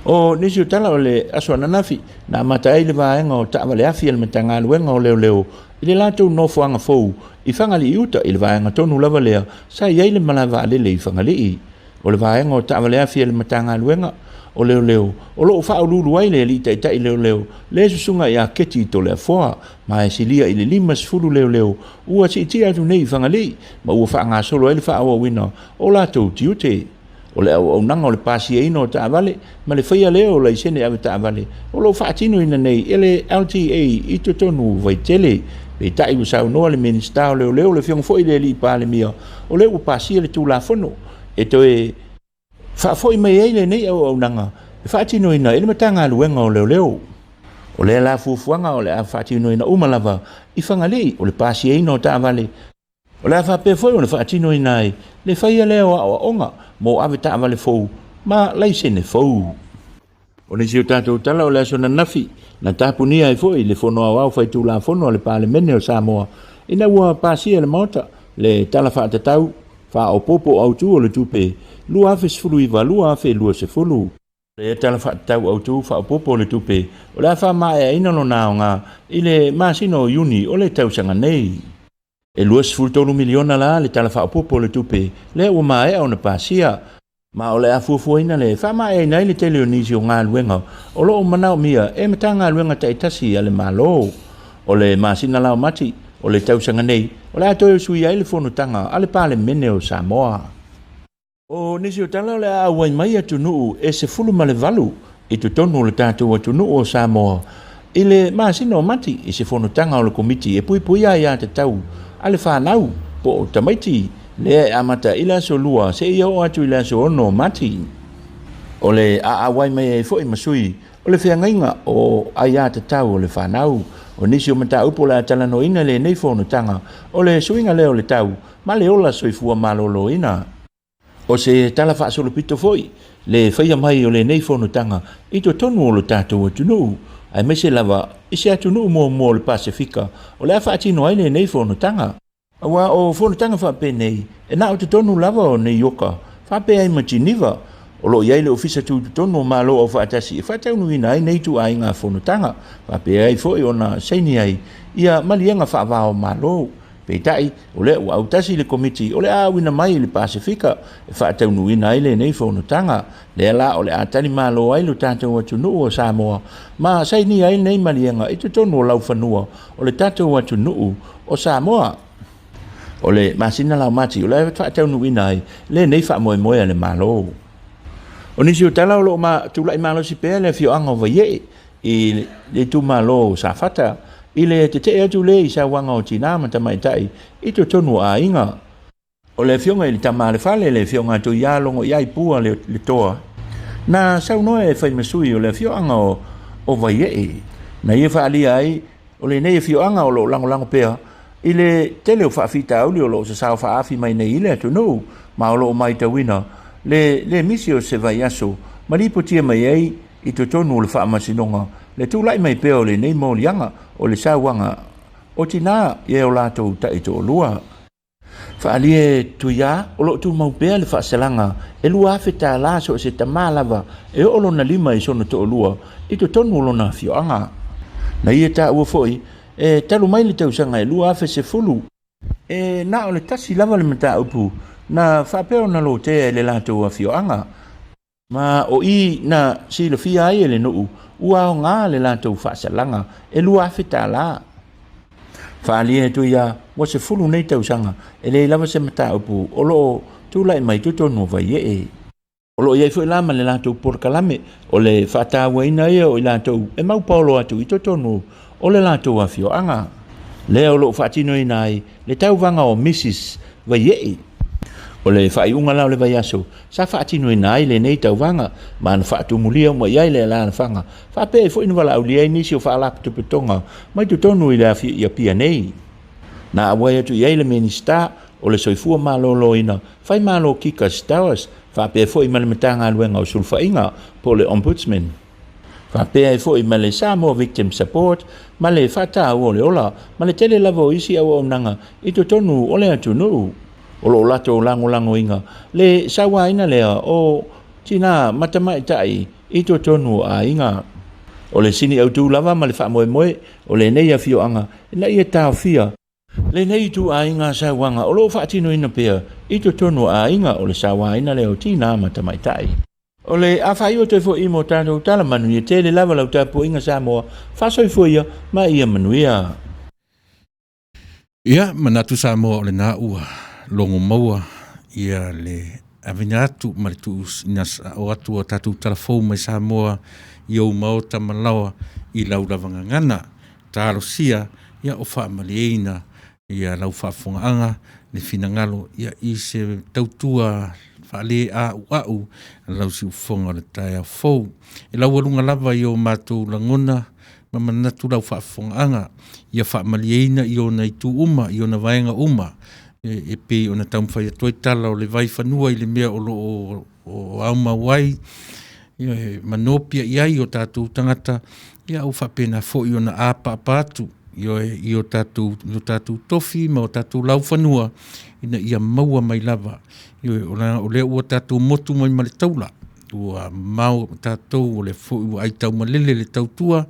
O nisi o tala o le aso ananafi na amata ai le vaega o taavale afi a le Matagaluega o Leoleo i le latou nofoaga fou i Fagalii-uta i le vaega tonu lava lea sa i ai le malae vaalele i Fagalii. O le vaega o taavaleafi a le Matagaluega o Leoleo o lo o faauluulu ai le Alii Taitai Leoleo le Susuga ia Keti Toleafoa, ma e silia i le 50 leoleo ua siitia atu nei i Fagalii ma ua faagasolo ai le faaauauina o latou tiute. O le auaunaga o le pasiaina o taavale ma le faia lea o laisene avetaavale o lo o faatinoina nei e le LTA i totonu o Vaitele. Peitai ua saunoa le Minisita o Leoleo le Afioga foi i le Alii Palemia o lea ua pasia le Tulafono e toe faafoi mai ai lenei auaunaga e faatinoina e le Matagaluega o Leoleo. O lea la fuafuaga o le a faatinoina uma lava i Fagalii o le pasiaina o taavale, o le a faapea foi ona faatinoina ai le faia lea o aoaoga mo avetaavale fou ma laisene fou. O nisi o tatou tala o le aso ananafi na tapunia ai foi le Fono Aoao Faitulafono a le Palemene o Samoa ina ua pasia e le Maota le Tala Faatatau Faaopoopo Autu o le Tupe 2019/2020. O le Tala Faatatau Autu Faaopoopo o le Tupe o le a faamaeaina lona aoga i le masina o Iuni o le tausaga nei. E 23 miliona la le Tala Faaopoopo o le Tupe lea ua maea ona pasia, ma o le a fuafuaina le faamaeaina ai le tele o nisi o galuega o lo o manaomia e Matagaluega taitasi a le Malo. O le masina la o Mati o le tausaga nei o le a toe suia ai le fonotaga a le Palemene o Samoa. O nisi o tala o le a auai mai atunuu e 18 i totonu o le tatou atunuu o Samoa i le masina o Mati i se fonotaga o le Komiti e puipuia aiatatau a le fanau po o tamaiti lea e amata i le aso 2 seia oo atu i le aso 6 o Mati. O le a auai mai ai foi ma sui o le feagaiga o aiatatau o le fanau. O nisi o mataupu o le a talanoaina i lenei fonotaga o le suiga lea o le tau ma le ola soifua maloloina. O se tala faasolopito foi le faia mai o lenei fonotaga i totonu o lo tatou atunuu, aemaise lava i se atunuu muamua o le Pasefika o le a faatino ai lenei fonotaga. Aua o fonotaga faapenei e na o totonu lava o New Ioka faapea ai ma Geneva, o lo o i ai le Ofisa Tutotonu o Malo Aufaatasi e faataunuuina ai nei ituaiga fonotaga, faapea ai foi ona saini ai ia maliega faava o Malo. Peitai, o lea ua autasi le Komiti o le a auina mai i le Pasefika e faataunuuina ai lenei fonotaga. Lea la o le a talimalo ai lo tatou atunuu o Samoa ma sainia ai lenei maliega i totonu o laufanua o le tatou atunuu o Samoa. O le masina la o Mati o le a faataunuuina ai lenei faamoemoe a le Malo. O nisi o tala o lo o tulai malosi pea le afioaga o Vaiee i le itumalo o Safata i le tetee atu lea i sauaga o tinā ma tamaitai i totonu o aiga. O le afioga i le tama a le fale, le afioga a Tuia logo i ai Pua le, le toa, na saunoa e fai ma sui o le afioaga o, o Vaiee, na ia faaalia ai o lenei afioaga o lo o lagolago pea i le tele o faafitauli o lo o sasao faaafi mai nei i le atunuu, ma o lo o matauina le le misi o se vaiaso ma lipotia mai ai i totonu o le faamasinoga le tulai mai pea o lenei moliaga o le sauaga o tinā i o latou taitoalua. Faalia Tuia, o lo o tumau pea le faasalaga e $2,000 so o se tamā lava e oo lona lima i sona toalua i totonu o lona afioaga. Na ia taua foi, e talu mai le tausaga e 2010, e na o le tasi lava le mataupu na faapea ona lotea e le latou afioaga, Ma o i na silafia ai e le nuu ua aoga le latou faasalaga e $2,000. Faaalia e Tuia ua 10 nei tausaga e leai lava se mataupu o lo o tulai mai totonu o Vaiee. O lo o i ai foi la ma le latou polokalame o le faatauaina ia o i latou e maupaolo atu i totonu o le latou afioaga. Lea o lo o faatinoina ai le tauvaga o Mrs Vaiee. O le faaiuga la o le vaiaso sa faatinoina ai lenei tauvaga ma na faatumulia uma i ai le alaalafaga faapea ai foi na valaaulia ai nisi o faalapotopotoga mai totonu i le i Apia nei. Na auai atu i ai le Minisita o le Soifua Maloloina Faimalo Kika Stowers faapea foi ma le Matagaluega o Sulufaiga po o le Ombudsman. Faapea ai foi ma le Samoa Victim Support ma le Faataua o le Ola ma le tele lava o isi auaunaga i totonu o le atunuu. O lo o latou lagolagoina le sauaina lea o tinā ma tamaitai i totonu o aiga. O le sini autu lava ma le faamoemoe o lenei afioaga ina ia taofia lenei ituaiga sauaga o lo o faatinoina pea i totonu o aiga o le sauaina lea o tinā ma tamaitai. O le a faaiu atu ai foi mo tatou tala manuia tele lava lau tapuaiga Samoa, faasoifua ia ma ia manuia. Ia, manatu Samoa o lena ua logo maua ia le avina atu ma le tuuina o atu o tatou talafou mai Samoa i ou maota ma laoa i lau lava gagana. Talosia ia o faamalieina ia lau faafofogaaga le finagalo ia i se tautua faaleauau lau siufofoga o le taeao fou. E laualuga lava i o matou lagona ma manatu lau faafofogaaga ia faamalieina i ona itu uma, i ona vaega uma, e pei ona taumafai atu ai tala o le vaifanua i le mea o lo o aumau ai, e manopia i ai o tatou tagata, ia ua faapena foi ona apaapa atu i o tatou tofi ma o tatou laufanua ina ia maua mai lava. Ioe, o lea ua tatou motu mai ma le taula, ua mamao tatou, o lea foi ua aitaumalele le tautua,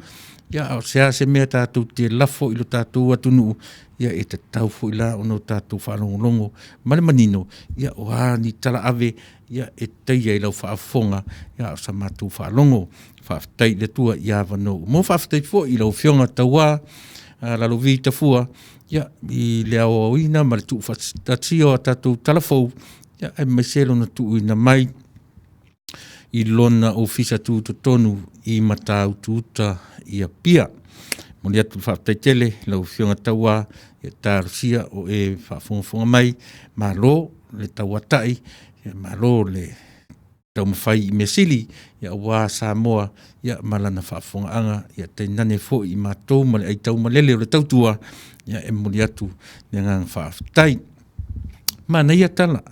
ia a o se a se mea tatou te lafo i lo tatou atunuu, ia e tatau foi la ona o tatou faalogologo ma le manino, ia o a ni talaave, ia e taia i lau faafofoga, ia a o sa matou faalogo. Faafetai i le Atua i avanoa ua maua. Faafetai foi i lau Afioga Taua Lalovi Tafua, ia, i le aoaoina ma le tuufaatasia o a tatou talafou, ia, aemaise lona tuuina mai i lona ofisa tutotonu i Matautu-uta i Apia. Momoli atu le faafetai tele i lau Afioga Taua, ia talosia o e faafogafoga mai, malo le tauatai, ia malo le taumafai i mea sili, ia aua Samoa ia ma lana faafofogaaga, ia tainane foi i matou ma le aitaumalele o le tautua, ia e momoli atu le agaga faafetai. Manaia tala,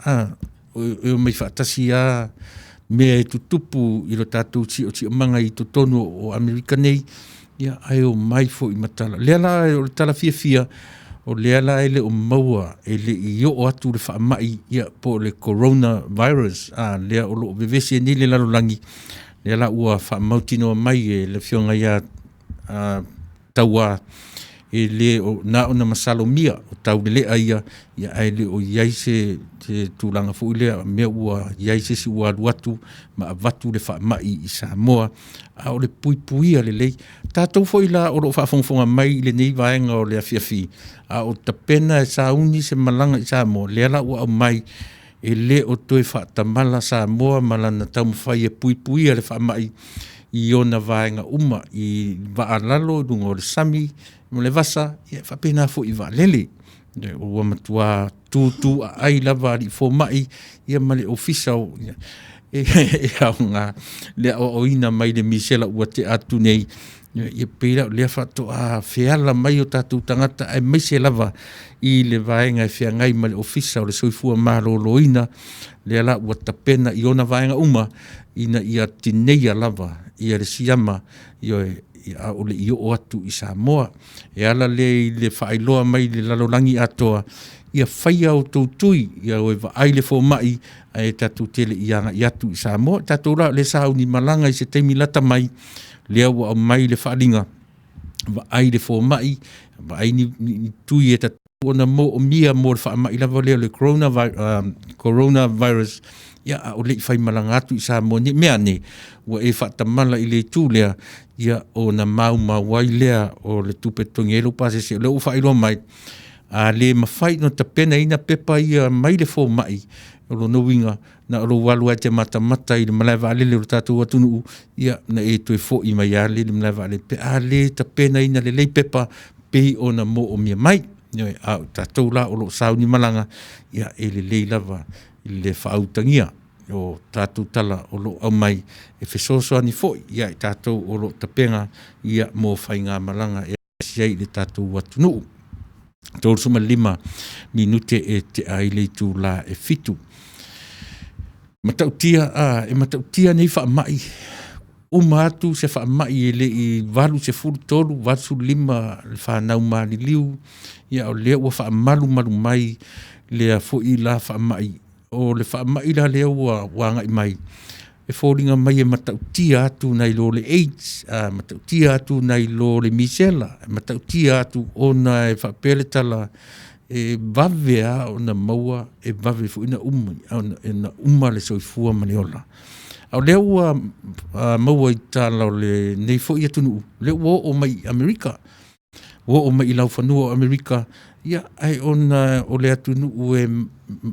e omai faatasi lava mea e tutupu i lo tatou siosiomaga i totonu o Amerika nei, ia ae omai foi ma tala. Lea la o le tala fiafia, o lea la e le o maua, e le i oo atu le faamai ia po o le coronavirus, a lea o lo o vevesi ai nei le lalolagi, lea la ua faamautinoa mai e le Afioga ia Taua. E lē o na ona masalomia o taulele'a ia, ia ae le o i ai se tulaga foi lea mea ua i ai se isi ua alu atu ma avatu le faama'i i Samoa, a o le puipuia lelei. Tatou foi la o lo o faafogafoga mai i lenei vaega o le afiafi, a o tapena e sauni se malaga i Samoa, lea la ua aumai e lē o toe faatamala Samoa ma lana taumafai e puipuia le faamai i ona vaega uma i vaa lalo i luga o le sami ma le vasa, ia e faapena foi i vaalele. Ua matua tutuaai lava alii fomai ia ma le Ofisa o e aoga le aoaoina mai le misela ua tea atu nei, ia pei la o lea faatoa feala mai o tatou tagata aemaise lava i le vaega e feagai ma le Ofisa o le Soifua Maloloina, lea la ua tapena i ona vaega uma ina ia tineia lava ia le siama, ioe, a o le i oo atu i Samoa. E ala lea i le faailoa mai i le lalolagi atoa, ia faia a outou tui, ia o e vaai le fomai ae tatou te le i agai atu i Samoa. O tatou la o lea e sauni malaga i se taimi lata mai, lea ua aumai le faaaliga, vaai le fomai, vaai ni tui e tatau ona moomia mo le faamai lava lea o le coronavirus, ia a o le i faimalaga atu i Samoa, ne i meaane ua e faatamala i le itu lea, ia ona maumau ai lea o le tupe e totogi ai lou pasese. O lea ua faailoa mai, a le mafai ona tapenaina pepa ia mai le fomai, o lona uiga na o lou alu lava e te matamata i le malaevaalele o le tatou atunuu, ia ona e toe foi mai lava lea i le malaevaalele pe a le tapenaina lelei pepa pei ona moomia mai. Ioe, a o tatou la o lo o sauni malaga, ia e lelei lava le faautagia o tatou tala o lo o aumai e fesoasoani foi ia i tatou o lo o tapena mo faigamalaga e asiasi ai i le tatou atunuu. 35 minute e tea ai le itula e 7. Matautia, e matautia nei faamai, uma atu se faamai e le i 83, 85 le fanau maliliu, ia o lea ua faamalumalu mai lea foi la faamai. O le faamai la lea ua agai mai, e foliga mai e matautia atu nai lo le AIDS, a matautia atu nai lo le misela, e matautia atu ona e faapea le tala, e vave lava ona maua, e vave foi ona uma le soifua ma le ola. A o lea ua maua i tala o lenei foi atunuu, lea ua oo mai i Amerika, ua oo mai i laufanua o Amerika, ia ae ona o le atunuu e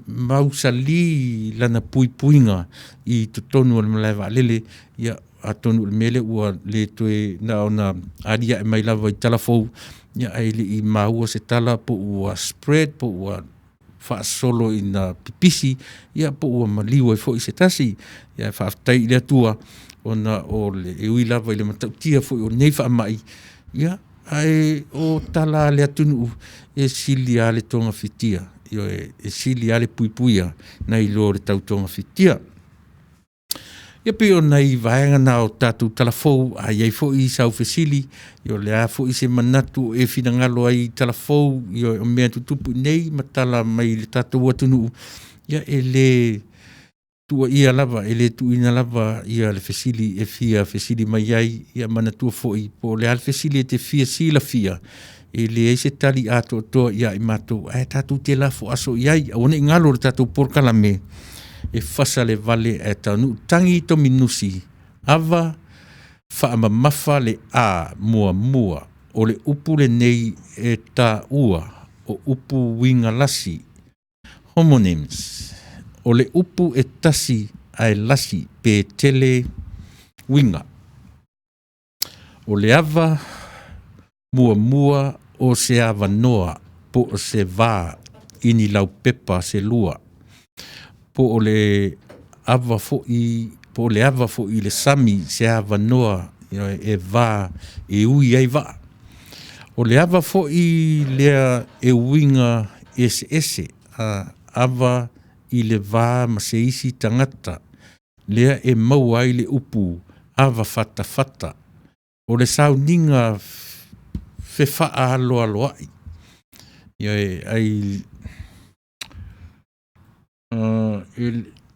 mausali lana puipuiga i totonu o le malae vaalele, ia atonu o le mea lea ua le toe na ona aliae mai lava i tala fou, ia ae le i maua se tala po ua spread po ua faasolo ina pipisi, ia po ua maliu ai foi se tasi. Ae faafetai i le Atua ona o le, e ui lava i le matautia foi o lenei faamai, ia ae o tala a le atunuu, e sili lava le togafitia, ioe, e sili lava le puipuia nai lo le tau togafitia. Ia pei o nai vaega na o tatou talafou, a i ai foi sau fesili, ia o le a foi se manatu o e finagalo ai i talafou, ia o mea tutupu i inei ma tala mai le tatou atunuu, ia e le tuuaia lava, e le tuuina lava ia le fesili e fia fesili mai ai. Ia manatua foi po o le a le fesili e te fia silafia, e leai se tali atoatoa ia i matou, ae tatou te lafo aso i ai. Aua ne i galo i le tatou polokalame, e fasa le vale ae taunuu. Tagi Tominusi, ava faamamafa le A muamua o le upu lenei e taua o upu uiga lasi, homonyms. O le upu e tasi ae lasi pe tele uiga. O le ava muamua o se avanoa po o se va i ni laupepa se lua, po o le ava foi po o le ava foi i le sami se avanoa e va e ui ai vaa. O le ava foi lea e uiga eseese, ava i le va ma se isi tagata, lea e maua ai le upu ava fatafata. O le sauniga fefaaloaloai. Ioe, ai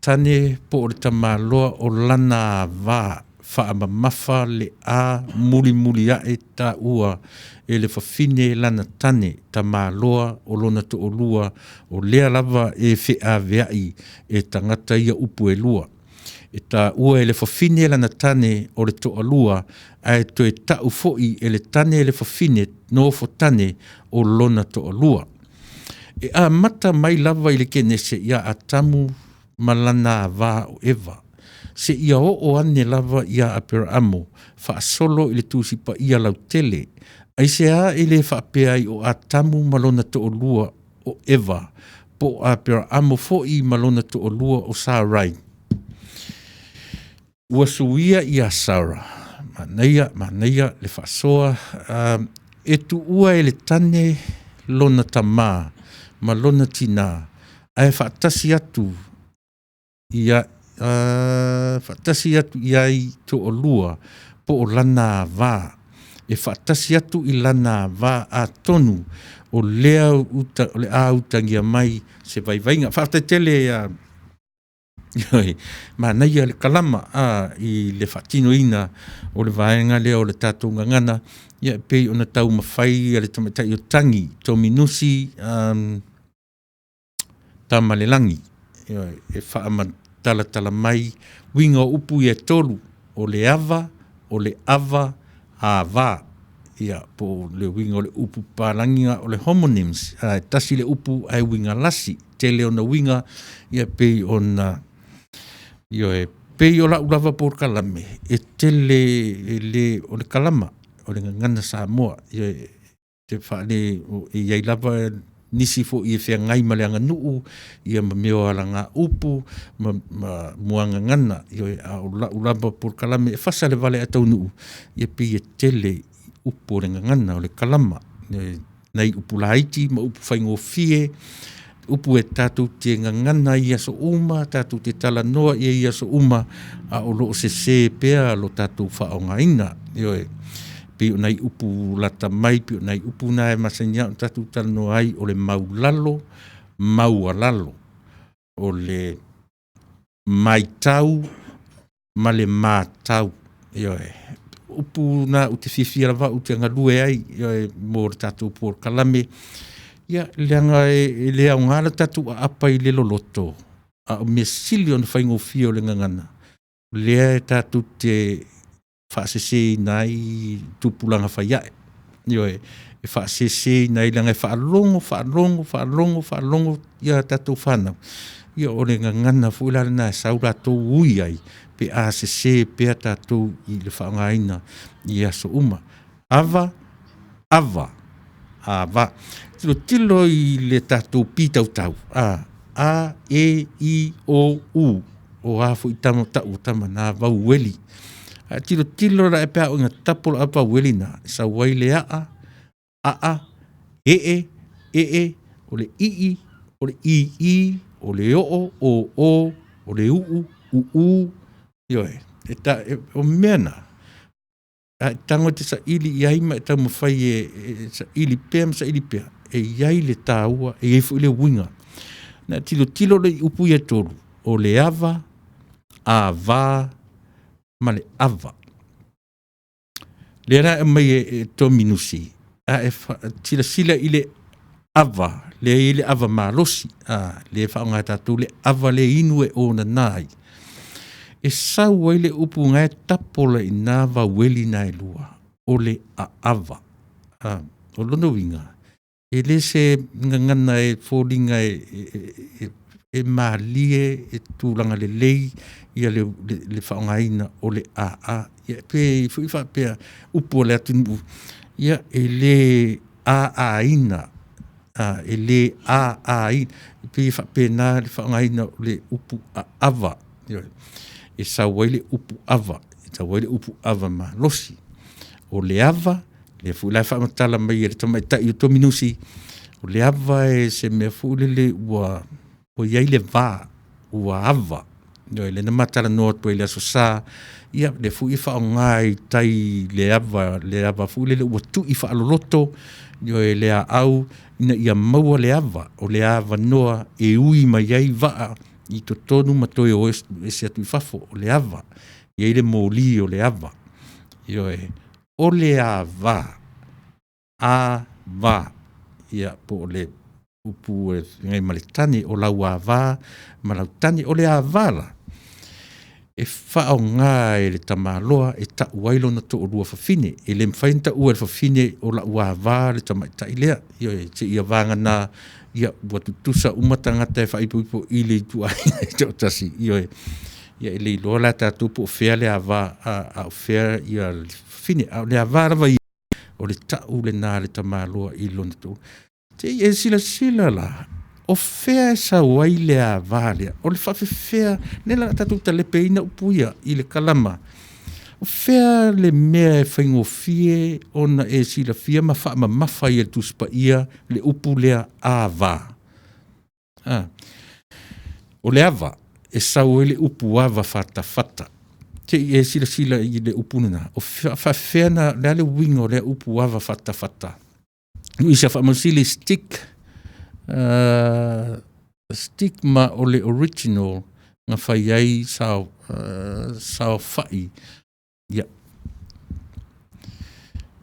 tane po o le tamaloa o lana ava. Faamamafa le a mulimuli ae taua e le fafine lana tane tamaloa o lona toolua o lea lava e feaveai e tagata ia upu e lua. E taua e le fafine lana tane o le toalua ae toe tau foi e le tane le fafine nofo tane o lona toalua. E amata mai lava i le Kenese ia Atamu ma lana avā o Eva, seia oo ane lava ia Aperaamo faasolo i le Tusi Paia lautele. Aisea e le faapea ai o Atamu ma lona toalua o Eva, po o Aperaamo foi ma lona toalua o Sarai? Ua suia ia Sara, manaia, manaia le faasoa, e tuua e le tane lona tamā ma lona tinā ae faatasi atu ia faatasi atu i ai toalua po o lana avā, e faatasi atu i lana avā atonu o lea uta, o le a utagia mai se vaivaiga. Faafetai tele ia ioe, manaia le kalama i le faatinoina o le vaega lea o le tatou gagana, ia e pei ona taumafai le tamaitai o Tagi Tominusi Tamalelagi, ioe, e faamatalatala mai uiga o upu ia e tolu, o le ava, o le ava, ava. Ia, po o le uiga o le upu papalagi o le homonyms, e tasi le upu ae uiga lasi, tele ona uiga, ia pei ona, ioe, pei o lau lava polokalame, e tele e le o le kalama, o le gagana Samoa. Ioe, te faale e i ai lava nisi foi e feagai ma le aganuu ia ma mea o alagaupu ma muagagana, ioe, a o lau lava polokalame e fasa le vale ae taunuu, ia pei e tele upu o le gagana o le kalama, ioe, nai upu laiti ma upu faigofie, upu e tatou te gagana ai i aso uma, tatou te talanoa i ai i aso uma, a o loo sese pea lo tatou faaaogaina. Ioe, pei o nai upu lata mai, pei o nai upu na e masani lava ona tatou talanoa ai, o le maulalo, maualalo, o le matau ma le matau. Ioe, o upu na ou te fiafia lava au ou te galue ai, ioe, mo le tatou polokalame, ia leaga e le aoga le tatou aapa i le loloto, a o mea sili ona faigofie o le gagana, lea e tatou te faaseseina ai tupulaga fai ae. Ioe, e faaseseina ai leaga e faalogo, faalogo, faalogo, faalogo ia tatou fanau, ia o le gagana foi la lena e sau latou ui ai pe a sese pea tatou i le faaaogaina i aso uma. Ava, ava, ava. Tilotilo i le tatou pitautau, a, e, i, o, u, o a foi tama tau o tama na vaueli. Ae tilotilo la pe a oo ina tapo le vaueli na, e sau ai le aa, aa, ee, ee, o le ii, o le ii, o le oo, o o, o le uu, uu, ioe, o mea na, a e tago e te saili i ai ma e taumafai e saili pea ma saili pea, e i ai le taua, e i ai foi le uiga. Na tilotilo lea i upu ia e tolu, o le ava, ava ma le ava. Lea la e aumai e Tominusi, a e silasila i le ava, lea e i ai le ava malosi, lea e faaaoga e tatou le ava le inu e onana ai, e sau ai le upu na e tapola i ina vaueli na e lua, o le aava. O lona uiga, e le se gagana e foliga e malie, e tulaga lelei ia le faaaogaina o le aa. Ia pe foi faapea upu a le atunuu, ia e le aaina, e le aaina, e pei e faapena le faaaogaina o le upu aava. Ioe, e sau ai le upu ava, e sau ai le upu ava malosi. O le ava, lea foi la e faamatala mai e le tamaitai o Tominusi, o le ava e se mea foi lele ua i ai le va, ua ava. Ioe, lea na ma talanoa atu ai i le Aso Sa, ia lea foi e faaaoga i tai le ava, le ava foi lele ua tui faaloloto, ioe, le aau ina ia maua le ava, o le avanoa e ui mai ai vaa i totonu ma toe o ese atu i fafo, o le ava. I ai le moli o le ava. Ioe, o le ava, a va, ia po o le upu e feagai ma le tane, o lau ava ma lau tane. O le ava la, e faaaoga e le tamaloa e tau ai lona toalua fafine. E le mafai ona taua e le fafine o lau ava le tamaitai lea. Ioe, seia vagana ia ua tutusa uma tagata e faaipoipo i le ituaiga e toatasi. Ioe, ia e le iloa la e tatou po o fea le ava a o fea le fafine. A o le ava lava ia, o le tau lena a le tamaloa i lona toalua. Se i e silasila la, o fea e sau ai le ava lea? O le faafefea, lea o le a tatou talepeina upu ia i le kalama, o fea le mea e faigofie ona e silafia ma faamamafa ai e le Tusi Paia le upu lea ava? A. O le ava e sau ai le upu ava fatafata. Se i e silasila i le upu lena, o faafefea na, o le a le uiga o lea upu ava fatafata? Luisa Faamausili stick, stick ma o le original na fai ai sao, saofai. Ia,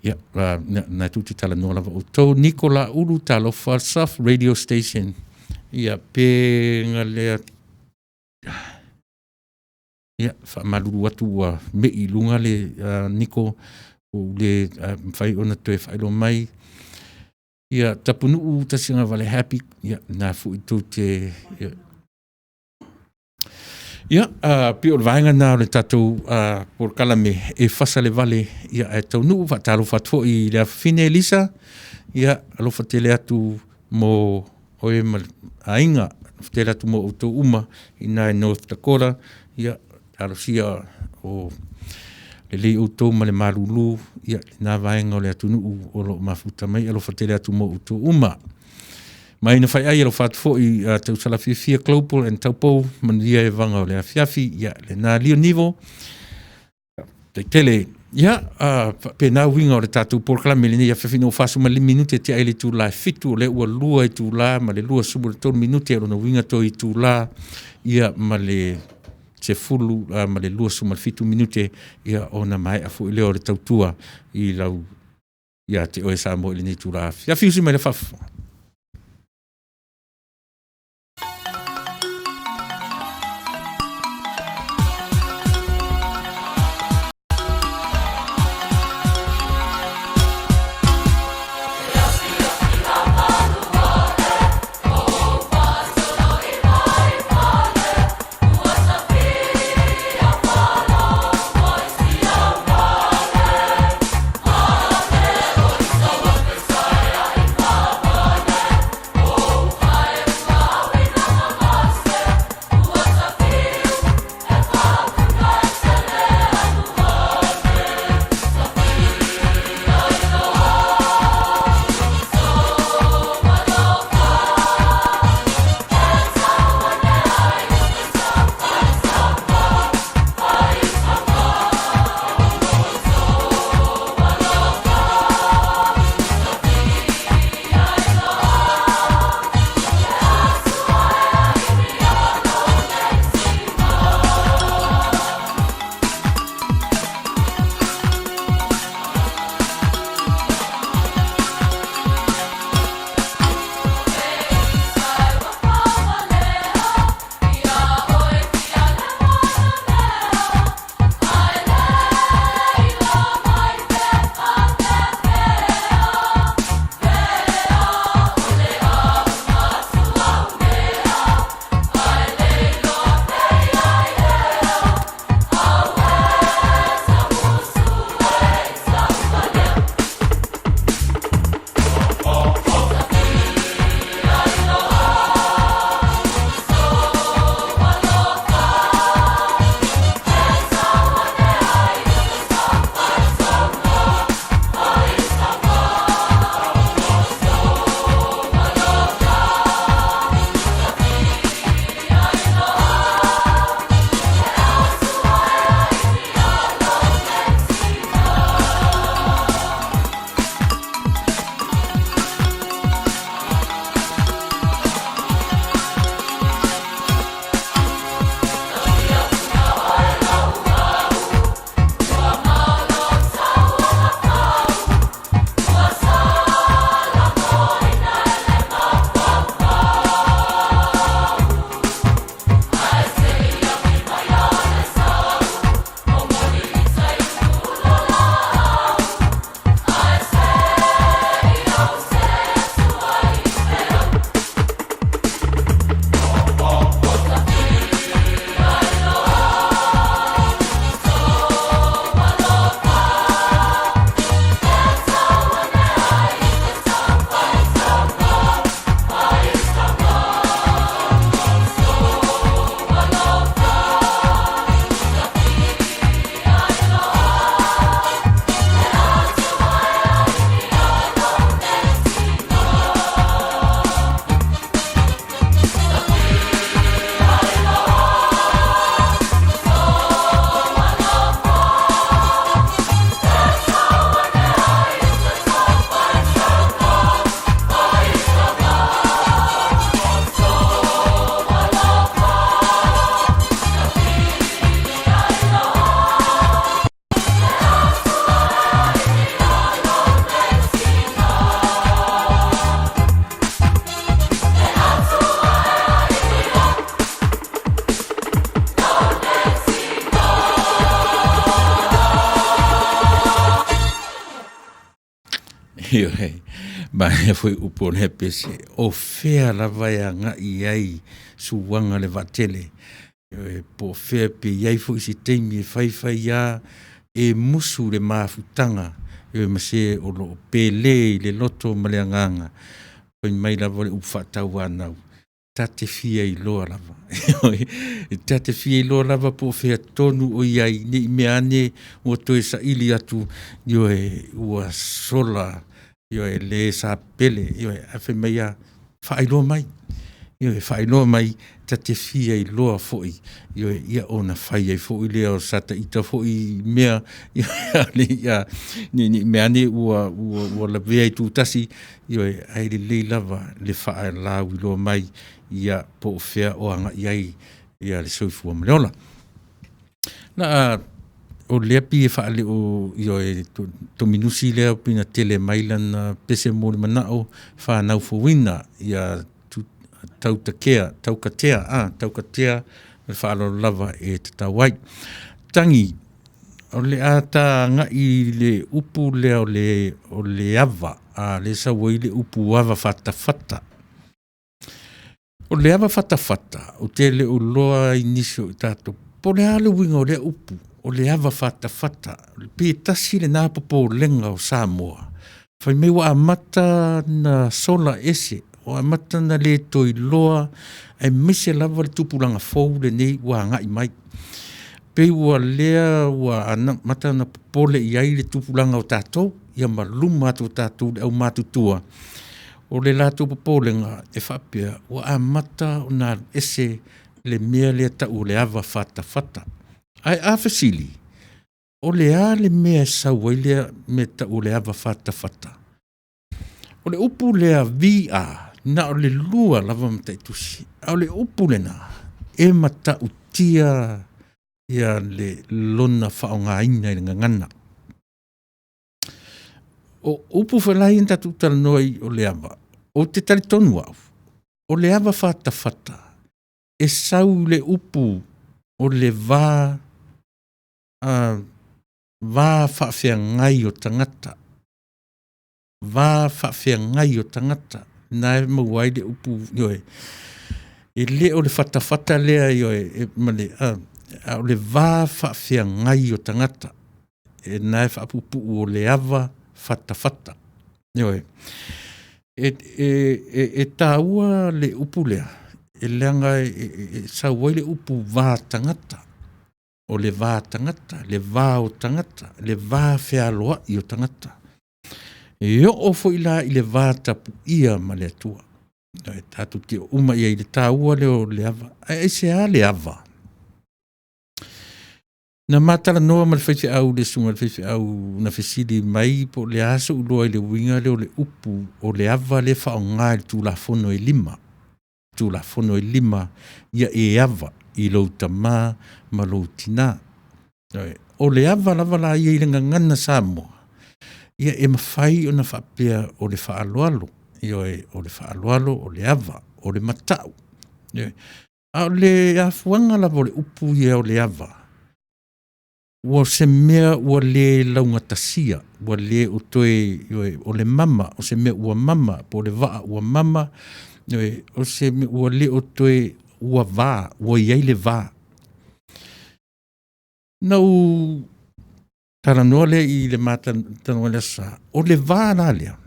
ia, na, na tu te talanoa lava outou. Niko Laulu, talofa, Surf Radio Station. Ia, pe nga lea, ia, faamalulu atu ua mei i luga le Niko, ua le mafai ona toe faailoa mai. Ia, Tapunuu Tasiagavale Happy, ia, na foi tou te, ia, Ia, pei o le vaega lena o le tatou polokalame e fasa le vale, ia, ae taunuu. Faatalofa atu foi i le afafine Lisa, ia, alofa tele atu mo oe ma le aiga, alofa tele atu mo outou uma i ina i North Dakota, ia, talosia o lelei outou ma le malulu, ia, lena vaega o le atunuu o lo o mafuta mai, alofa tele atu mo outou uma. Mai na fai ai alofa atu foi a tausala fiafia Global and Taupo, manuia e vaga o le afiafi, ia, lena lio nivo, taitele. Ia, faapena uiga o le tatou polokalame i lenei afiafi ina ua 45 minute tea i le itula e 7, o lea ua 2 itula ma le 23 minute, o lona uiga toe itula ia ma le 10 ma le 27 minute, ia ona maea foi lea o le tautua i lau ia te oe Samoa i lenei itula afiafi. Usi mai le faafofoga. Ioe, manaia foi upu o lea pese, o fea lava e agai i ai suaga le vaatele. Ioe, po o fea pe i ai foi se taimi e faifai lava e musu le mafutaga, ioe, ma se o lo o pele i le loto ma le agaga, fai mai lava le upu faatauanau, ta te fia iloa lava. Ioe, ta te fia iloa lava po o fea tonu o i ai, ne i meaane ua toe saili atu, ioe, ua sola, ioe, le sa pele, ioe, ae fai mai lava, faailoa mai, ioe, faailoa mai ta te fia iloa foi, ioe, ia ona fai ai foi lea o sata ita foi mea, ne i meaane ua lavea itutasi, ioe, ae lelei lava le faalauiloa mai, ia po o fea o agai i ai le soifua ma le ola. O lea e pei e faaleo, ioe, Tominusi lea pei ona tele mai lana pese mo le manao, fanau fouina ia Taukatea ma le faaaloalo lava e tatau ai. Tagi, o le a ta agai i le upu lea o le ava, lea e sau ai le upu ava fatafata. O le ava fatafata, ou te le o iloa i nisi o i tatou po o le a le uiga o lea upu o le ava fatafata. Pe tasi lena popolega o Samoa, fai mai ua amata ona sola ese, ua amata ona le toe iloa aemaise lava le tupulaga fou lenei ua agai mai. Pei ua lea ua amata ona popole i ai le tupulaga o tatou ia ma luma atu o tatou le aumatutua, o le latou popolega e faapea ua amata ona alu ese le mea lea e tau o le ava fatafata. Ae a fesili, o le a le mea e sau ai lea mea e tau o le ava fatafata? O le upu lea VA, na o le lua lava mataitusi, a o le upu lena, e matautia le lona faaaogaina i le gagana. O upu foi la ia na tatou talanoa ai o le ava, ou te talitonu au, o le ava fatafata, e sau i le upu o le va va faafeagai o tagata, va faafeagai o tagata, lena e maua ai le upu, ioe. E le o le fatafata lea, ioe, a o le va faafeagai o tagata, lena e faapuupuu o le ava fatafata. Ioe. E taua le upu lea, e leaga e sau ai le upu va tagata, o le va tagata, le va o tagata, le va fealoai o tagata. E oo foi la i le va tapuia ma le Atua. E tatou te oo uma i ai i le taua lea o le ava. Ae aisea le ava? Na ma talanoa ma le faifeau, le susuga i le faifeau na fesili mai po o le a sou iloa i le uiga lea o le upu o le ava lea e faaaoga i le Tulafono e 5. Tulafono e 5, ia e ava i lou tama ma lou tina. O le ava lava la ia i le gagana Samoa, ia e mafai ona faapea o le faaaloalo, ioe, o le faaaloalo, o le ava, o le matau. Ioe. A o le afuaga lava o le upu ia o le ava, ua se mea ua le laugatasia, ua le o toe, ioe, o le mama, o se mea ua mama, po o le vaa ua mama, ioe, o se mea ua le o toe, ua va, ua i ai le va. Na ou talanoa lea i le ma talanoa i le Aso Sa, o le va la lea,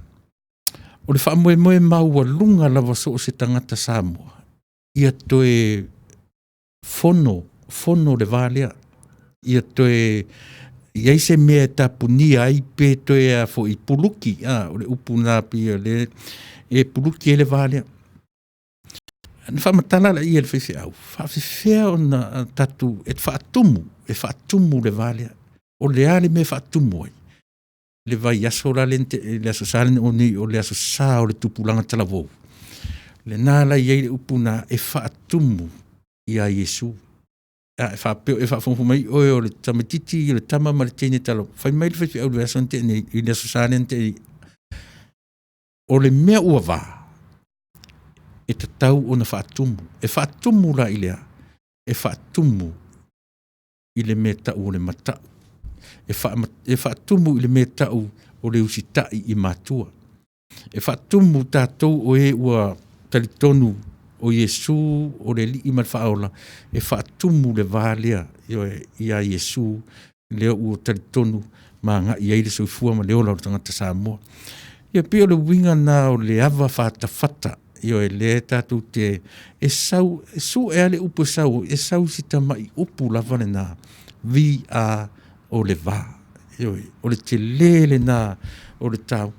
o le faamoemoe maualuga lava so o se tagata Samoa, ia toe fono le va lea, ia toe i ai se mea e tapunia ai pe toe a foi puluki, o le upu lena pei o lea e puluki ai le va lea. Na faamatala lea e le faifeau, faapefea ona tatou e faatumu, e faatumu le va lea. O le a le mea e faatumu ai? Le vaiaso la lea na tea, le Aso Sa lea na tea nei, o le Aso Sa o le tupulaga talavou, lena la e i ai le upu lena e faatumu ia Iesu. A e faapea o e faafogafoga mai oe o le tamaitiiti o le tama ma le teine talavou, fai mai le faifeau i le vaiaso na tea nei, i le Aso Sa lea na tea nei, o le mea ua va, e tatau ona faatumu. E faatumu la i le a? E faatumu i le mea e tau o le matau, e faatumu i le mea e tau o le usitai i matua. E faatumu tatou o e ua talitonu o Iesu o le Alii ma le Faaola, e faatumu le va lea, ioe, ia Iesu lea ua talitonu ma agai i ai le soifua ma le ola o le tagata Samoa. Ia pei o le uiga lena o le ava fatafata, ioe, lea tatou te e sau, e sue lava le upu e sau ai, e sau i si tamai upu lava lena, V A o le va. Ioe, o le tele lena o le tau.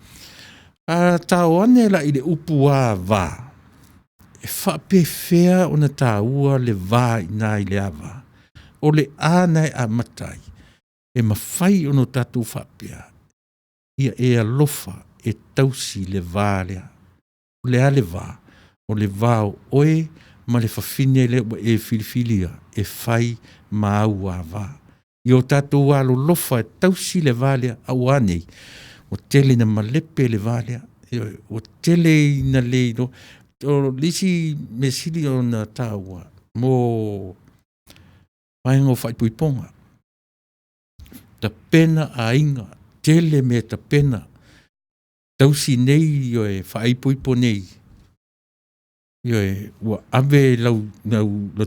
A tao ane la i le upu ava, e faapefea ona taua le va i ina i le ava? O le A na e amata ai, e mafai ona tatou faapea, ia e alofa e tausi le va lea. O le a le va? O le va o oe ma le fafine lea ua e filifilia e fai ma au ava. Ia o tatou alolofa e tausi le va lea, aua ne i ua tele ina malepe le va lea. Ioe, ua tele ina le iloa. O le isi mea sili ona taua mo vaega o faaipoipoga, tapena aiga, tele mea e tapena, tausi nei, ioe, faaipoipo nei, ioe, ua ave lau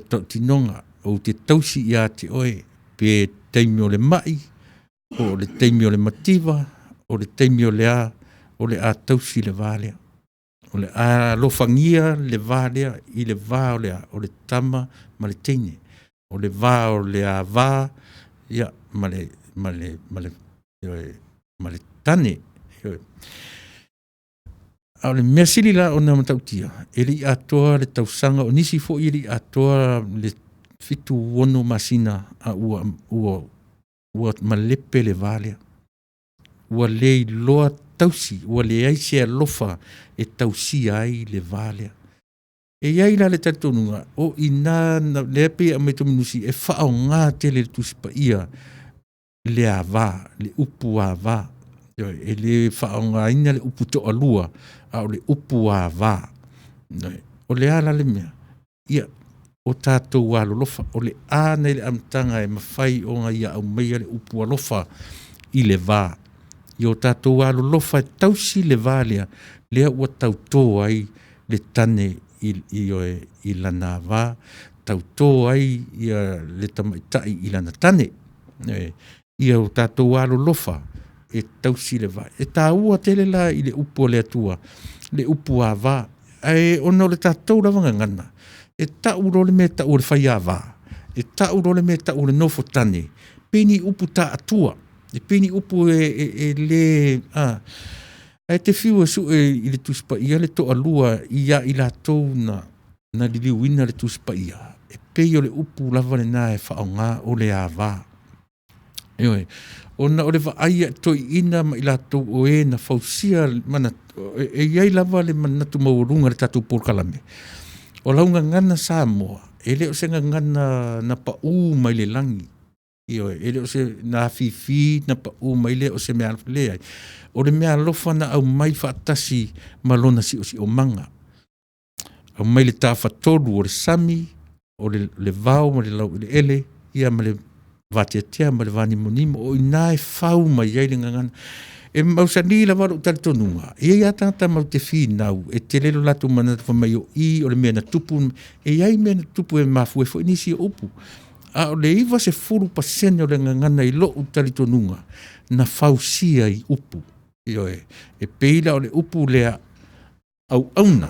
tautinoga ou te tausi ia te oe, pe taimi o le mai, po o le taimi o le mativa, o le taimi o le a, o le a tausi le va lea. O le a alofagia le va lea i le va o le a? O le tama ma le teine. O le va o le ava, ia, ma le ioe, ma le tane. Ioe. A o le mea sili la ona matautia, e le i atoa le tausaga, o nisi foi e le i atoa le 7, 6 masina a ua malepe le va lea. Ua le iloa tausi, ua leai se alofa e tausia ai le va lea. E i ai la le talitonuga, o i ina lea e pei e aumai e Tomenusi, e faaaoga tele e le Tusi Paia le ava, le upu ava. Ioe, e le faaaogaina le upu toalua, a o le upu ava. Ioe. O le a la le mea? Ia o tatou alolofa, o le A na i le amataga e mafai ona ia aumaia le upu alofa i le va. Ia o tatou alolofa e tausi le va lea, lea ua tauto ai le tane ioe, i lana ava, tauto ai le tamaitai i lana tane. Ia o tatou alolofa e tausi le va. E taua tele la i le upu a le Atua le upu ava, ae ona o le tatou lava gagana, e tau loa le mea e tau o le faiava, e tau loa le mea e tau o le nofotane, pei ni upu taaatua, e pei ni upu e le… Ae te fiu e sue i le Tusi Paia le toalua ia i latou na liliuina le Tusi Paia, e pei o le upu lava lena e faaaoga o le ava. Ioe, ona o le vaai a toeaiina ma i latou o e na fausia, e i ai lava le manatu maualuga i le tatou polokalame, o lau gagana Samoa, e le o se gagana na pau mai le lagi, ioe, e le o se na afifi na pau mai lea o se mea alofa, leai. O le meaalofa na aumai faatasi ma lona siosiomaga, aumai le tafatolu o le sami, o le vao ma le laueleele, ia ma le vateatea ma le vanimonimo, o i ina e fau mai ai le gagana. E mausali lava lou talitonuga, e i ai lava tagata matou te finau, e tele lo latou manatu fai mai o i o le mea na tupu, e i ai mea na tupu e mafua ai foi nisi o upu, a o le 90% o le gagana i lou talitonuga, na fausia i upu. Ioe, e pei la o le upu lea auauna,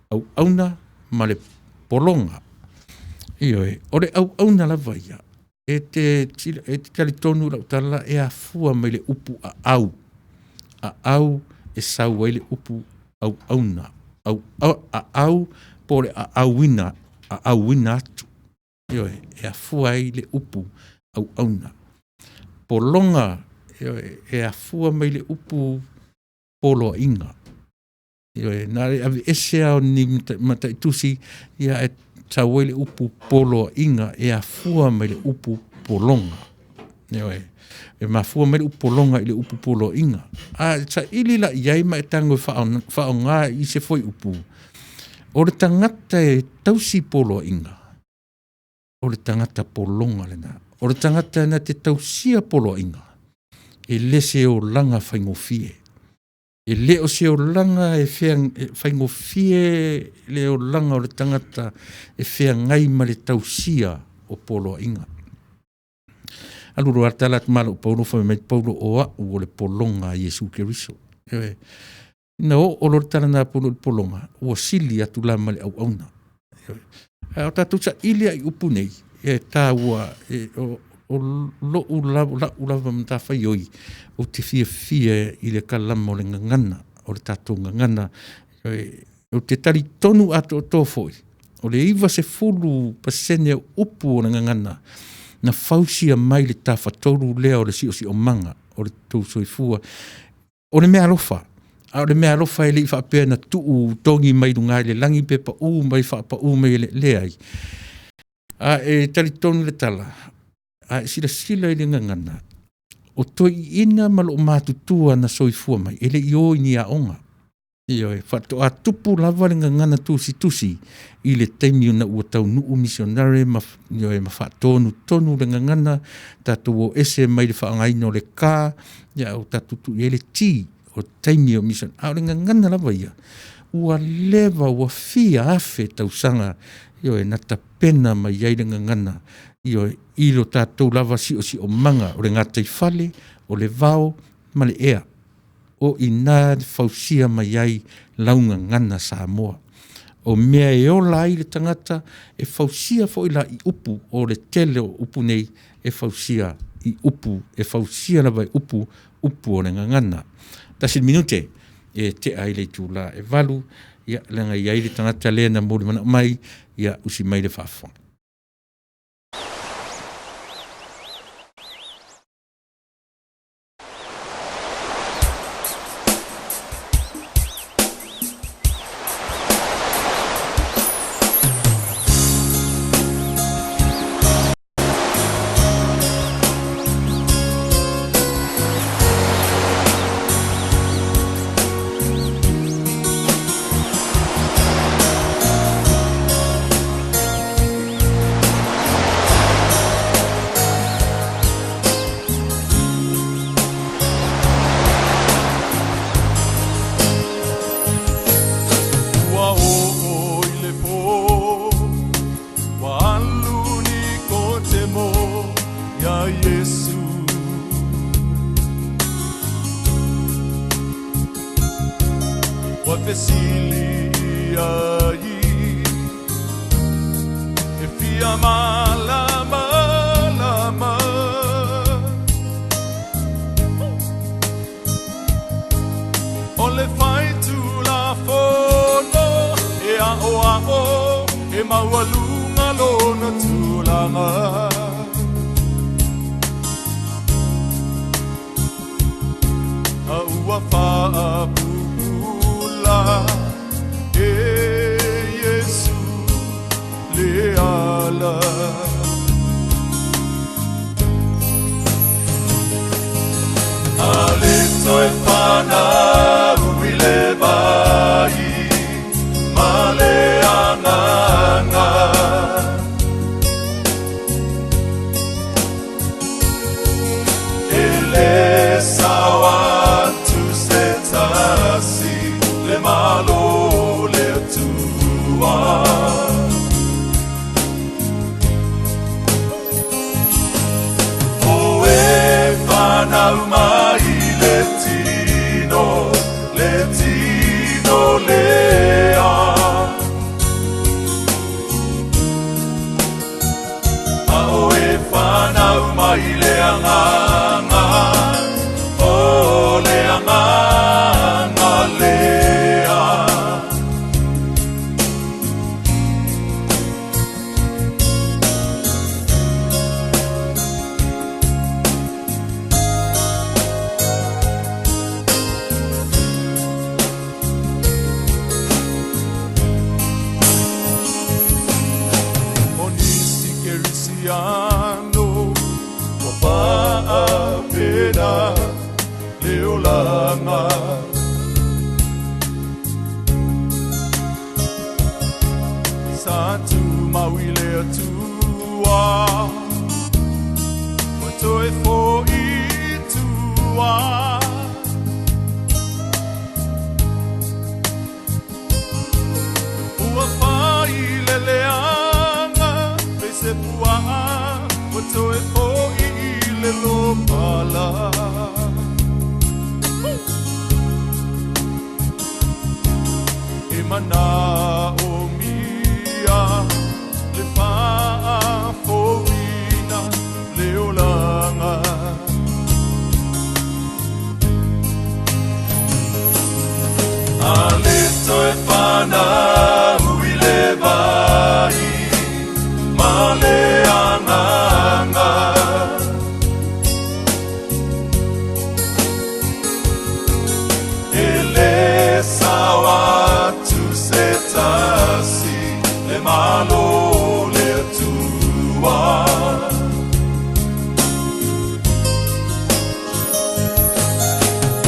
auauna ma le pologa. Ioe, o le auauna lava ia, e te talitonu i lau tala e afua mai le upu aau, aau e sau ai le upu auauna, aau po o le aauina, aauina atu. Ioe, e afua ai le upu auauna. Pologa, ioe, e afua mai le upu poloaiga. Ioe, na o le aveese lava o ni mataitusi ae sau ai le upu poloaiga e afua mai le upu pologa. Ioe, e mafua mai le upu pologa i le upu poloaiga. A saili la i ai ma e tago e faaaoga i se fuaiupu, o le tagata e tausi poloaiga, o le tagata pologa lena. O le tagata na te tausia poloaiga, e le se olaga faigofie. E le o se olaga e faigofie le olaga o le tagata e feagai ma le tausia o poloaiga. Alu loa tala atu ma lou Paulo fai mai Paulo o au o le pologa a Iesu Keriso. Ioe. Ina oo loa le tala na a Paulo i le pologa, ua sili atu la ma le auauna. Ioe. A o tatou saili lava i upu nei, e taua, o lou lava, lau lava matafaioi, ou te fiafia i le kalama o le gagana, o le tatou gagana. Ou te talitonu atoatoa foi, o le 90% o upu o le gagana, na fausia mai le tafatolu lea o le siosiomaga o le tou soifua. O le meaalofa, a o le meaalofa e le i faapea na tuu togi mai luga i le lagi pe pau mai faapau mai e le… leai. A e talitonu i le tala, a e silasila i le gagana, o toeaiina ma loomatutua na soifua mai, e le i o i ni aoga. Ioe, faatoa tupu lava le gagana tusitusi i le taimi ina ua taunuu misionare ma, ioe, ma faatonutonu le gagana, tatou o ese mai le faaaogaina o le ka, ia ua tatou tuu i ai le ti o taimi o misionare. A o le gagana lava ia, ua leva ua fia afe tausaga, ioe, na tapena mai ai le gagana, ioe, i lo tatou lava siosiomaga o le gataifale, o le vao ma le ea. O i ina na fausia mai ai lau gagana Samoa. O mea e ola ai le tagata, e fausia foi la i upu, o le tele o upu nei e fausia i upu, e fausia lava i upu, upu o le gagana. Tasi le minute e tea ai le itula e 8, ia leaga e i ai le tagata lea na molimana mai, ia usi mai le faafofoga. Ua oo i le pō, ua alu Nikotemo iā Iesu. Ua fesili i ai, e fia malamalama. O le faitulafono e aʻoaʻo e maualuga lona tulaga. A ua faapupula e Iesu le ala. A le toe fanau i le vai ma le agaga. E le sao atu se tasi le malo le Atua. O e fanau mai le tino, le tino lea. A o e fanau mai le agaga, o le agaga lea. O nisi kerisiano ua faapena le olaga. Sa tumau i le Atua, ua toe fo'i i tua. puaa Ua toe fo'i i le lopala E manaomia le faafouina le olaga A le toe fanau i le vai ma le agaga E le sao atu se tasi le malo o le Atua.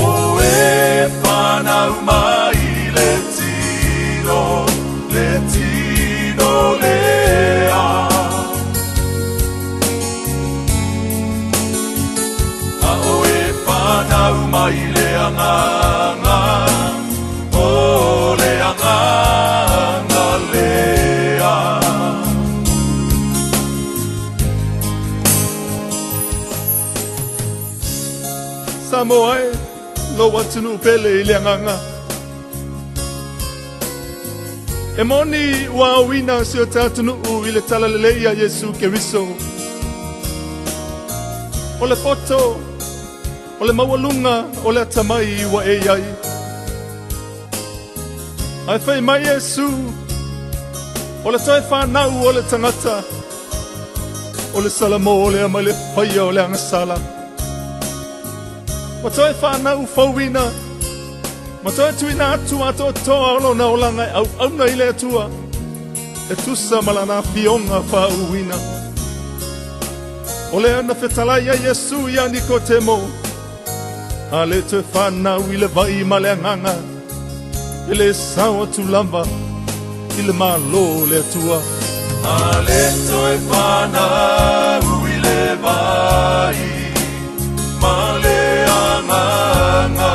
O e fanau mai le tino, le tino lea. A o e fanau mai le agaga, o le agaga lea. Samoa e, lou atunuu pele i le agaga. E moni ua aoina si o ta atunuu i le talalelei a Iesu Keriso. O le poto, o le maualuga o le atamai ua e i ai. Ae fai mai Iesu, o le toe fanau o le tagata, o le salamo lea mai le faia o le agasala. Ua toe fanau fouina, ma toe tuuina atu atoatoa o lona olaga e auauna i le Atua, e tusa ma lana afioga faauuina. O lea na fetalai ai Iesu ia Nikotemo, a le toe fanau i le vai ma le agaga, e le sao atu lava i le Malo o le Atua. A le toe fanau i le vai ma le agaga.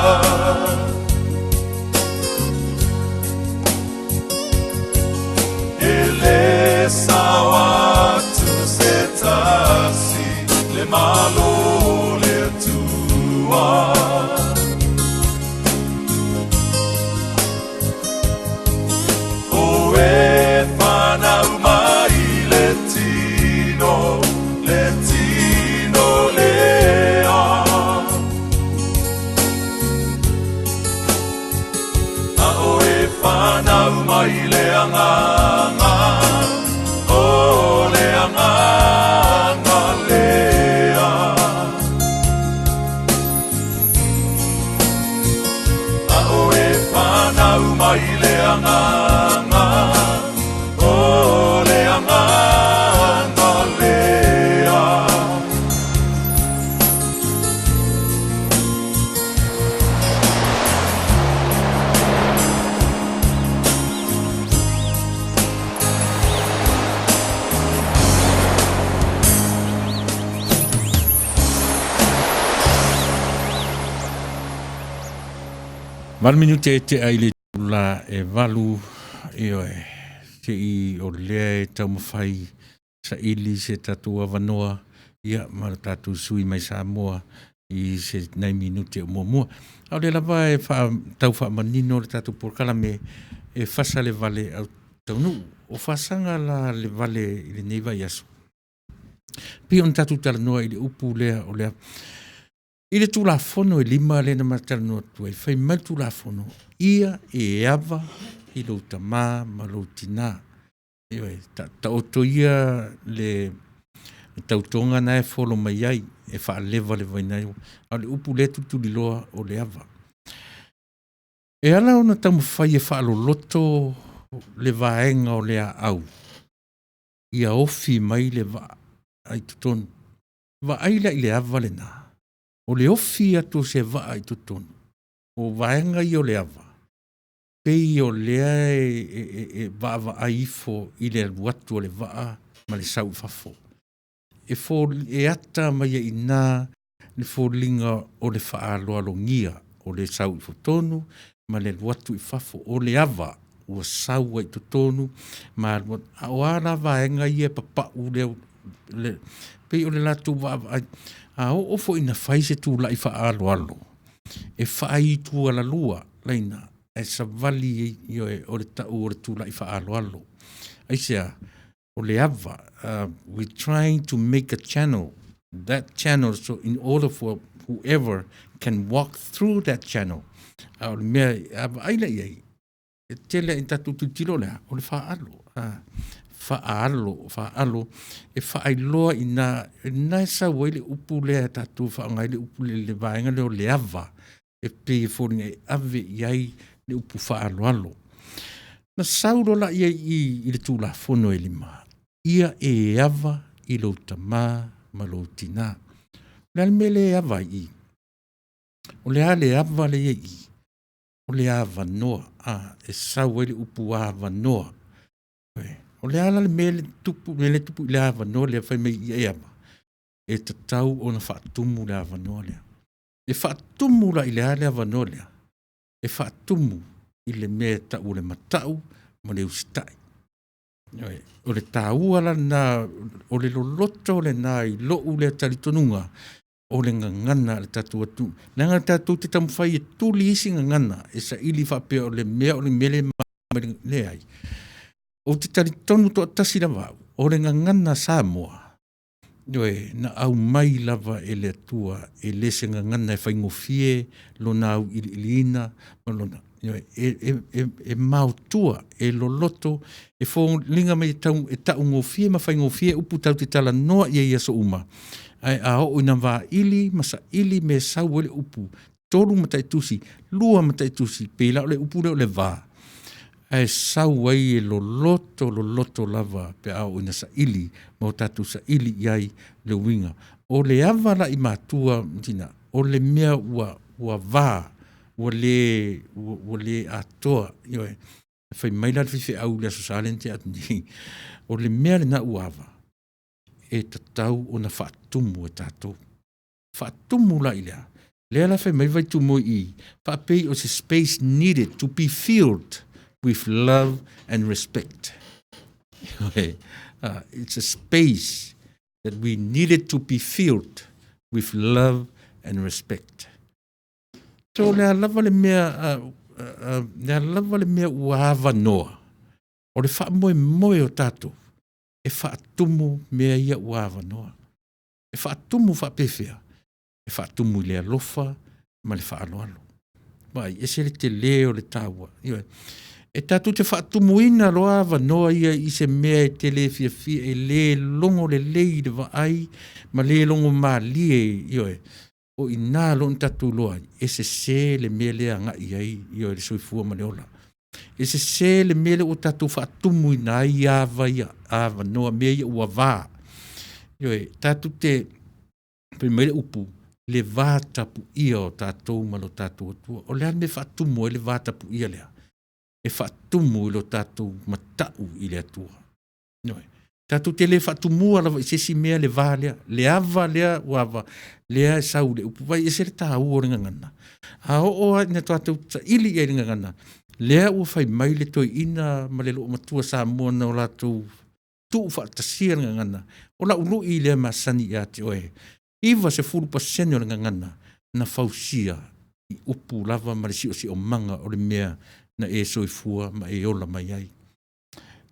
E le sao atu se tasi le malo o le Atua. O e fanau mai le tino, le tino lea. A o e fanau mai le agaga, o le agaga lea. A o e fanau mai le agaga, o le agaga lea. Valu minute e tea i le itula e valu, ioe, se i o lea e taumafai saili se tatou avanoa, ia, ma le tatou sui mai Samoa i se nai minute o muamua. A o lea lava e wha, tau faamanino le tatou polokalame e fasa le vale au taunuu. O fasaga la le vale i lenei vaiaso. Pei ona tatou talanoa i le upu lea o lea. I le Tulafono e lima lea na ma talanoa atu ai, fai mai le Tulafono, ia e ava i lou tamā ma lou tinā. Ioe, ta, taoto ia le, le tautoga na e folo mai ai, e faalevalevaina ai. A o le upu lea tulituliloa o le ava. E ala ona taumafai e faaloloto le vaega o le aau, ia ofi mai le vaa i totonu. Vaai la i le ava lenā, o le ofi atu o se vaa i totonu, o vaega ia o le ava, pei o lea e, e, e, e vaavaai ifo i le alu atu o le vaa ma le sau i fafo. E, fo, e ata mai ai i inā le foliga o le faaaloalogia o le sau i totonu ma le alu atu i fafo o le ava ua sau ai i totonu ma alu atu. A o a la vaega ia e papau lea Le, pei o le latou vaavaai, a oo foi ina fai se tula'i faaaloalo, e faaitualalua laina, ae savali ai, ioe, o le ta'u o le tula'i faaaloalo. Aisea? O le ava, we trying to make a channel, that channel so in order for whoever can walk through that channel. A o le mea a vaai la i ai, e tele ai tatou tilotilo o le a? O le faalo. Faalo, faalo, e faailoa i ina, lena e sau ai le upu lea tatou faaaoga ai le upu le, le vaega lea o le ava, e pei e foliga e ave i ai le upu faaaloalo. Na sau loa la ia i i le Tulafono e lima, ia e ava i lou tamā ma lou tinā. O le a le mea lea e ava ai i i? O le a le ava lea e i i? O le avanoa, a, e sau ai le upu avanoa. O le a la le mea le tupu, mea le tupu i le avanoa lea fai mai ia e ava? E tatau ona faatumu le avanoa lea. E faatumu la i le a le avanoa lea? E faatumu i le mea e tau o le matau ma le usitai. O le taua la lena, o le loloto lena i lou lea talitonuga, o le gagana a le tatou atunuu. Leaga tatou te taumafai e tuli isi gagana e saili faapea o le mea o le mea le mai, leai. Ou te talitonu toatasi lava au, o le gagana Samoa, Ioe, na aumai lava e le Atua, e le se gagana e faigofie lona auiliiliina ma lona, ioe, e, e, e, e maotua, e loloto, e foliga mai e, tau, e taugofie ma faigofie upu tatou te talanoa i ai i aso uma, ae a oo ina vaili ma saili mea e sau ai le upu, tolu mataitusi, lua mataitusi, pei la o le upu lea o le va, ae sau ai e loloto loloto lava pe a oo ina saili ma o tatou saili i ai le uiga. O le ava la i matua ma tina, o le mea ua, ua va, ua le, ua, ua le atoa, ioe. Fai mai la le faifeau i le Aso Sa lea na tea atu nei, o le mea lena ua ava, e tatau ona faatumu e tatou. Faatumu la i le a? Lea la fai mai Vaitumo i i, faapei o se space needed to be filled with love and respect. It's a space that we needed to be filled with love and respect. So le a lava le mea, le a lava le mea ua avanoa, o le faamoemoe o tatou, e faatumu mea ia ua avanoa. E faatumu faapefea? E faatumu i le alofa ma le faaaloalo. Vaai, ese le telē o le taua. Ioe. E tatou te faatumuina loa avanoa ia i se mea e te le fiafia, e le logo lelei i le vaai ma le logo malie, ioe, o i ina loa ona tatou iloa ai, e sesē le mea lea e agai i ai, ioe, le soifua ma le ola. E sesē le mea lea ua tatou faatumuina ai ava ia, avanoa, mea ia ua va. Ioe, tatou te, fai mai le upu, le va tapuia o tatou ma lo tatou Atua. O le a le mea e faatumu ai le va tapuia lea? E faatumu i lo tatou matau i le Atua. Ioe. Tatou te le faatumua lava i se isi mea le va lea, le ava lea ua ava, lea e sau i le upu. Vaai, ese le taua o le gagana. A oo lava ina tatou saili i ai i le gagana, lea ua fai mai le toeaina ma le loomatua Samoa na o latou tuufaatasia le gagana. O lau lui lea masani ia te oe, 90% o le gagana na fausia i upu lava ma le siosiomaga o le mea na e soifua ma e ola mai ai.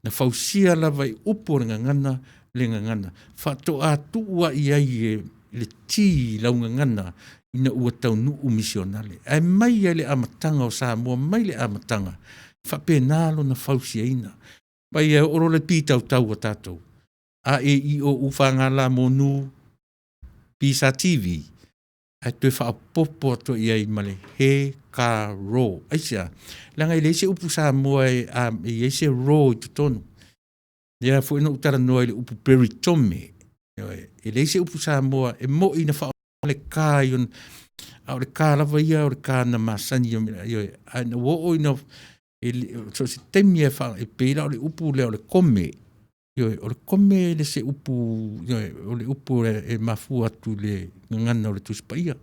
Na fausia lava i upu o le gagana le gagana. Faatoa tuu lava i ai e le ti i lau gagana ina ua taunuu misionale. Ae mai lava i le amataga o Samoa mai le amataga, e faapena lona fausiaina. Mai e oo loa le pitautau a tatou, a e i o u fa ga la mo nu p sa ti vi, ae toe faaopoopo atu i ai ma le he ka ro. Aisea? Leaga e leai se upu Samoa e, a, e i ai se ro i totonu. Lea foi na ou talanoa i le upu peritome. Ioe, e leai se upu Samoa e moi na faaoga le ka i ona, a o le ka lava ia o le ka na masani, ioe, ae na ua oo ina e, so o se taimi e, fa, e pei la o le upu lea o le kome. Ioe, o le kome le se upu, ioe, o le upu e mafua atu i le gagana o le Tusi Paia.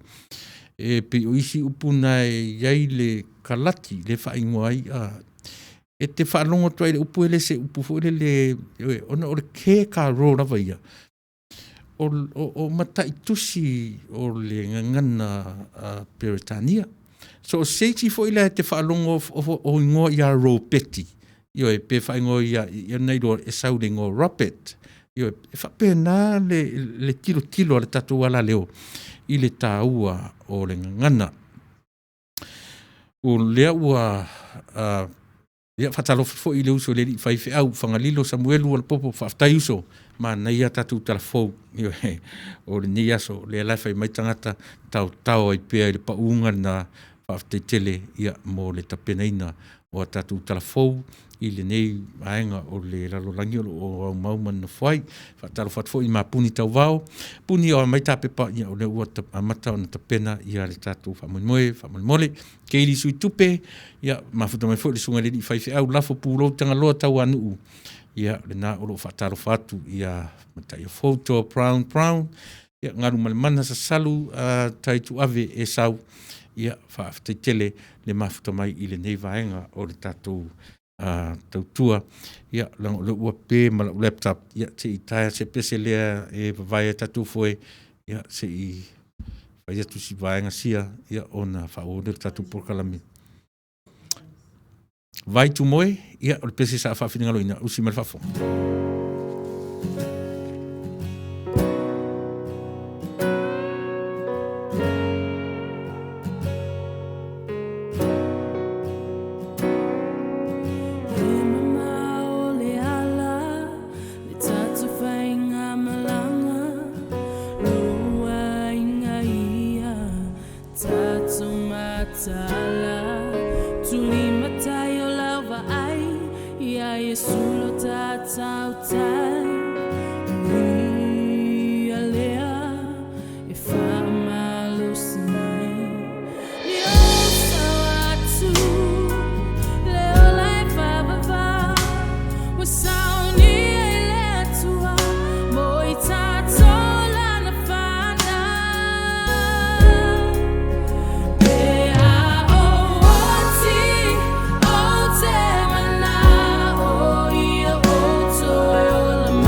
E pei o isi upu na e i ai le kalati le faaigoa ai, a, e te faalogo atu ai i le upu e le se upu foi lele, ioe, ona o le ke ka ro lava ia. o mataitusi o le gagana Peretania. So o se isi foi lea e te faalogo o igoa ia Ropeti, ioe, pe faaigoa ia na iloa e sau i le igoa Robert. Ioe, e faapena le tilotilo a le tatou alaleo i le taua o le gagana. O lea ua ia, faatalofa foi i le uso i le alii faifeau Fagalilo Samuelu Alapopo, faafetai uso, manaia tatou talafou. Ioe, o lenei aso lea la e fai mai tagata taotao ai pea i le pauga lena. Faafetai tele ia mo le tapenaina o a tatou talafou i lenei vaega o le lalolagi o lo o aumau ma nonofo ai. Faatalofa atu foi i mapuni tauvao, puni o aumai tapepa, ia o lea ua amata ona tapena ia le tatou faamoemoe. Faamolemole Keili Suitupe, ia mafuta mai foi le susuga i le alii faifeau Lafo Pulou Tagaloa Tauanuu, ia lena o lo o faatalofa atu ia Mataia Fou Toa Brown Brown, ia Galumalemana Sasalu Taituave Esau, ia faafetai tele le mafuta mai i lenei vaega o le tatou tautua. Ia leaga o lea ua pe ma lau laptop, ia se i taea se pese lea e vavae ai tatou foe, ia se i fai atu si vaega sia, ia ona faaauau lea o le tatou polokalame. Vai Tumoe, ia o le pese sa faafinagaloina, usi mai le faafofoga. E mamao le ala, le tatou faiga malaga, lua aiga ia, tatou mataala. Tulimatai o lau vaai, ia Iesu lo tatau tai. O ia lea e faamalosi mai. Ni o sao atu, le ola e vavava, ua saunia i le Atua, mo i tatou lana fanau. Pe a o oti, o te mana, o ia o toe ola.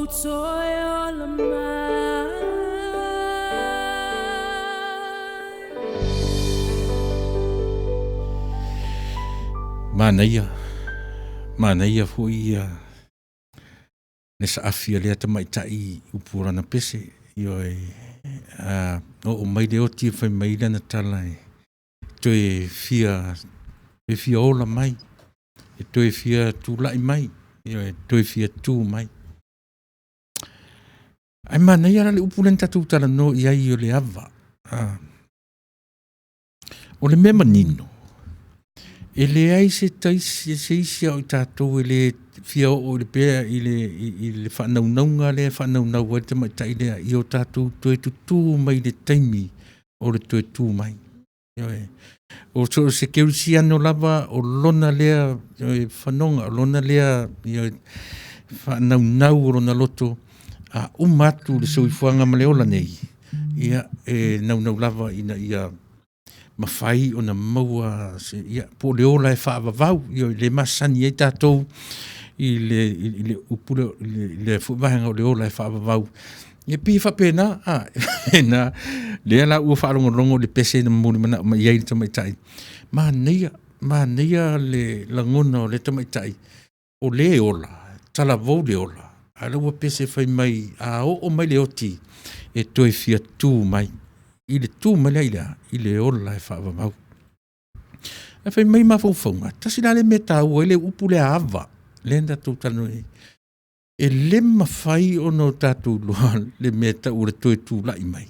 toe ola mai. Manaia, manaia foi ia le saafi a lea tamaitai i upu o lana pese. Ioe, a oo mai le oti e fai mai lana tala e toe fia, e fia ola mai, e toe fia tulai mai, ioe, toe fia tu mai. Ae manaia la le upu lea na tatou talanoa i ai o le ava. A. O le mea manino, e leai se taisi, se isi o i tatou e le fia oo i le pea i le, i le faanaunauga lea e faanaunau ai le tamaitai lea, ia o tatou toe tutū mai i le taimi o le toe tu mai. Ioe. O so o se kerisiano lava o lona lea ioe, fanoga, o lona lea ioe, faanaunau o lona loto, a uma atu le soifuaga ma le ola nei, ia e naunau lava ina ia mafai ona maua se, ia, po o le ola e faavavau, ioe, le masani ai tatou i le, i le upu lea, i lea foi vaega o le ola e faavavau. Ia pei e faapena, a, e faapena, lea la ua faalogologo i le pese na momoli manao mai ai le tamaitai, manaia, manaia le lagona o lea tamaitai, o lea e ola, talavou le ola, a o lea ua pese fai mai a oo mai le oti, e toe fia tu mai. I le tu mai lea i le a? I le ola e faavavau. Ae fai mai mafaufauga, tasi la lea mea e taua ai le upu lea ava, lea na tatou talanoa ai, e le mafai ona o tatou iloa le mea e tau o le toe tulai mai,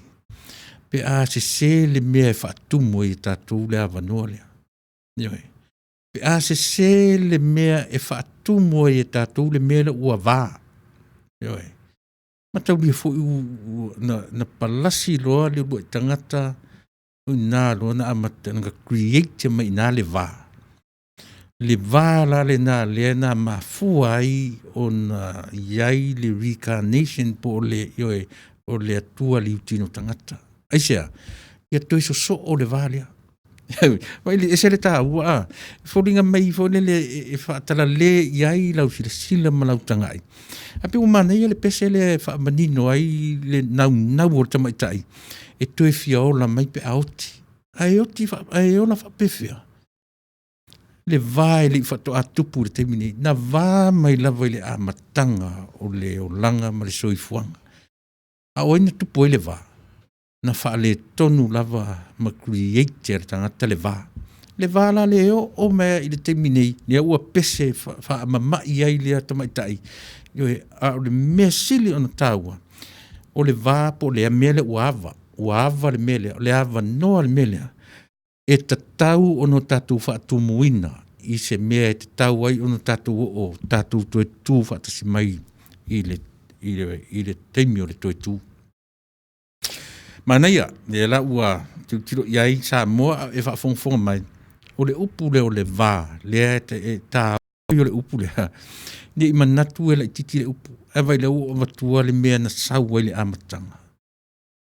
pe a sese le mea e faatumu ai e tatou le avanoa lea. Ioe. Pe a sese le mea e faatumu ai e tatou le mea lea ua va. Ioe. Mataulia foi na, na palasi loa le uluai tagata, o i ina loa na amata na create mai i ina le va. Le va la lena lea na mafua ai ona i ai le reincarnation po o le, ioe, o le Atua liutino tagata. Aisea? Ia toe sosoo le va lea. Vaai e ese le taua a, e foliga mai foi lele e faatalale i ai lau silasila ma lau tagai. Ae pei ua manaia le pese lea e faamanino ai le naunau o le tamaitai e toe fia ola mai pe a oti. Ae oti ae ola faapefea? Le va e le i faatoa tupu i le taimi nei, na va mai lava i le amataga o le olaga ma le soifuaga. A o ai na tupu ai le va? Na faaletonu lava ma create e le tagata le va. Le va la lea e oo mai i le taimi nei, lea ua pese faamama'i ai lea tamaitai, ioe, a o le mea sili ona taua, o le va po o le mea lea ua ava, ua ava le mea lea, o le avanoa le mea lea, e tatau ona tatou faatumuina i se mea e tatau ai ona tatou oo, tatou toe tu faatasi mai i le, i le, i le taimi o le toe tu. Manaia, lea la ua tilotilo i ai Samoa e faafogafoga mai, o le upu lea o le va, lea e taoi o le upu lea, ne i manatu e laitiiti le upu, ae vaai lea ua avatua le mea na sau ai le amataga.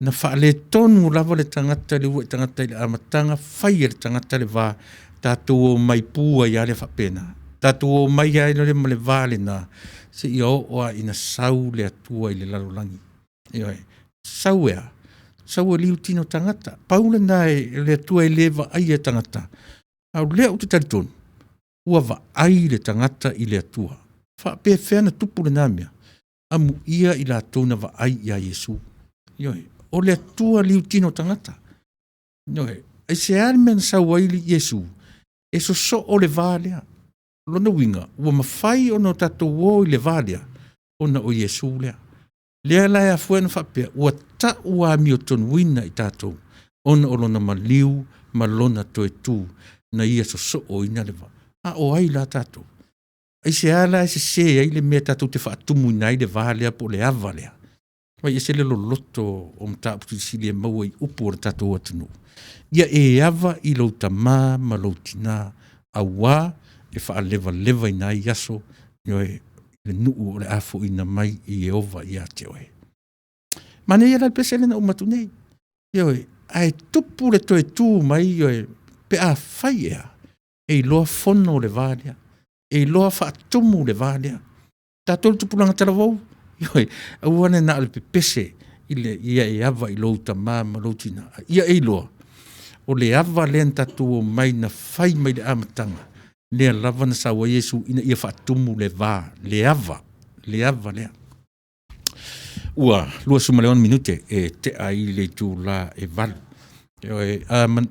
Na faaletonu lava le tagata, le uluai tagata i le amataga, fai e le tagata le va, tatou omai pu ai lava lea faapena. Tatou omai ai lea ma le va lena, seia oo lava ina sau le Atua i le lalolagi. Ioe. Sau e a? Sau e liu tino tagata. Pau lena e le Atua e le vaaia tagata. A o lea ou te talitonu, ua vaai le tagata i le Atua. Faapefea na tupu lena mea? Amuia i latou na vaai ia Iesu. Ioe. O le Atua liu tino tagata. Ioe. Aisea le mea na sau ai Iesu? E sosoo le va lea. Lona uiga, ua mafai ona o tatou o i le va lea, ona o Iesu lea. Lea la e afua ona faapea, ua tau amiotonuina i tatou, ona o lona maliu ma lona toe tu, na ia sosooina le va. A o ai la tatou? Aisea la e sese ai le mea tatou te faatumuina ai le va lea po o le ava lea? Vaai, ese le loloto o mataupu silisili e maua i upu o le tatou atunuu. Ia e ava i lou tamā ma lou tinā, auā e faalevalevaina ai aso, ioe, le nuu o le a fo'ina mai e Ieova ia te oe. Manaia la le pese lea na uma atu nei. Ioe, ae tupu le toe tu mai, ioe, pe a fai ea, e iloa fono le va lea, e iloa faatumu le va lea. Tatou le tupulaga talavou, Ioe, aua ne na o le pepese i le ia e ava i lou tamā ma lou tinā. Ia e iloa, o le ava lea na tatou omai na fai mai le amataga, lea lava na sau ai Iesu ina ia faatumu le va, le ava, le ava lea. Ua 26 minute e tea ai le itulā e 8. Ioe, a man,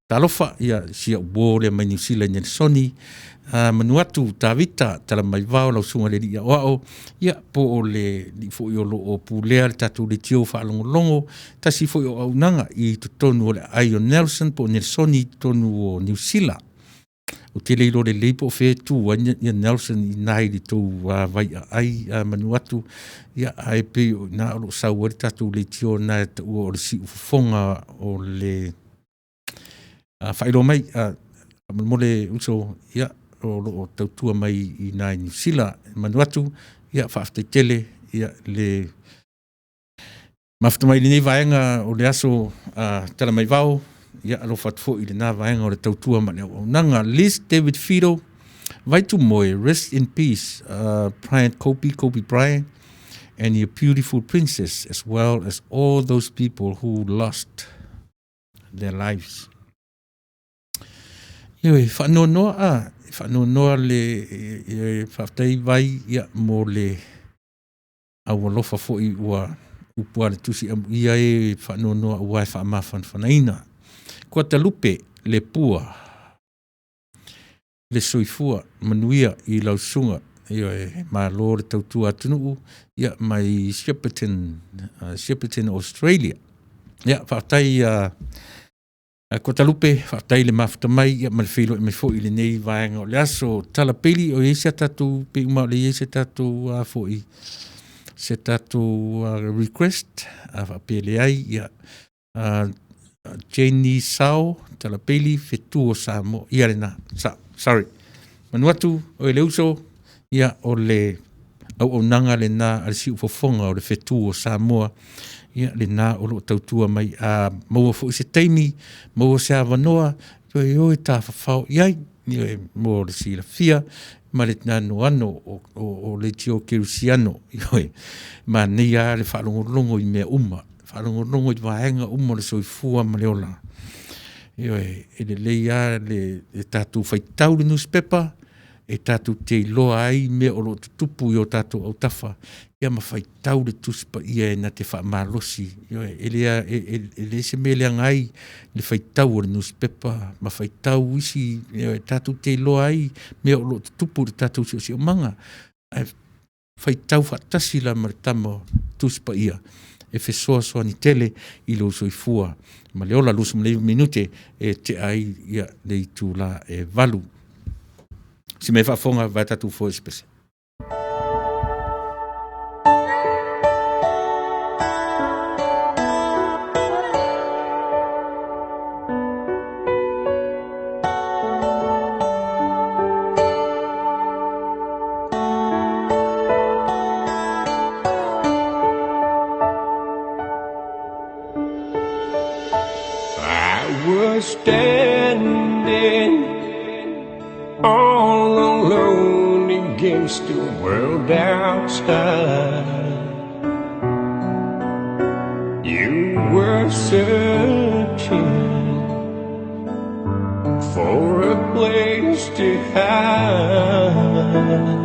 talofa ia si au uō lea mai Niu Sila i Nelisoni, a manu atu Tavita Talamaivao lau susuga i le alii aoao, ia po o le alii foi o lo o pulea le tatou leitio faalogologo, tasi foi o auaunaga i totonu o le aai o Nelson po o Nelisoni i totonu o Niu Sila. Ou te le iloa lelei po o fea e tu ai ia Nelson i ina i le tou vaiaai a manu atu, ia ae pei o i ina o lo o sau ai le tatou leitio lena e taua o le Siufofoga o le faailoa mai faamolemole uso, ia o lo o tautua mai i ina i Niu Sila. Manu atu, ia faafetai tele ia le mafuta mai i lenei vaega o le aso Talamaivao, ia alofa atu foi i lena vaega o le tautua ma le auaunaga. Liz David Fido, Vaitumoe, rest in peace, Bryant Kobe, Kobe Bryant, and your beautiful princess, as well as all those people who lost their lives. Ioe, faanoanoa a, faanoanoa le e, faafetai vai ia mo le aualofa foi ua upu a le tusi amuia e faanoanoa aua e faamafanafanaina. Kuatalupe le pua le soifua manuia i lau susuga ioe malo le tautua atunuu ia mai Shepparton, Shepparton Australia. Ia faafetai Kuatalupe, faafetai le mafuta mai ia ma le feiloai mai foi i lenei vaega o le aso. Tala Pili, o i ai se tatou pe uma o le i ai se tatou foi se tatou request a faapea e leai ia Jenny Sao Tala Pili Fetu o Samoa ia lena sa, sorry manu atu o le uso ia o le auaunaga lena a le siufofoga o le fetu o Samoa ia lena o lo o tautua mai a maua foi se taimi maua se avanoa toe o e tafafao i ai ia mo le silafia ma le anoano o leitio kerisiano ioe manaia lava le faalogologo i mea uma faalogologo i vaega uma o le soifua ma le ola. Ioe, e lelei lava le tatou faitau i le nusipepa e tatou te iloa ai mea o lo o tutupu i o tatou autafa, ia ma faitau le Tusi Paia e na te faamalosi. Ioe, e leai se mea e leaga ai le faitau o le nusipepa ma faitau isi, ioe, tatou te iloa ai mea o lo o tutupu i le tatou siosiomaga. Ae faitau faatasi la ma le tama o Tusi Paia e fesoasoani tele i lou soifua ma le ola. 29 minute e tea ai ia le itula e 8. Si mea faafofoga vai tatou foe se pese. I was standing all alone against the world outside. You were searching for a place to hide.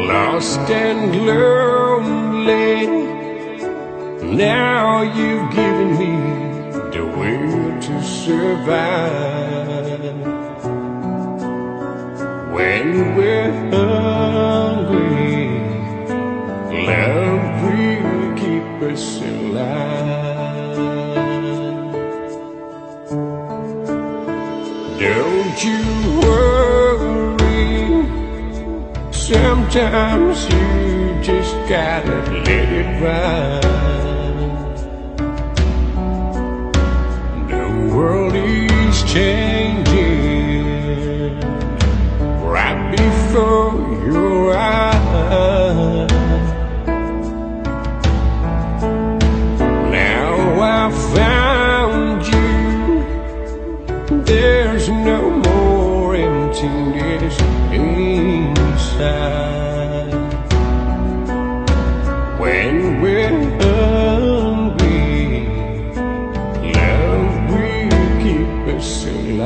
Lost and lonely, now you've given me the will to survive. When we're hungry, love will keep us alive. Don't you worry, sometimes you just gotta let it ride. The world is changing right before your eyes. Now I found you, there's no more emptiness inside.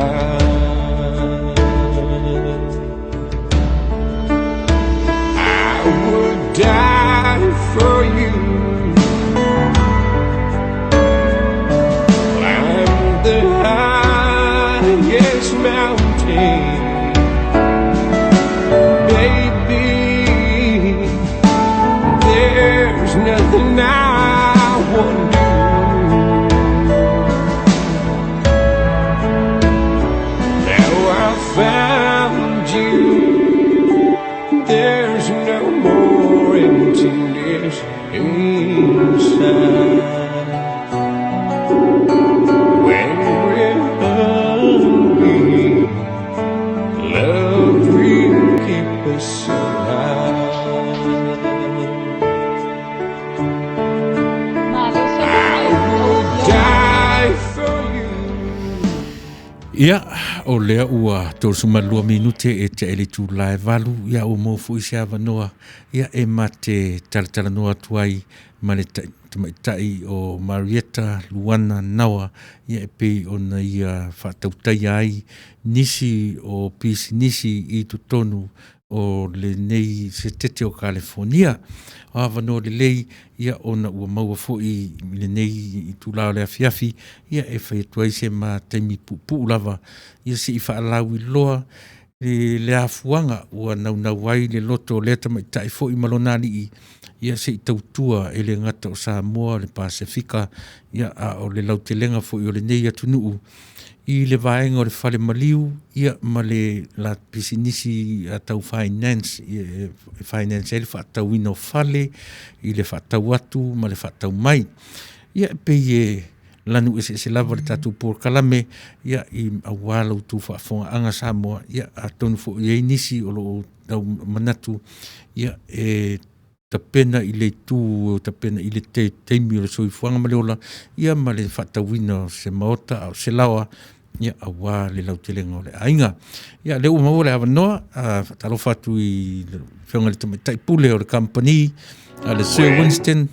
ride. I would die for you. Climb the highest mountain, baby. There's nothing I won't do. Now I found you. There's no more emptiness inside. When we're hungry, love will keep us alive. I would die for you. Ia, o lea ua 32 minute e te ele tū lae valu, ia o mō fui se avanoa, ia e ma te talatalanoa atu ai ma le tamaitai o Marieta Luana Nawa, ia e pei ona ia whaatautaia ai nisi o pisinisi i totonu o lenei setete o California. O avanoa lelei, ia ona ua maua fo'i i lenei itulā o le afiafi, ia e fai atu ai se ma taimi puupuu lava, ia se'i faalauiloa le le afuaga ua naunau ai le loto o lea tamaita'i fo'i ma lona ali'i, ia se'i tautua e le gata o Samoa le Pasefika, ia a o le lautelega fo'i o lenei atunuu i le vaega o le fale maliu, ia ma le la pisinisi tau finance, ia e finance ai le faatauina o fale i le faatau atu ma le faatau mai. Ia e pei e lanu eseese lava le tatou polokalame, ia i auā la outou faafofogaaga Samoa, ia atonu foi e i ai nisi o loo tau manatu, ia e tapena i le itu tapena i le taimi o le soifuaga ma le ola, ia ma le faatauina o se maota a o se laoa, ia auā le lautelega o le aiga. Ia lea ua maua le avanoa, faatalofa atu i le afioga i le tamaitai pule o le kamupani a le Sir Winston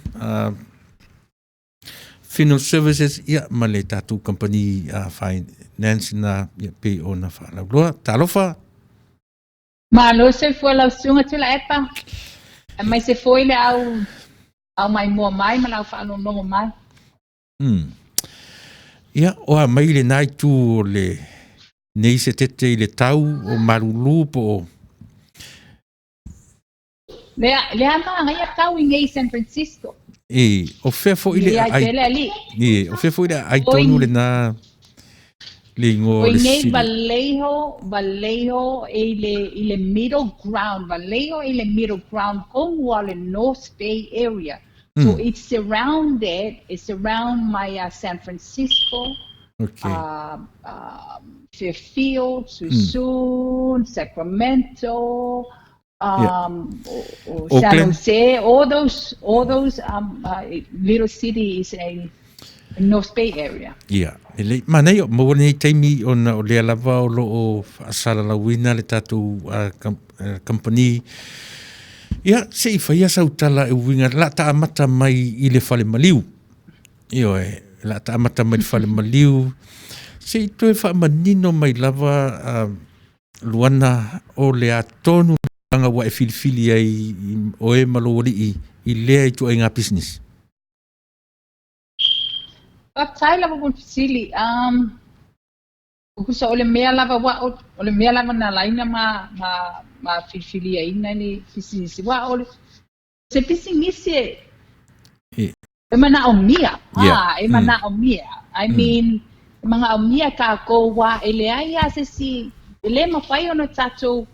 Funeral Services, ia ma le tatou kamupani finance na, ia pei ona faalauloa. Talofa. Malo soifua lau susuga Tuilaepa, aemaise foi le au au maimoa mai ma lau faalogologo mai. Ia, o a mai lenā itu o le nei se tete i le tau o malulu po o Lea, lea magaia tau i nei San Francisco. E, o fea foi le Lea ai tele ali. E, o fea foi le ai tonu lenā le igoa o Oi le nei sili. Vallejo, Vallejo e i le, i le middle ground, Vallejo e i le middle ground tonu o le North Bay area. So it's surrounded, it's surround my San Francisco, Fairfield, Suisun, Sacramento, o San Oakland. Jose, all those little cities in North Bay area. Ia, e lei manaia o maua lenei taimi ona o lea lava o loo faasalalauina le tatou kamupani. Ia, se i faia sau tala e uiga la taamata mai i le fale maliu. Ioe, la taamata mai le fale maliu. Se i toe faamanino mai lava Luana o le atonu tulaga ua e filifili ai oe ma lou alii i lea ituaiga pisinisi. Faafetai lava mo le fesili. Usa o le mea lava wa o le mea lava na laina ma filifiliaina le pisinisi. Wa o le se pisinisi e e manaomia. Ah, e manaomia. I mean, e manaomia kākou wā e leai a se si e le mawhai ona tātou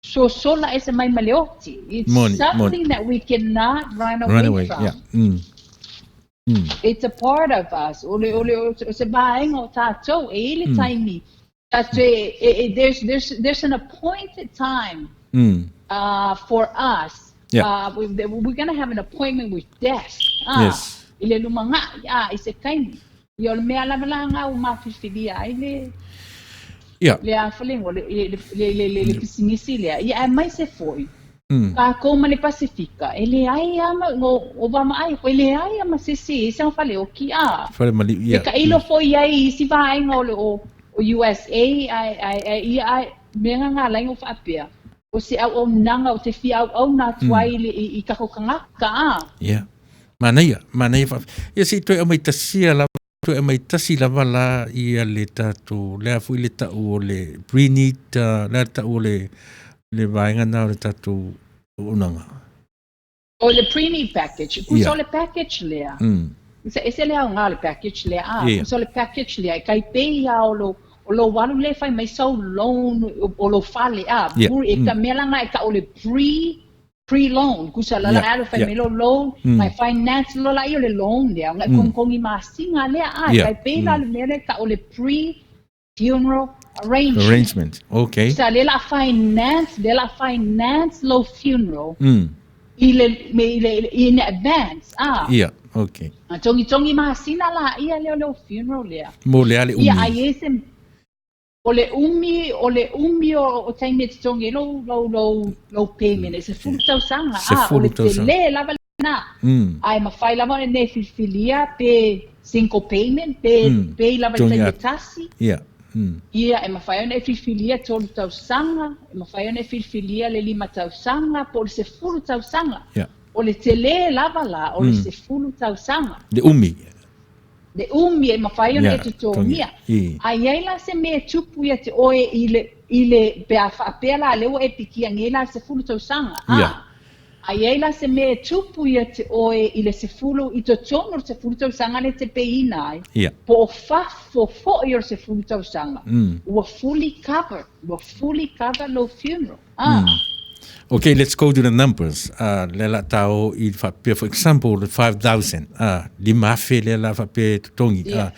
sosola e se mai ma le oti. It's Moni, moni. something that we cannot run away Run away, from. yeah. It's a part of us. Ole, o se vaenga o tātou, e ile taimi. Tātou e, there's an appointed time for us. We're going to have an appointment with death. Ah, I le lumanga, ah, i se taimi. Ia o le mea lava la ngā o mawhiwhiria ai le, le afalengo, le pisinisi lea. Ia, e mai se foi. Kākou ma le Pasifika, e le ai ama, o wama ai, e le ai ama se se, se whale o ki a. Fale maliu, E ka ilo foi ai i si vaenga o le o, O USA ae ae ae ia ae mea na ngā lainga o faapea o se auaunaga o te fia auauna atu ai i le i, i tatou tagata a. Ia. Manaia, manaia fa. Ia se i toe aumai tasia lava, toe aumai tasi lava la ia le tatou, le a foi le tau o le pre-need, le a le tau o le le vaega na o le tatou auaunaga. O le pre-need package, kusa o le package lea. Kusa ese le aoga o le package lea, a, kusa o le package lea, e tai pei lava o lo, o lou alu lea e fai mai sau loan o lou fale, a, e ka mea la na e tau o le pre, pre-loan, kusa la la alu fai mai lou loan, mai finance loa laia o le loan lea, ona e kogikogi masina lea, a, e tai pei la o le mea lea e tau o le pre funeral arrangement. Arrangement, okay. Sa lea la finance, lea la finance lou funeral i le, me, i le, in advance, ah. Ia, okay. A togitogi masina la ia lea o lou funeral lea. Mo le a le umi? Ia, ai e se, o le umi, o le umi o, o taimi e totogi ai lou, lou, lou, lou payment, e 10 tausaga, ah, o le tele lava lena. Ae mafai lava ona e filifilia pe single payment pe pay lava i le taimi e tasi. Ia, e mafai ona e filifilia 3 tausaga, e mafai ona e filifilia le 5 tausaga po o le 10 tausaga. O le tele lava la o le 10 tausaga. Le umi. Le umi e mafai ona e totogia. A i ai la se mea e tupu ia te oe i le, i le, pe a faapea la lea ua e pikia nei la le 10 tausaga, a, a i ai la se mea e tupu ia te oe i le 10, i totonu o le 10 tausaga lea e te pay-ina ai, po o fafo foi o le 10 tausaga, ua fully covered, ua fully covered lou funeral. A. Okay, let's go to the numbers. Lea la ta o i faapea, for example, the 5,000, 5,000 lea la faapea e totogi.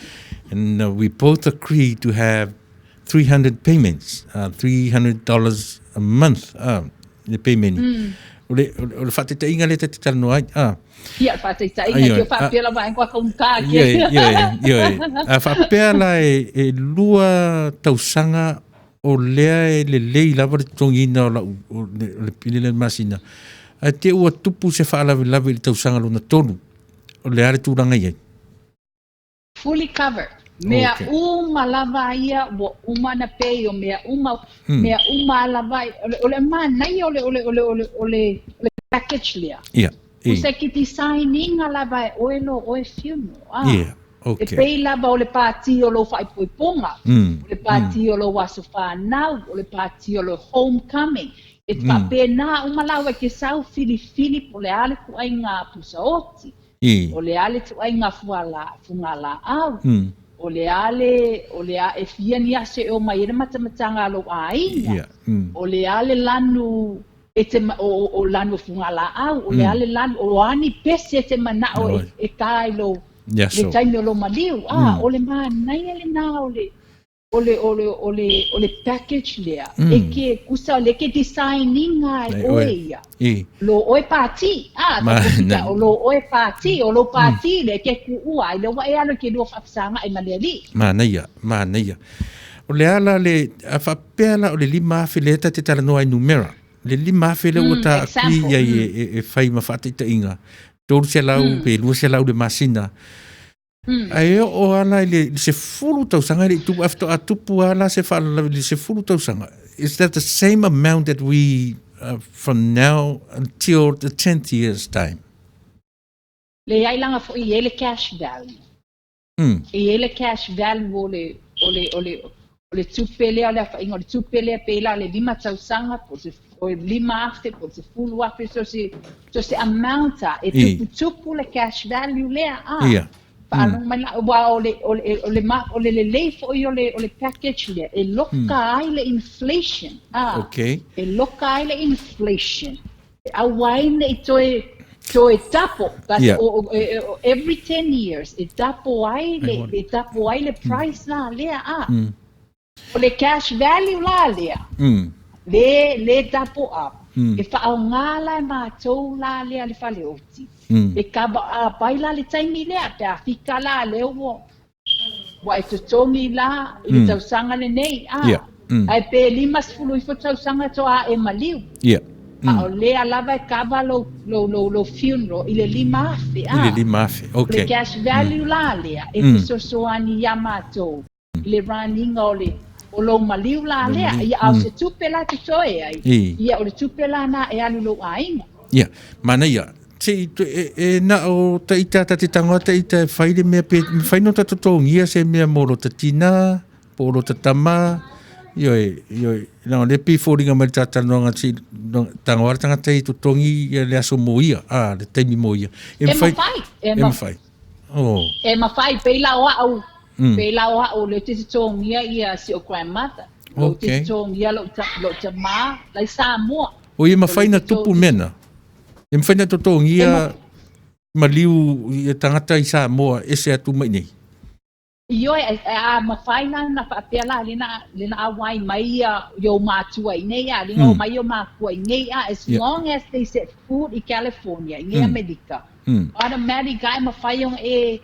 And we both agree to have 300 payments, $300 a month, le payment. O le, o le faataitaiga lea ta te talanoa ai. Ia, faataitaiga, ke o faapea lava ai koa kaunta ke. Ioe, ioe, ioe. A faapea la e 2 tausaga o lea e lelei lava le totogiina o lau o le pili lea i le masina, ae te i ua tupu se faalavelave i le tausaga lona tolu, o le a le tulaga i ai? Fully covered. Mea uma lava ia ua uma ona pay o mea uma, mea uma lava, o le manaia o le, o le, o le, o le, o le package lea. Ia. O se ki design ina lava e oe lo oe funeral. Ah. Ia. Okay. E pei lava o le pātī o lou faaipoipoga, o le pātī o lou aso whānau, o le pātī o lou homecoming. E faapena uma lava e ke sau filifili po o le a le ituaiga pusaoti, o le a le ituaiga fugalaau, o le a le, o le a, e fia ni aso e omai ai le matamataga a lou aiga, o le a le lanu e te, o, o lanu o fugalaau, o le a le lanu, o a ni pese e te manao e ta i lou, le taimi o lou maliu, a, o le manaia lena o le, o le, o le, o le, o le package lea, e ke, kusa o le ke design ina e oe ia, lo oe pātī, a, ta o lo oe pātī, o lo pātī le ke kuua, ai le ua e alu ke lua faafesaga ai ma le alii. Manaia, manaia. O le a la le, a faapea la o le 5,000 lea ta te talanoa ai numera, le 5,000 lea ua ta agree i ai e fai ma faataitaiga, 300 pe 200 le masina. Ae oo lava la i le 10 tausaga e le i tupu, ae faatoa tupu lava la se faalavelave i le 10 tausaga. Is that the same amount that we, from now until the 10th year's time? Leai laga foi e i ai le cash value. E i ai le cash value o le, o le, o le, o le tupe lea, o le afaina o le tupe lea, pe la le 5 tausaga, po o le 5,000, po o le 10,000, so se, so se amount a, e tuputupu le cash value lea, a. Faalogo mai la, aua o le, o le, o le, o le lelei foi o le, o le package lea, e loka ai le inflation, a. E loka ai le inflation. E aua ai ne i toe, toe tapo, but o, o, every 10 years, e tapo ai le, e tapo ai le price la lea, a. O le cash value la lea, le, le tapo up, e faaaoga la e matou la lea le faleoti, e cover up ai la le taimi lea, pe a fika la lea ua, ua e totogi la i le tausaga lenei, a, ae pe 50 ifo tausaga toa e maliu. A o lea lava e cover lou, lou, lou, lou funeral i le 5,000, a. I le 5,000, okay. O le cash value la lea, e fesoasoani iā matou. I le run ina o le o lou maliu la lea, ia a o se tupe la e totoe ai, ia o le tupe la na e alu i lou aiga. Ia, manaia, se i e, e na o taita ta te tangoa taita e fai le mea pe mafai no ta totogia se mea mo lo ta tina po o lo ta tama ioe ioe na le pi foliga mai ta talanoaga si tangoa le tagata i totogi ia le aso mo ia a le taimi mo ia e mafai e mafai oh e mafai pe la o au Pe la o a'u le te totogia ia si o grandmother. Lo te totogia lo ta lo tama lai Samoa. O ia mafai na tupu mena. E mafai na totogia maliu ia tagata i Samoa ese atu mai nei. Ioe, a mafai la na faapea la lena lena auai mai ia i ou matua i nei a lena omai o makua i nei a as long as they set foot i California i nei Amerika automatic a e mafai ona e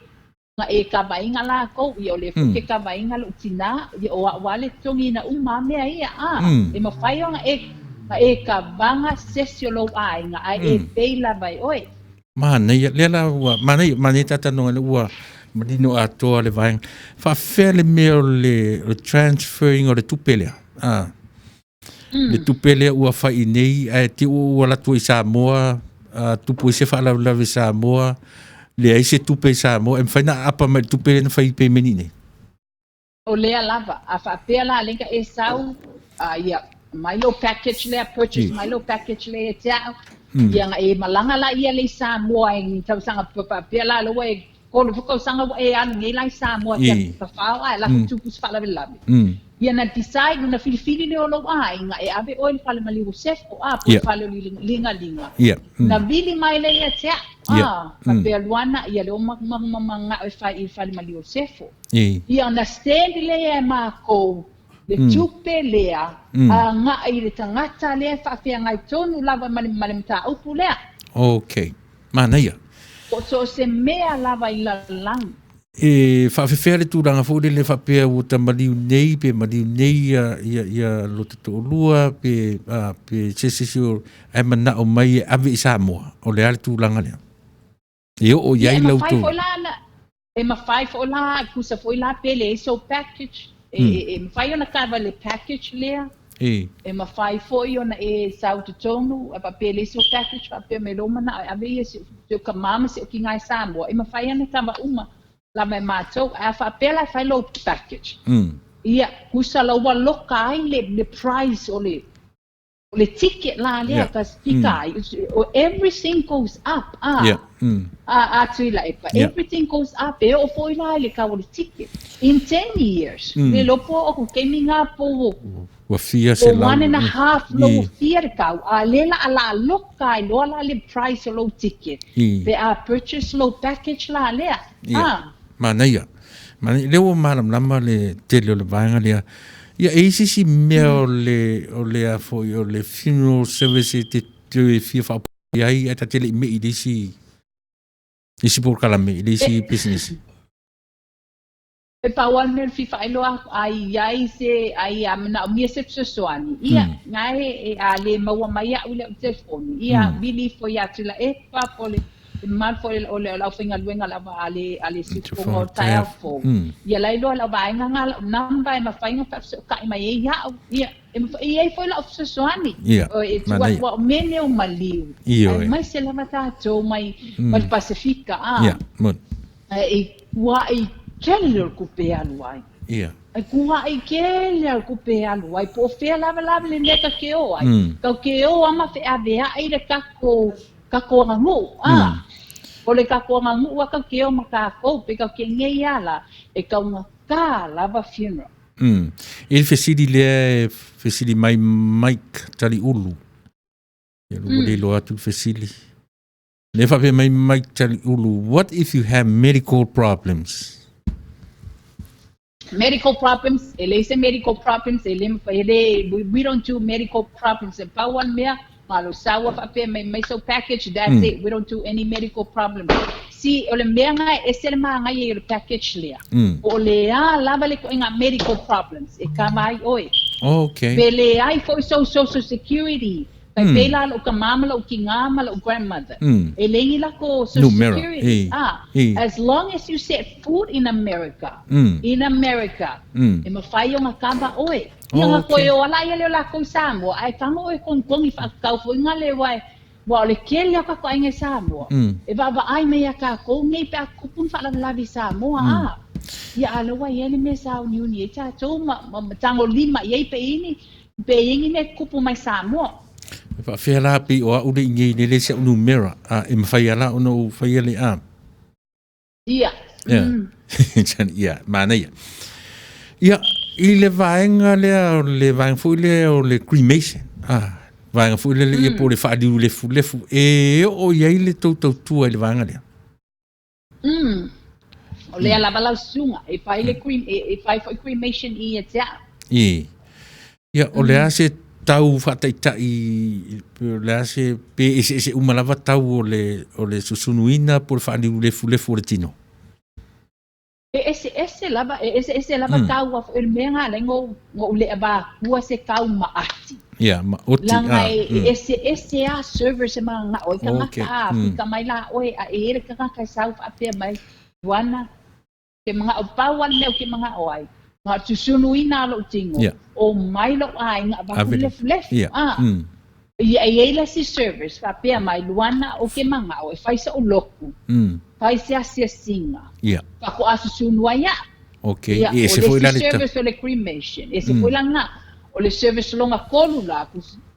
Na e kavaina lākou, ia o lea foi ke kavaina loʻu tinā, ia o aʻu a le totogiina uma a mea ia, a e mafai ona e, na e kavaga sesi o lou ʻāina, a e pay lava e ʻoe. Manaia, lea la ua, manaia, manaia talanoa ina ua manino atoa le vaega. Faafefea le mea o le, o le transferring o le tupe lea? A. Le tupe lea ua fai i nei, ae te ua ua alu atu ai i Samoa, a tupu ai se faalavelave i Samoa, leai se tupe i Samoa, e mafai ona aapa mai i le tupe lea na fai pemeni i nei? O lea lava, a faapea la lenga e sau, a ia, mai lou package lea, purchase mai lou package lea ia te au, ia na e malaga la ia le i Samoa i tausaga faapea la loa e 3 foi tausaga ua e alu nei la i Samoa te tafao ae lafo tupu se faalavelave. Ia na decide na filifili lea o lou aiga e ave oe i le fale maliu o Sefo a po o le fale o Ligaliga. Na vili mai lea ia te au a faapea Luana ia lea ua manao e fai i le fale maliu o Sefo. Ia na stand lea e makou le tupe lea agai i le tagata lea e faafeagai tonu lava ma le mataupu lea. Okay. Manaia. Po so o se mea lava i lalolagi. E faafefea le tulaga foi lele faapea ua ta maliu nei pe maliu nei ia ia ia lo ta toalua pe a pe se se isi o ae manao mai e ave i Samoa. O le a le tulaga lea? E oo i ai la outou. E mafai foi la, tusa foi la pe leai sou package, e mafai ona cover le package lea, e mafai foi ona e sau i totonu, a faapea e leai sou package faapea mai lou manao e ave ia si ou tama ma si ou kina i Samoa, e mafai ona cover uma lava e matou. Ae a faapea la e fai lou package, ia, tusa la ua loka ai le price o le O le ticket la lea ka fika ai, everything goes up a a Tuilaepa, everything goes up, e oo foi la i le kau o le ticket. In 10 years, le iloa po o ku kemi ngā po o Ua fia se lau. One and a half lo ua fia le kau, a le la a la loka ai loa la le price o lou ticket, pe a purchase lou package la lea. A. Manaia. Manaia. Lea ua malamalama le tele o le vaega lea. Ia, e i ai se isi mea o le, o le a foi, o le funeral service e te toe fia faaopoopo i ai, ae ta te le i mei i le isi, isi polokalame, i le isi pisinisi? E pau lava le mea e fia faailoa atu, a i ai se, a i a manaomia se fesoasoani, ia, na e, a le maua mai iaʻu i lau telefoni, ia, vili ifo ia Tuilaepa po o le E mamalu foi o le aufaigaluega lava a le a le siufofoga o le taeao fou. Ia la iloa lau vaega nga lau number e mafai ona faafesootai mai ai iaʻu. Ia, e mafai e i ai foi lau fesoasoani. E tuu atu aua o mea nei o maliu. Aemaise lava tatou mai mai le Pasefika a. E kuaʻi tele o le tupe e alu ai. E kuaʻi tele o le tupe e alu ai. Po o fea lava lava le mea ta te o ai. Tau te o a ma feaveai le tatou Tatou aganuu, a. O le tatou aganuu a tau te o ma tatou, pe tau te nei a la, e taugata lava funeral. I le fesili lea e fesili mai Mike Taliulu. Ia ua le iloa atu le fesili. Lea faapea mai Mike Taliulu, what if you have medical problems? Medical problems, e leai se medical problems, e le mafai, e le, we don't do medical problems. E pau lava le mea, ma lou sau a faapea mai mai sou package, that's it, we don't do any medical problems. See, o le mea lena e ese le manaia i o le package lea, po o le a lava le ituaiga medical problems e kava ai ʻoe. Okay. Pe leai foi sou social security. Tai pei la lou tamā ma lou tinā ma lou grandmother. E leai ni lakou social security. Ah, as long as you set foot in America, in America, e mafai ona kava oe. Ia nga koe o ala ia lea o lakou i Samoa, ae tago oe togitogi faatatau foi nga le wae, ua o le kele o kakou aiga i Samoa, e vaavaai mai ia kakou nei pe a tupu ni faalavelave i Samoa, a. Ia a lea ua iai le mea e sauniuni ai tatou ma, ma, ma tagolima i ai pe i ni, Pe i ai ni mea tupu mai Samoa. E faafefea la pei o au le i nei lele si au numera a e mafai a la ona ou faia le a. Ia. Ia. Ia, manaia. Ia, i le vaega lea o le vaega foi lea o le cremation, a, vaega foi lele ia po o le faaliu lefulefu, e oo i ai le tou tautua i le vaega lea? O lea lava lau susuga, e fai le crem, e fai foi cremation i ia te au. I. Ia, o le a se tau faataitai, o le a se, pe eseese uma lava tau o le, o le susunuina po o le faaliu lefulefu o le tino? E eseese lava, e eseese lava tau a foi o le mea lena alai no ou le avatua se tau maati. Ia, ma oti, Langa e eseese a service e mananao ai tagata, a pita mai la oe a e i ai le tagata e sau faapea mai, Tuana, ke manao pau a le mea ou ke manao ai, na o le susunuina o lou tino, o mai lou aiga avatu le lefulefu, a. Ia e i ai le isi service faapea mai, Luana, ou ke manao e fai soʻu lotu, fai se asiasiga, faatoa susunu ai aʻu. Okay. Ia, E o ese le foi isi la le ta- service o le cremation, ese foi la lena. O le service lona tolu la,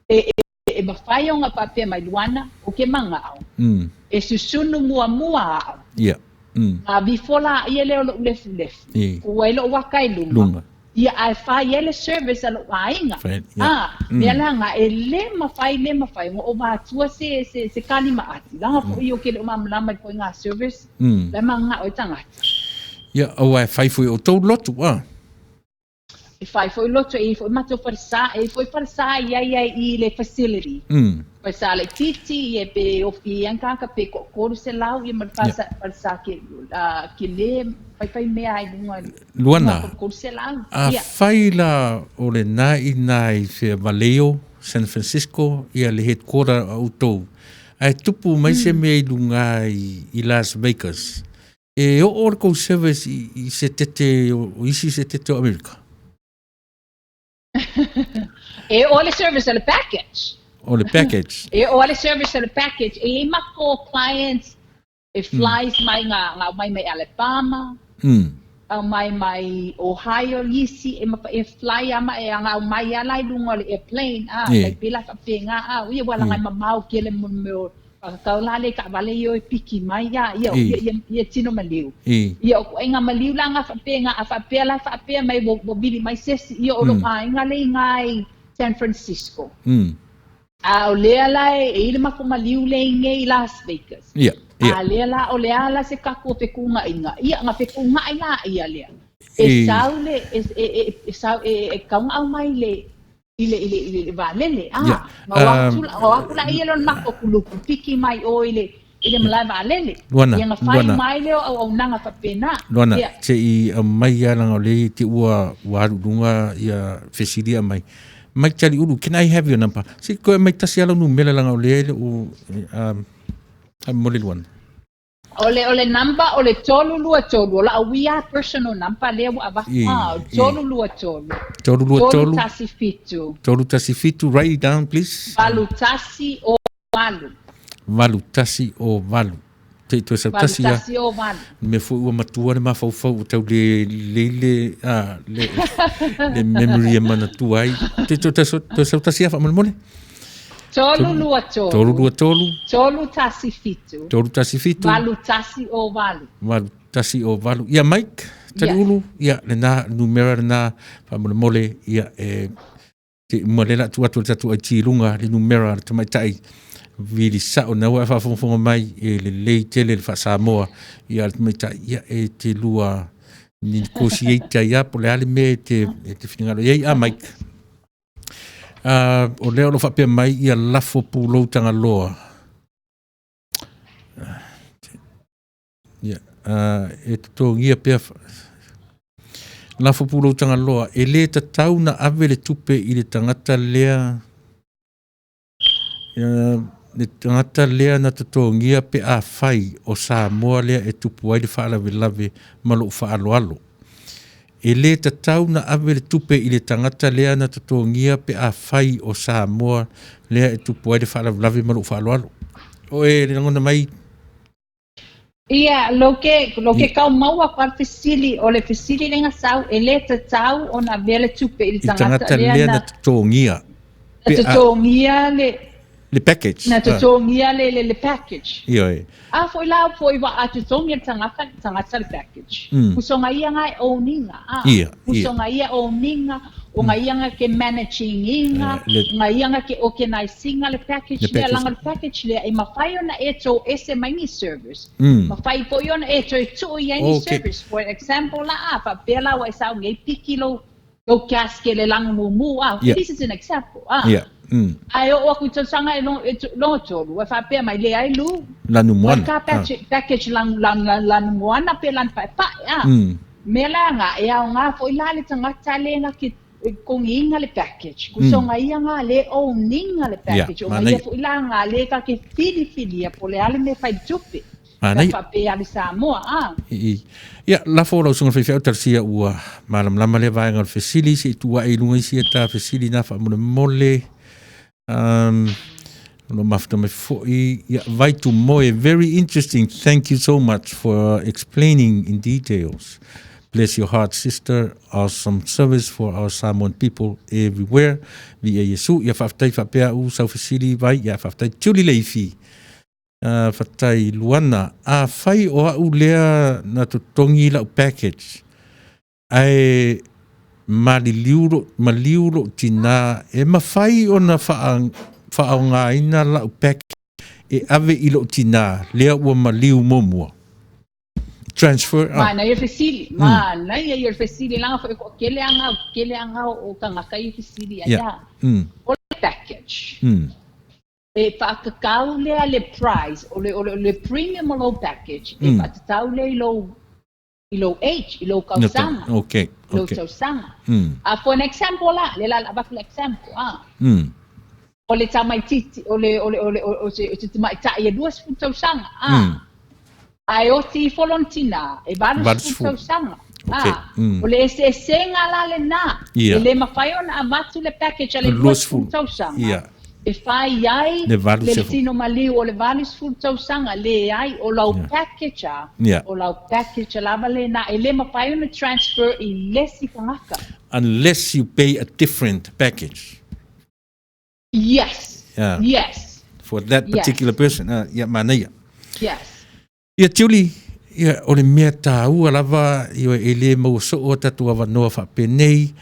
e, e, e mafai ona faapea mai, Luana, ou ke manao e susunu muamua aʻu. A vifo la ia lea o loʻu lefulefu, ku ai loʻu aka i luga, Luga. ia ae fai ai le service a loʻu aiga. Fai, ia. A, mea leaga e le mafai, le mafai ona ou vatua se, se, se kalima ati. Leaga foi ou ke le o malamalama i koe ngā service, la e manao ai tagata. Ia, aua e fai foi o tou lotu, a. E fai foi lotu, e i ai foi matou falesa, e i ai foi falesa i ai ai i le facility. Falesa laitiiti, ia pe ofi ai tagata pe toatolu selau, ia ma le falesa ke, ke le faifai mea ai luga i Luana, 300. a fai la o lena i na i fea Vallejo, San Francisco, ia le headquarter a outou, ae tupu mai se mea i luga i Las Vegas, E oo le kou service i se tete o isi se tete o Amerika? E oo le service o le package. O le package. E oo le service o le package. E i ai makou clients e flies mai nga aumai mai Alabama, aumai mai Ohio isi e e fly ama e aga aumai ala i luga o le airplane a tai pei la faapena a ia ua laga e mamao tele mo le mea o Whakatau la le taavale ia e piki mai ia, ia, ia, ia, ia tino maliu. Ia o koʻi maliu la nga whaapea, a whaapea la whaapea mai wo, wo vili mai sesi, ia o lo aiga le inga i San Francisco. A o lea la e, e i le mako maliu le inge i Las Vegas. Ia, ia. A lea la o le ala se kako o fekunga inga. Ia nga fekunga ai la ia lea. E sau le, e, e, e, e, sau, e, e kaunga au mai le, i le, i le, i le vaalele, a, ma o atu, o atu la ia lona mako kuluku, piki mai o i le, i le malae vaalele. Luana, Ia na fai Luana. mai lea o auaunaga faapena. Luana, Ia. se i aumai ia langa o lea te ua, ua alu i luga ia fesili a mai. Mike Taliulu, can I have your number? Se i koe mai tasi ala numera langa o lea e le o, um, mo le Luana. O le, o le number o le 323, o la'u ia personal number lea ua avatu, ah, o le 323. 323. 317. 317, write it down please. 8108. 8108. Te i toe sau tasi ia. 8108. Mea foi ua matua le mafaufau ua tau le lelei le, ah, le, le memory e manatua ai. Te i toe sau tasi ia faamolemole. 323. 323. 317. 317. 8108. 8108. Ia Mike, Taliulu, ia lena numera lena faamolemole, ia e te uma le la tu atu le tatou IT i luga le numera le tamaitai vili sao na ua e faafogafoga mai e lelei tele le faa-Samoa ia le tamaitai ia e te lua negotiate ai a po o le a le mea e te finagalo i ai a Mike. O lea o lo faapea mai ia lafo pulou Tagaloa. Ia, e totogia pea lafo pulou Tagaloa, e le tatau na ave le tupe i le tagata lea Le tagata lea na totogia pe afai o Samoa lea e tupu ai le faalavelave ma lou faaaloalo. E lē tatau na ave le tupe i le tagata lea na totogia pe afai o Samoa lea e tupu ai le faalavelave ma lou faaaloalo. O e le lagona mai. Ia, lo ke, lo ke kau maua kwa fesili, o le fesili lenga sau, e le tatau ona avea le tupe i le tagata lea na totogia. Na totogia le le package. Na totogia le, le, le package. Ioe. A foi la foi wa a totogi le tagata, le tagata le package. Usonga ia ngai owninga. A. Ia, Usonga ia owninga, o ngai ia ke managing inga, ngai ia ke organizinga le package le langa le package le e mafai ona e to ese mai ni service. Mafai foi ona e to tu i ni service. For example la a fa pela wa sa ngai piki lo lo gas ke le langa mumu a. This is an example. A. Yeah. Ai o aku tausaga e long e longo tolu e faapea mai le ai lu. Lanu moana. Ka package, package lang lang lang lanu moana pe lan pa pa a. Me la nga e au nga foi la le tangata le nga ke kongi inga le package. Ku so nga ia nga le owninga le package. O nga ia foi la nga le ka ke fili fili po le ale me fai tupe. Manai. Ka faapea le Samoa a. Ia, lafo lau susuga faifeau talosia ua malamalama lea vaega o le fesili, se i tuu ae i luga isi a ta fesili na faamolemole. O lo mafuta mai foi, ia, vai tu moe, very interesting, thank you so much for explaining in details. Bless your heart, sister, awesome service for our Samoan people everywhere. Viia Iesu, ia faafetai faapea u sau fesili vai, ia faafetai tuli leifi. Fatai Luana, afai o au lea na totogi lau package, ae maliliu lo, maliu lou tinā, e mafai ona faaaogaina lau package e ave i lou tinā lea ua maliu muamua? Transfer a. Manaia fesili, manaia ia fesili langa foi ko kele anga kele anga o tangata i fesili ai a. O le package. E whaakakau lea le price, o le, o le, le premium o lou package, e whaatatau lea i lou, i lou age, i lou kausaga. Okay, I lou tausaga. For an example la, le la avatu le example, ah. O le tamaititi, o le, o le, o le, o, o se, o se tamaitai e 20 tausaga, ah. Ae oti ifo lona tinā, e 80 tausaga. Okay. Ah, o le eseesega la lenā, Ia. e le mafai ona avatu le package a le 20 tausaga, Ia. e fai ai Le valu le sefu. tino maliu o le 80 tausaga, leai, o lau package a, Ia. o lau package lava lenā, e le mafai ona transfer i le isi tagata. Unless you pay a different package. Yes. Yeah. Yes. For that particular person. Ia, manaia. Yes. Ia Julie, ia, o le mea tāua lava, ia, e le maua soo a tatou avanoa faapenei,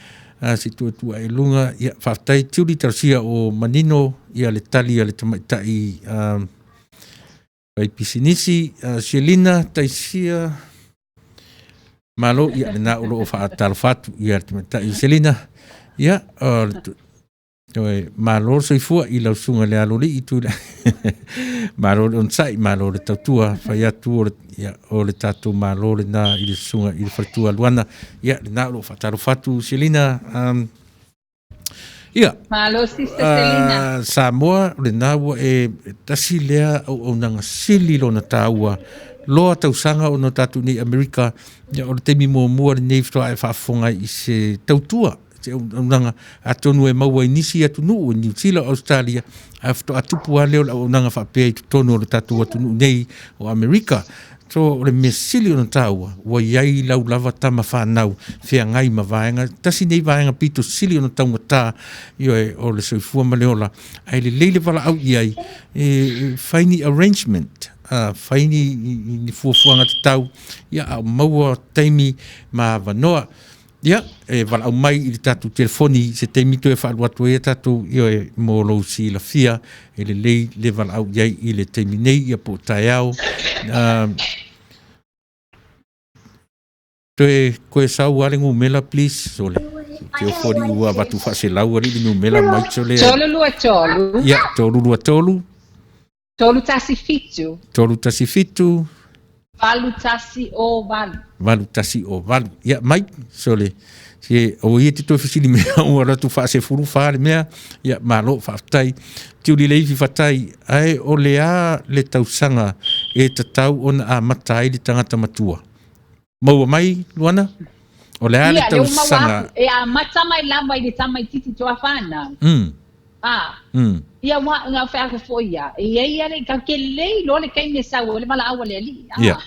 se i tuuatua i luga, ia, faafetai Julie, talosia o manino, ia, le tali a le tamaitai, fai pisinisi, Selina, Taisia, malo, ia, lena o loo faatalofa atu, ia, le tamaitai Selina, ia, o le Toe, malo le soifua i lau susuga i le Aloalii Tuila. Malo le onosai, malo le tautua, fai atu o le, ia, o le tatou malo lena i le susuga i le faletua Luana. Ia, lena o lo o faatalofa atu Selina. Ia. Malo sister Selina. Samoa, o lena ua e tasi lea auaunaga sili lona taua loa tausaga ona tatou nei Amerika, ia, o le taimi muamua lenei faatoa e faafofoga ai i se tautua se auaunaga atonu e maua i nisi atunuu i Niu Sila, Australia, ae faatoa tupu lava lea o le auaunaga faapea i totonu o le tatou atunuu nei o Amerika. So, o le mea sili ona taua, ua i ai lau lava tama fanau feagai ma vaega, tasi nei vaega pito sili ona taugata, ioe, o le soifua ma le ola, ae lelei le valaau i ai, e fai ni arrangement, fai ni fuafuaga tatau, ia, a o maua taimi ma avanoa. Ia, e valaau mai i le tatou telefoni i se taimi toe faalu atu ai a tatou, ioe, mo lou silafia, e lelei le valaau i ai i le taimi nei, ia po o taeao. Toe koe sau lava le numera, please, sole. Te ofo alii ua avatu faaselau alii le numera mai, sole. 323. Ia, 323. 317. 317. 8108. 8108. Ia, mai, sole. Se o ia te toe fesili mea ua alu atu faasefulu fa le mea, ia malo faafetai. Tiuli le ifi fatai, ae o le a le tausaga e tatau ona amata ai le tagata matua? Maua mai, Luana? O le a le Ia, lea ua maua tausaga? atu, e amata mai lava i le tamaititi toafana. A. Ia, ua, na feafe foi ia. E i ai ia le, tatou te le iloa le taimi e sau ai le valaau a le Alii. A. Ia.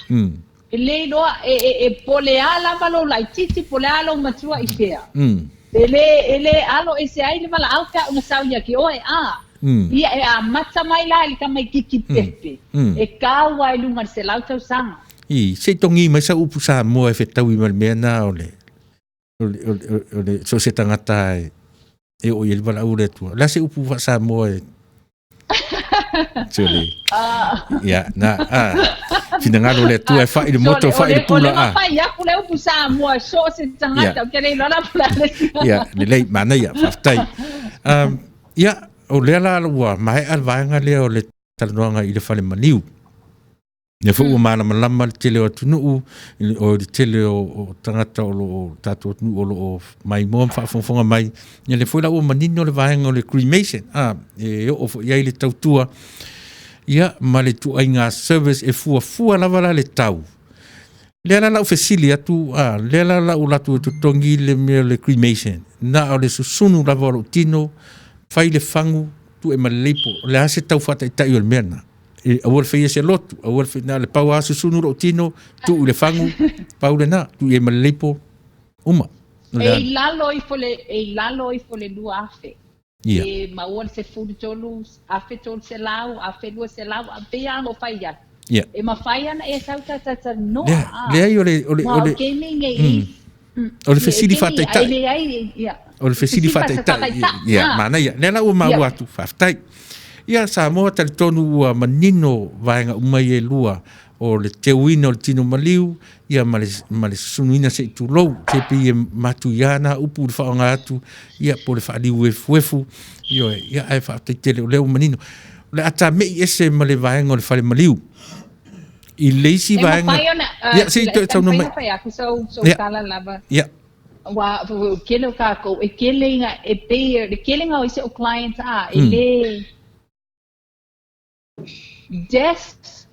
E le iloa, e, e, e, po o le a lava lou laitiiti, po o le a lou matua i fea. E le, e le alo ese ai le valaau pe a ona sau ia te oe, a. Ia, e amata mai la i le tamaititi pepe, e tau lava i luga i le 100 tausaga. I, se i togi mai sau upu Samoa e fetaui ma le mea na o le, o le, o le, o le, so o se tagata e, e oo i ai le valaau a le Atua. O le a se upu faa-Samoa e Sole. Ia, na, a, finagalo o le Atua e fai le moto, fai le pula, a. O le mafai aku le upu Samoa, so o se tagata, ou te le iloa la po o le a le Ia, lelei, manaia, faafetai. Ia, o lea la ua maea le vaega lea o le talanoaga i le fale maliu. Lea foi ua malamalama le tele o atunuu, o le tele o tagata o lo o tatou atunuu o lo o maimoa ma faafogafoga mai. Ia lea foi la ua manino le vaega o le cremation, a, e oo foi i ai le tautua, ia, ma le ituaiga service e fuafua lava la le tau. Lea la lau fesili atu, a, lea la lau alu atu e totogi le mea o le cremation, na o le susunu lava o lou tino, fai le fagu, tuu e ma le leipo. O le a se tau faataitai o le mea lena? E, aua le faia se lotu, aua le faia, na o le pau lava susunu lou tino, tuu i le fagu, pau lena, tuu i ai ma le leipo, uma. O le E a? i lalo ifo le, e i lalo ifo le 2000. Ia. E maua le 13,300, 1200, a pei lava ona ou fai atu. Ia. E mafai ona e sau talatalanoa, Lea, a. leai o le, o le, Ua o o le, taimi nei, o le fesili e faataitai. leai, ia. O le fesili faataitai. Ia, manaia. Lea la ua maua atu, faafetai. Ia, Samoa talitonu ua manino vaega uma ia e lua, o le teuina o le tino maliu, ia ma le, ma le susunuina se i tulou, se pei e matuia na upu i le faaaoga atu, ia po o le faaliuefuefu, ioe, ia ae faafetai tele o lea ua manino. O le a tamei ese ma le vaega o le fale maliu. I le isi E vaega... mafai ona, Ia, se i toe saunoa mai. e mafai aku sau tala lava. Ia. Ua, tele o kākou, e tele ina, e pei, le telega o isi o clients a, e le, death,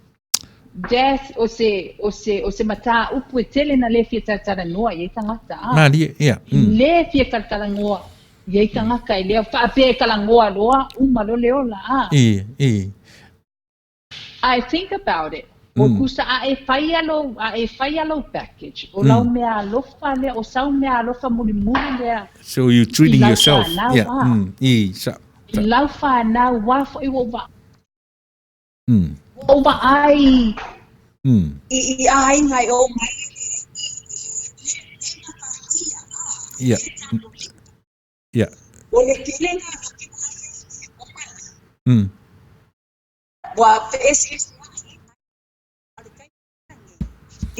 death o se, o se, o se mataupu e tele na le fia talatalanoa i ai tagata, a. Malie, ia. Le fia talatalanoa i ai tagata, e le faapea e talanoa loa, uma loa le ola, a. I, i. I think about it. O tusa a e faia lou, a e faia lou package, o lau mea alofa lea, o sau mea alofa mulimuli lea. So you treating I lau yourself. whanau, Yeah. a. I, sa, I lau whanau, wā foi ua wa. Ua vaai. I, i aiga e o mai. Yeah. Yeah. O le telega Ua feeseeseai.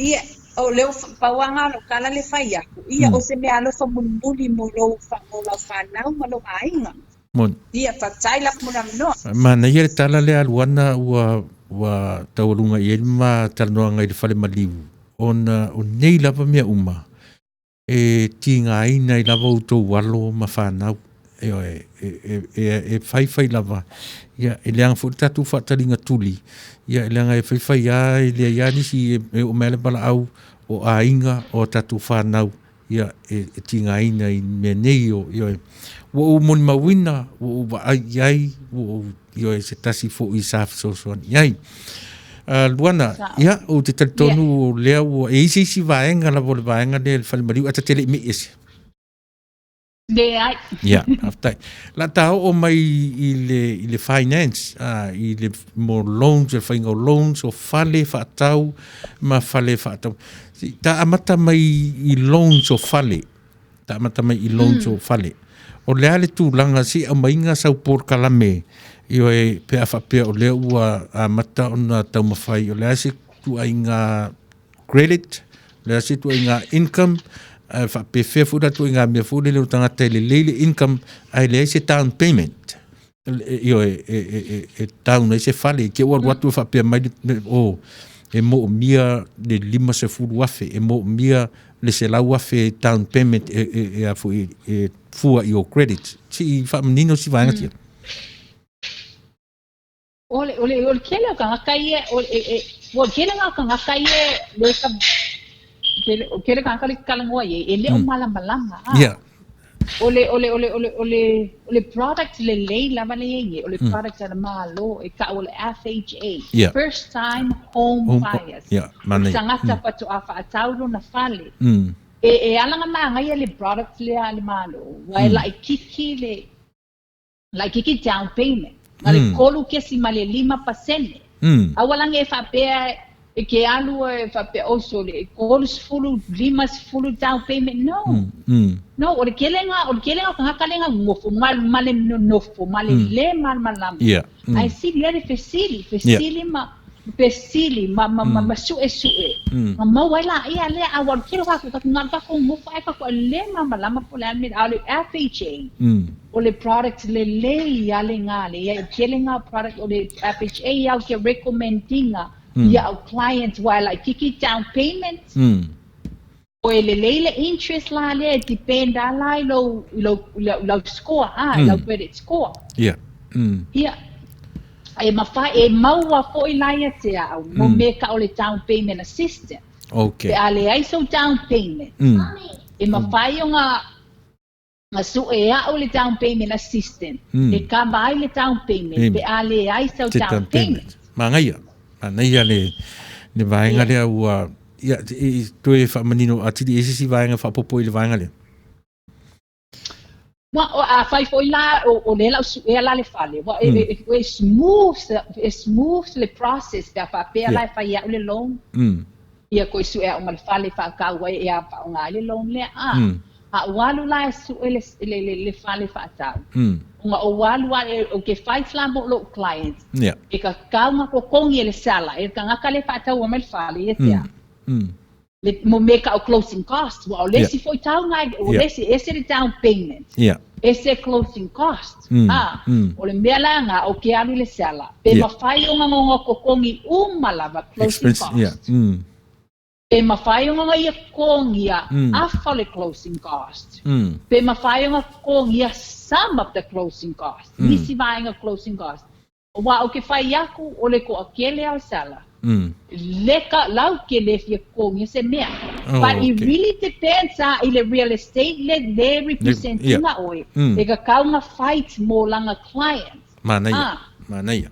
Ia, o lea ua pauaga lou tala le fai aku, ia, o se mea alofa mulimuli mo lou, mo lau fanau ma lou aiga. Moni. Ia, faafetai lava mo le avanoa. Manaia le tala lea Luana ua ua taualuga i ai le ma talanoaga i le fale maliu ona o nei lava mea uma e tigaina ai lava outou alo ma fanau. Ioe, e, e, e, e faifai lava, ia, e leaga foi le tatou faataliga tuli, ia, e leaga e faifai lava, e leai lava nisi e, e oo mai lava le valaau o aiga, o a tatou fanau, ia, e, e tigaina i mea nei o, ioe. Ua ou molimauina, ua ou vaai i ai, ua ou, ioe, se tasi foi sa fesoasoani i ai. Luana, ia, ou te talitonu o lea ua, e i ai se isi vaega lava o le vaega lea i le fale maliu, ae ta te le i mei ese. Leai. Ia, faafetai. La ta oo mai i le, i le finance, i le, mo loans, le faiga o loans, o fale faatau ma fale faatau. Si, ta amata mai i loans o fale. Ta amata mai i loans o fale. O le a le tulaga se i aumaiga sau polokalame ioe pe a faapea o lea ua amata ona taumafai o le a se ituaiga credit, o le a se ituaiga income, ae faapefea foi la ituaiga mea foi lele o le tagata e lelei le income ae leai se down payment. Ioe, e down ai se fale, te i ua alu atu e faapea mai, o, e moomia le 50,000, e moomia le 100,000 down payment e, e, e, a foi, e fua i o credit. Si i faamanino si vaega tia. O le, o le, o le kele o kangaka ia, o, e, e, o le kele o kangaka ia, le ka, kele, o kele kangaka le kalangoa ia, e le o malamalama. Ah. Yeah. O le, o le, o le, o le, o le, o le product lelei lava le ia, o le product a le Malo, e ka'u o le FHA, Yeah. First Time Home, Home- Buyers. yeah, manaia. Tagata faatoa fa'atau lona fale. E, e ala magaia le product lea a le Malo, ua e la'aikiki le, la'aikiki down payment, ma le 3.5%. Aua lagi e fa'apea e ke alu e fa'apea oh so le 30 50 down payment. No. No, o le kelega, o le kelega o tagata lega gofo, ma, ma le nonofo, ma le lē malamalama. Yeah. Ae sili ai le fesili, fesili ma fesili ma ma ma, ma su'esu'e. Ma maua ai la'ia lea a ua o le kele o tatou tatou na o le tatou gofo ae tatou lē malamalama po o le a le mea a o le FHA o le product lelei a le gā le ia tele ngā product o le FHA au ke recommendinga ia au clients wa la'aikiki down payment o e lelei le interest la lea e depend a la i lou i lou i lau, lau score ah, mm. lau credit score. Ia e mawhai e maua fo'i la ia te au mo me ka o le down payment assistance. Okay. Pe a leai sou down payment. E mawhai o ngā ngā su'e a'u le down payment assistance. E kava ai le down payment. Payment. Pe a leai sau Te down payment. Magaia. Manaia le le vaega lea ua ia i toe faamanino atili e sisi vaega faapopo i le vaega lea. Wa o a fai fo'i la o, o le lau su'ea la le fale. Wa e, e, e smooth e smooth le process pe a fa'apea la e fai a'u le loan. Ia koe su'e a'u ma le fale fa'akau ai e a fa'aoga ai le loan lea a. A ua alu la e su'e le, le, le, le fale fa'atau. Ona ou alu a e, o ke fai fla mo lo'u client. E ka kauga kokogi e le sala, e le tagata le fa'ataua mai le fale ia te a'u. Le, mo me ka o closing costs, ua o le isi fo'i tauga, o le isi, ese le down payment. Ese closing cost. Ah, o le mea la nga o ke alu i le sala. Pe mawhai o nga kokongi uma lava closing Expense, cost. Pe mawhai o nga ia kongia afa le closing cost. Pe mawhai o nga kongia some of the closing cost. Nisi vaenga closing cost. Wa o ke whai aku o le ko a kele au sala. Le ka lau ke le fia kongia se mea. Oh, But it okay. really depends ah, i le real estate le, le representinga oe. E ka kaunga fight mo langa client. Manaia. Ah. Manaia.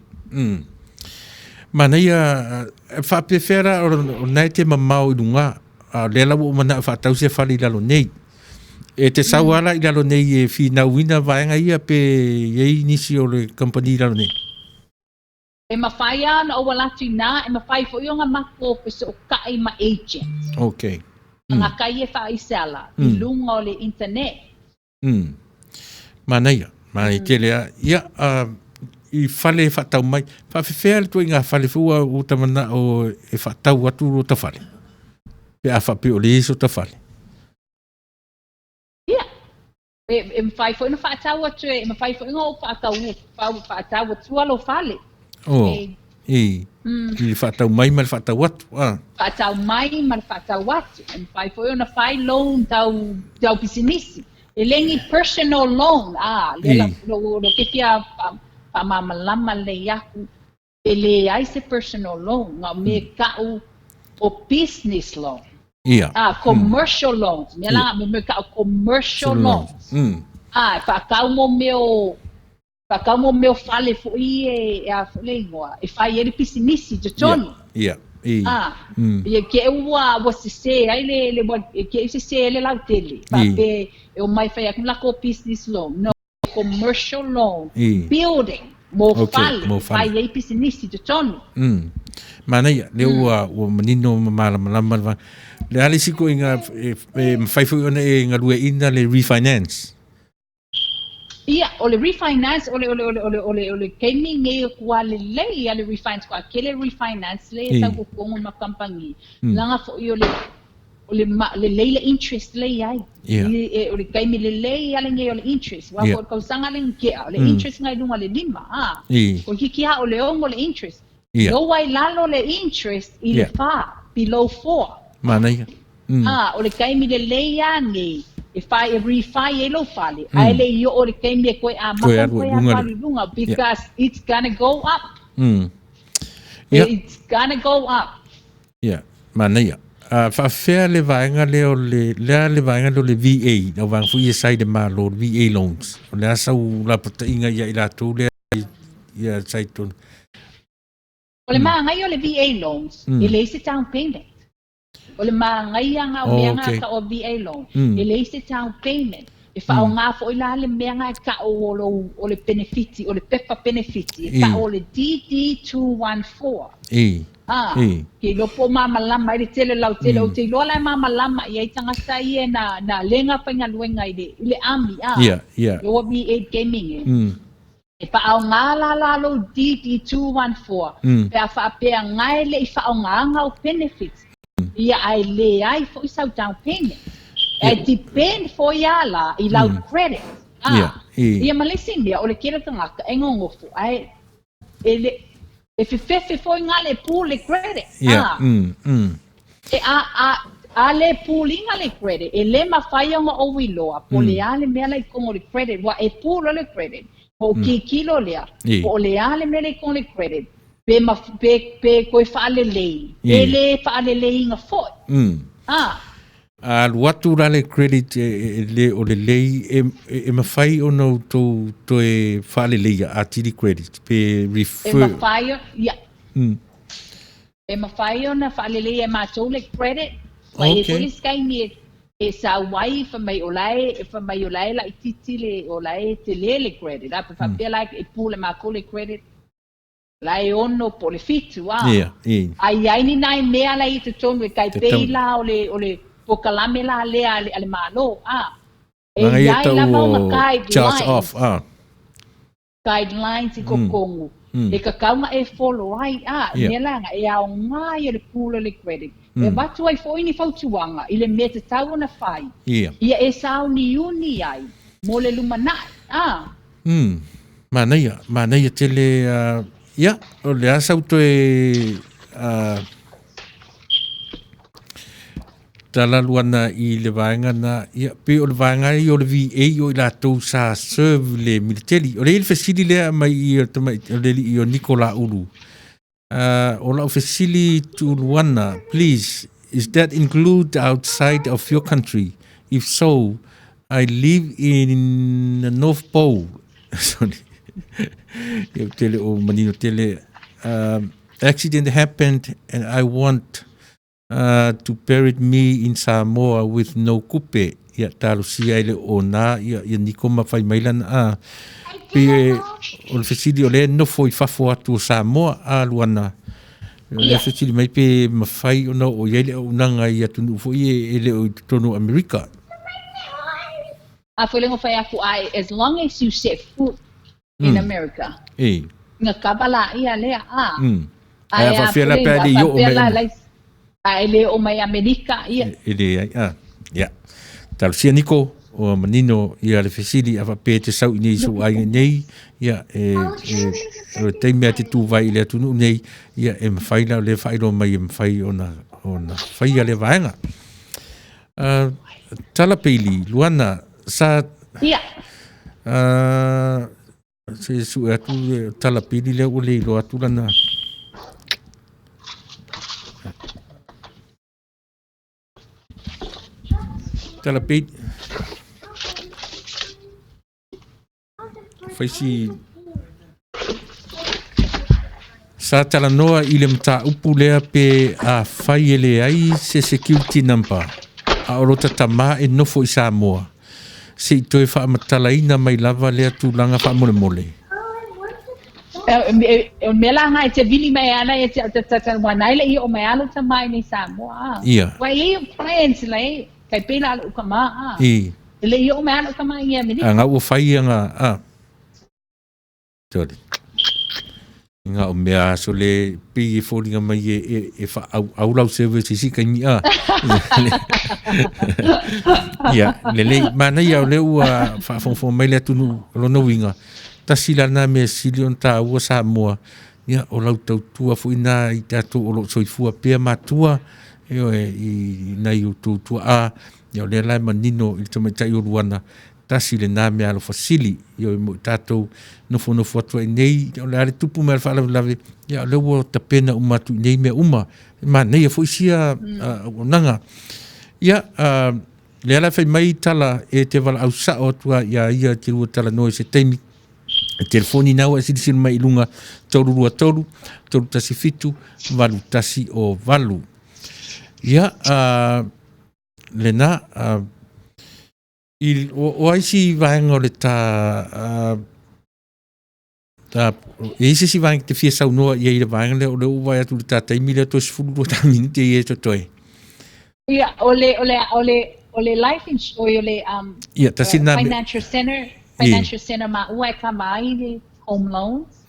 Manaia, faapefea o, o nai te mamao i lunga, a le la ua mana whaatau se fale i lalo nei. E te sau ala i lalo nei e whinauina vaega ia pe iei nisi o le company i lalo nei. E mawhai ana o walatu nā, e mawhai fo i o ngā mako o kai ma agent. Okay. Ngā kai e whaisela, i lunga o le internet. Manaia, manaia tele a. Ia, i fale e whaatau mai. Whaafewhea le toi ngā fale fua o tamana o e whaatau atu ro ta fale. Pe a whape o le iso ta fale. Ia, e, e mawhai fo ina whaatau atu e, mawhai fo inga o whaatau, whaatau atu alo fale. Oh, E, i, i le whaatau mai ma le whaatau atu. Ah. Whaatau mai ma le whaatau atu. E mawhai fo ina whai loan tau, tau pisinisi. E lengi personal loan, ah, le la, lo, lo ke fia wha mamalama le iaku, e le ai se personal loan, ngā me ka'u o business loan. Ia. Ah, commercial loans. Mea la, me me ka'u commercial loans. Ah, whakau mo meo, whakau mo meo fale fo i e, e a fo le ingoa. E whai e le pisinisi, te tonu. Ia. I. Ah, ia ke ua ua sese ai le le ua ke e sese le lau tele. Whape, e o mai whai aku lako business loan. No, commercial loan. Building. Mo Okay, fale. mo fale. Whai e pisinisi te tonu. Manaia, le ua, ua manino ma malamalama le va- Le ale siko i ngā, e, e, mawhai fo ona e ngā lue ina le refinance. Ia, o le refinance, o le, o le, o le, o le, o le, o le keimi ngei o kua le lei a le refinance, kua kele refinance le e tau kokongo ma kampangi. Langa fo i o le, o le, ma, le lei le interest lei ai. I, e, o le keimi le lei a le ngei o le interest. Wa ko kausanga le ngea, o le interest ngai lunga le lima. Ah. O hiki ha o le ongo le interest. Ia. Loa i lalo le interest i le 4, below 4. Manaia. A, o le taimi lelei a nei e fai e refi ai lou fale, ae le i oo i le taimi e toe amata Toe ona alu ai toe luga alu le i luga because it's gonna go up. Ia. It's gonna go up. Ia, manaia. A faafefea le vaega lea o le, lea le vaega lea o le VA, lau vaega foi ia sa i le Malo, le VA loans. O le a sau lapataiga ia i latou lea ia sa i totonu? O le magaia o le VA loans, e leai se down payment. O le magaia nga o mea nga tau o VA loan, e leai se down payment. E faaaoga foi la le mea nga e tau o lou, o le penefiti, o le pepa penefiti, e tau o le DD214. Ah, ke iloa po o malamalama ai le tele o lautele, ou te iloa la e malamalama i ai tagata ia na, na lega faigaluega i le, i le army, ah. Ua VA gaming e. E faaaoga la la lou DD214 pe a faapea gae le i faaaogaga o benefits ia ae leai foi sau down payment. Ae depend foi a la i lau credit. Ah, ia ma le isi mea o le tele o tagata e gogofo ae e le e fefefe foi ga le pull le credit. Ah, e a a a le pull ina le credit e le mafai ona ou iloa po o le a le mea la i totonu o le credit aua e pull loa le credit po o kikilo lea po o le a le mea la i totonu o le credit pe ma pe pe toe faalelei pe le faaleleiina foi. Ah. A alu atu la le credit e le o lelei e e mafai ona outou toe faaleleia atili credit pe refer. E mafai ia. E mafai ona faaleleia e matou le credit, ma e i ai foi le isi taimi e sau ai fai mai o la e fai mai o la e laitiiti le o la e tele le credit a pe faapea la e pull e matou le credit la e 6 po o le 7 a. A i ai ni nai mea la i totonu e tai pei la o le o le polokalame la lea a le Malo a. E i ai lava ona charge guidelines. Off a. Guidelines i totonu e tatau ona e follow ai, a, mea la na, e aoga ia le pull o le credit. E avatu ai foi ni fautuaga i le mea tatau ona fai, ia e sauniuni ai mo le lumanai, a. Manaia, manaia tele, ia, o le a sau toe, Talalu ana i le vaega na, ia, pei o le vaega ia o le VA o i latou sa serve le militeli. O le i le fesili lea mai i o tamai, o le alii o Nikola Ulu. O lau fesili Tuuluana, please, is that include outside of your country? If so, I live in the North Pole. Sorry. Ia, ou te le o manino tele. Accident happened and I want to buried me in Samoa with no kupe, ia talosia e le o nā, ia, ia niko ma fai mai lana a. Pei e, o le fesili o lea e nofo i fafo atu o Samoa a Luana. O lea fesili mai pe mafai ona oo i ai le auaunaga i atunuu foi e, e le o i totonu o Amerika. A foi le fai atu ai, as long as you set foot in America. E. Nga kava la ia lea a. Ai a faafefea la pe a le i oo mai. A e le oo mai Amerika ia. E leai a. Ia. Talosia Niko, ua manino ia le fesili a faapea e te sau i nei i sou aiga i nei, ia e, e, o le taimi a te tū vai i le atunuu nei, ia e mafai la o lea faailoa mai e mafai ona, ona faia lea vaega. Tala Peili, Luana, sa... Ia. Se sue atu le tala pili lea ua le iloa atu lana. Tala pili. Faisi Sa talanoa i le mataupu lea pe afai e leai se security number a o lota tama e nofo i Samoa, se i toe faamatalaina mai lava lea tulaga faamolemole. O le mea la nga e te vili mai ana ia te au ta ta ua nai le ia o mai alo tama i nei Samoa a. Ia. Ua i ai o plans le kai pela alo tama a. I. Le ia o mai alo tama i Amerika. A nga ua fai ia nga a. Sorry. I ngā o mea so le pei e fōringa mai e, e, e whaau lau service i si kai mi a. Ia, le lei, mana ia o le ua whaafongafonga mai le atunu o lona uiga. Tasi la na mea sili ona tāua Samoa, Ia, o lau tautua foi na i tatou o loo soifua pea matua, ioe, i nai outou tuaa, ia o lea la e manino i le tamaitai o Luana, tasi lena mea alofa sili, ioe, mo i tatou nofonofo atu ai nei, o le a le tupu mai o le faalavelave, ia o lea ua tapena uma atu i nei mea uma, e manaia foi sia auaunaga. Ia, lea la e fai mai tala e te valaau sao atu lava ia ia e te lua talanoa i se taimi, E telefoni na ua e silasila mai i luga 323 317 8108. Ia, lena, i, o, o ai si vaega o le ta, ta e i se isi vaega te fia saunoa i ai i le vaega lea, o lea ua vaai atu i le ta taimi lea toe 12 ta minute i e totoe. Ia, o le, o le, o le, o le life ins, o le Ia, tasi lena mea. financial center, financial center ma ua e kava ai le home loans,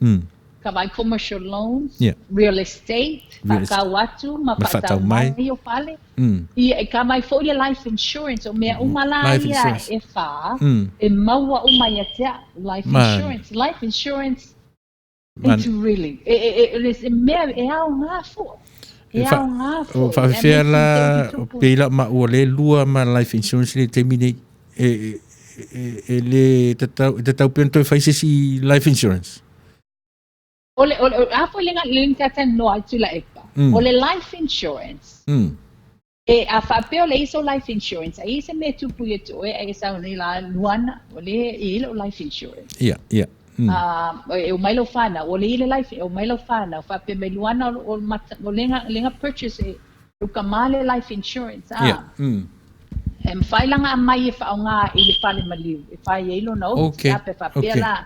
kava ai commercial loans, real estate, faatau atu ma faatau mai o fale. Ia, e kava ai foi le life insurance, o mea uma la ia e fa, e maua uma ia te au, life insurance, life insurance, It's really, e, e, e, e mea e aoga foi. E aoga foi. O faafefea la, pei la maua le lua ma life insurance le taimi nei, e, e, e le tatau, e tatau pea ona toe fai se isi life insurance? O le, o le, a foi le le tata noa i tula epa. O le life insurance. E a faapea o le iso life insurance, ai se mea tupu ia te oe, ai e sau nei la Luana, o le i lo life insurance. Ia, ia. E o mai lau whanau, o le i le life, e o mai lau whanau, faapea mai Luana o, o, mata, o lenga, lenga purchase e uka mā le life insurance. A, ia. E mawhai langa a mai e whaonga i le whale maliu, e whai e ilo na o, okay. a pe whapea okay. la,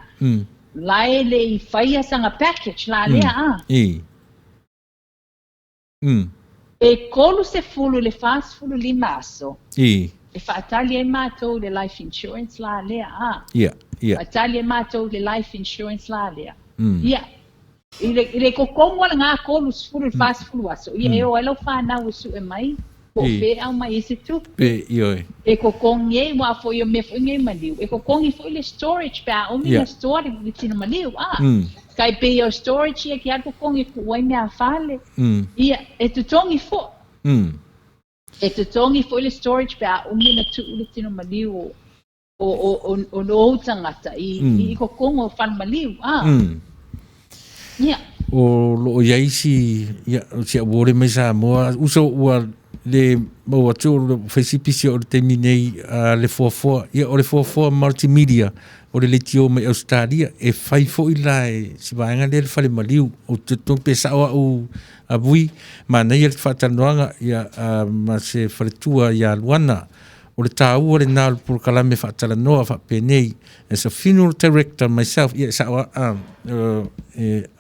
la e le i whaia sanga package la lea a. I. E 30 i le 45 aso. I. E whaatali ai mātou le life insurance la lea, a. Ia, ia. Whaatali ai mātou le life insurance la lea. Ia. I le, i le kokomo ala ngā 30 i le 40 aso. Ia, e o ai lau whanau e sue mai, po I. whē au mai i se tupu. Pe, ioe. E kokongi e wā foi o mea foi ngai maliu. E kokongi foi le storage pe a omi na store le tino maliu, a. Kai pei o storage ia ki a kokongi ku ai mea fale. Ia, e tutongi fo. E tutongi fo le storage pe a omi na tuu le tino maliu o o o o o no ou tangata i i kokongo fale maliu, a. Ia. O loo iai si ia si au ole mai Samoa uso ua le maua atu o le faisipisi o le taimi nei a le foafoa ia o le foafoa multimedia o le leitio mai Australia e fai foi la e si vaega lea le fale maliu o te tonu pe sao au a vui manaia le faatalanoaga ia a, ma se faletua ia Luana o le tāua lena o le polokalame faatalanoa faapenei as a funeral director myself ia sao a,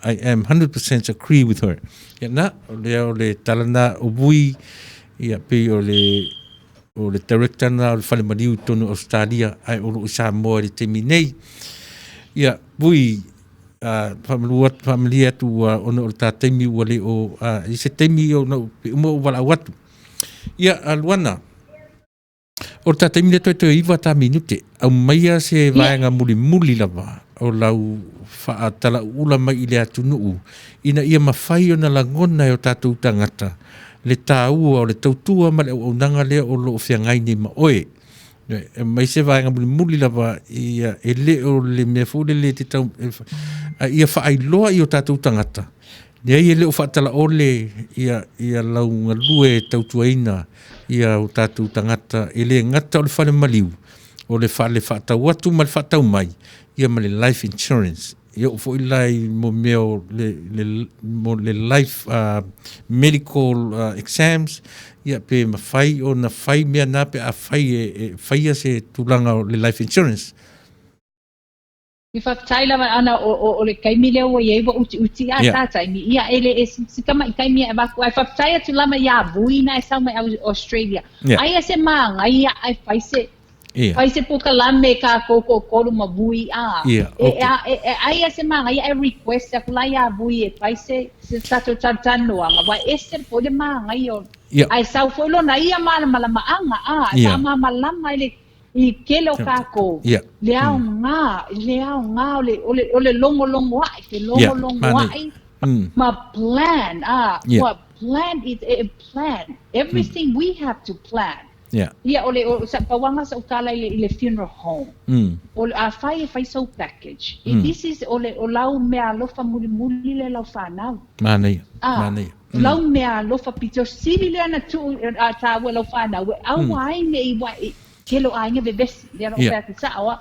I am 100% agree with her ia na o lea o le tala na o vui ia pei o le o le director na o le fale maliu i tonu Australia ai o loo i Samoa i le taimi nei ia vui faamalu atu faamalie atu ua ona o le tā taimi ua le o i se taimi o na pe uma o valaau atu ia a Luana o le tā taimi lea toe toe iva tā minute aumaia se vaega mulimuli lava o lau faatalauula mai i le atunuu ina ia mafai ona lagona e o tatou tagata le tāua o le tautua ma le auaunaga lea o loo feagai nei ma oe. E mai se vaega mulimuli lava ia e le o le mea foi lele te tau a ia faailoa i o tatou tagata leai e le o faatalaole ia ia lau galue e tautuaina ia o tatou tagata e le gata o le fale maliu o le fale faatau atu ma le faatau mai ia ma le life insurance ia oo foi la i mo mea o le, le, mo le life medical exams ia pe mafai ona fai mea na pe a fai e, e faia se tulaga o le life insurance. I whawhetai lava ana o, o, o le taimi lea ua iai ua utiuti a Yeah. tā taimi. Ia e le e si, si tama i taimi e vaku ai whawhetai atu lama ia vui na e sau mai au Australia. Yeah. Ai a se māngai ia ai whai se Ia. Whai se pokalame ka koko kolu ma vui a. Ia, E, okay. a, e, e, ai a se māngai ia e request aku lai a vui e whai se, se tatou talanoanga. Wai e se po le māngai o. Ia. Ai sau foi lona ia malamalama anga a. Ia. Sa malamalama i le i kele o kākou. Ia. Le ao ngā, le ao ngā o le, o le, o le longolongo ai, te Ia, longolongo mānei. ai. Ma plan, ua plan, it, plan. Everything we have to plan. Ia, o le, o, sa, pauanga sa utala i le funeral home. O le, a fai e fai sau package. This is, o le, o lau mea alofa mulimuli le lau whanau. Manaia, manaia. Lau mea alofa pito sili le ana tu a tāua lau whanau. E au ai ne i wa, i, ke lo ainga vevesi. Le ana yeah. sa oa.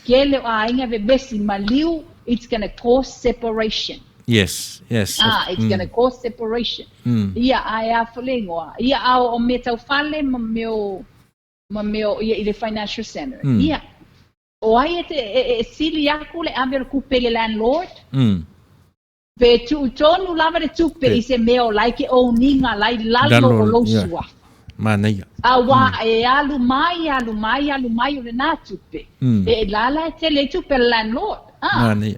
Ke lo ainga vevesi maliu, it's gonna cause separation. Yes, yes. It's gonna cause separation. Ia, ai a fulengoa. Ia, au o me tau fale ma meo ia i le financial center. Ia, o ai e te e sili aku le ave o le kupe le landlord. Pe tu tonu lava le tupe i se meo lai ke o ninga lai lalo o lou suafa. Manaia. A wā e alu mai, alu mai, alu mai o le nā tupe. E lala e tele tupe le landlord. Manaia.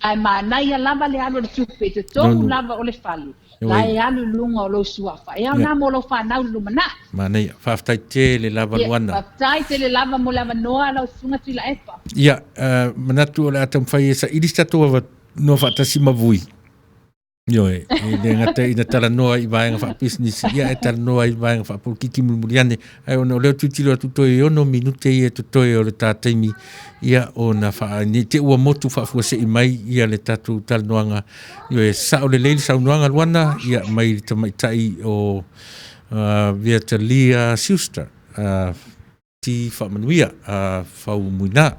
Ai manaia lava le alu o le tupe, te tonu lava o le fale. Lai e alu lunga o lou suafa. E au nā mo lou whanau lumana. Manaia. Whaftai te le lava luana. Whaftai te le lava mo lava noa lau sunga tui la epa. Ia, manatu o le atam whai e sa irista toa no whaatasi mavui. Ioe, e le ngata ina talanoa i vaega faapisinisi, ia e talanoa i vaega faapolokiki mulimuli ane, ai ona o lea tilotilo atu toe e 6 minute ia totoe o le ta taimi, ia ona faa nei te ua motu faafuasei mai ia le tatou talanoaga. Ioe, sao lelei le saunoaga Luana, ia mai le tamaitai o Viatalia Schuster, ti faamanuia faumuina.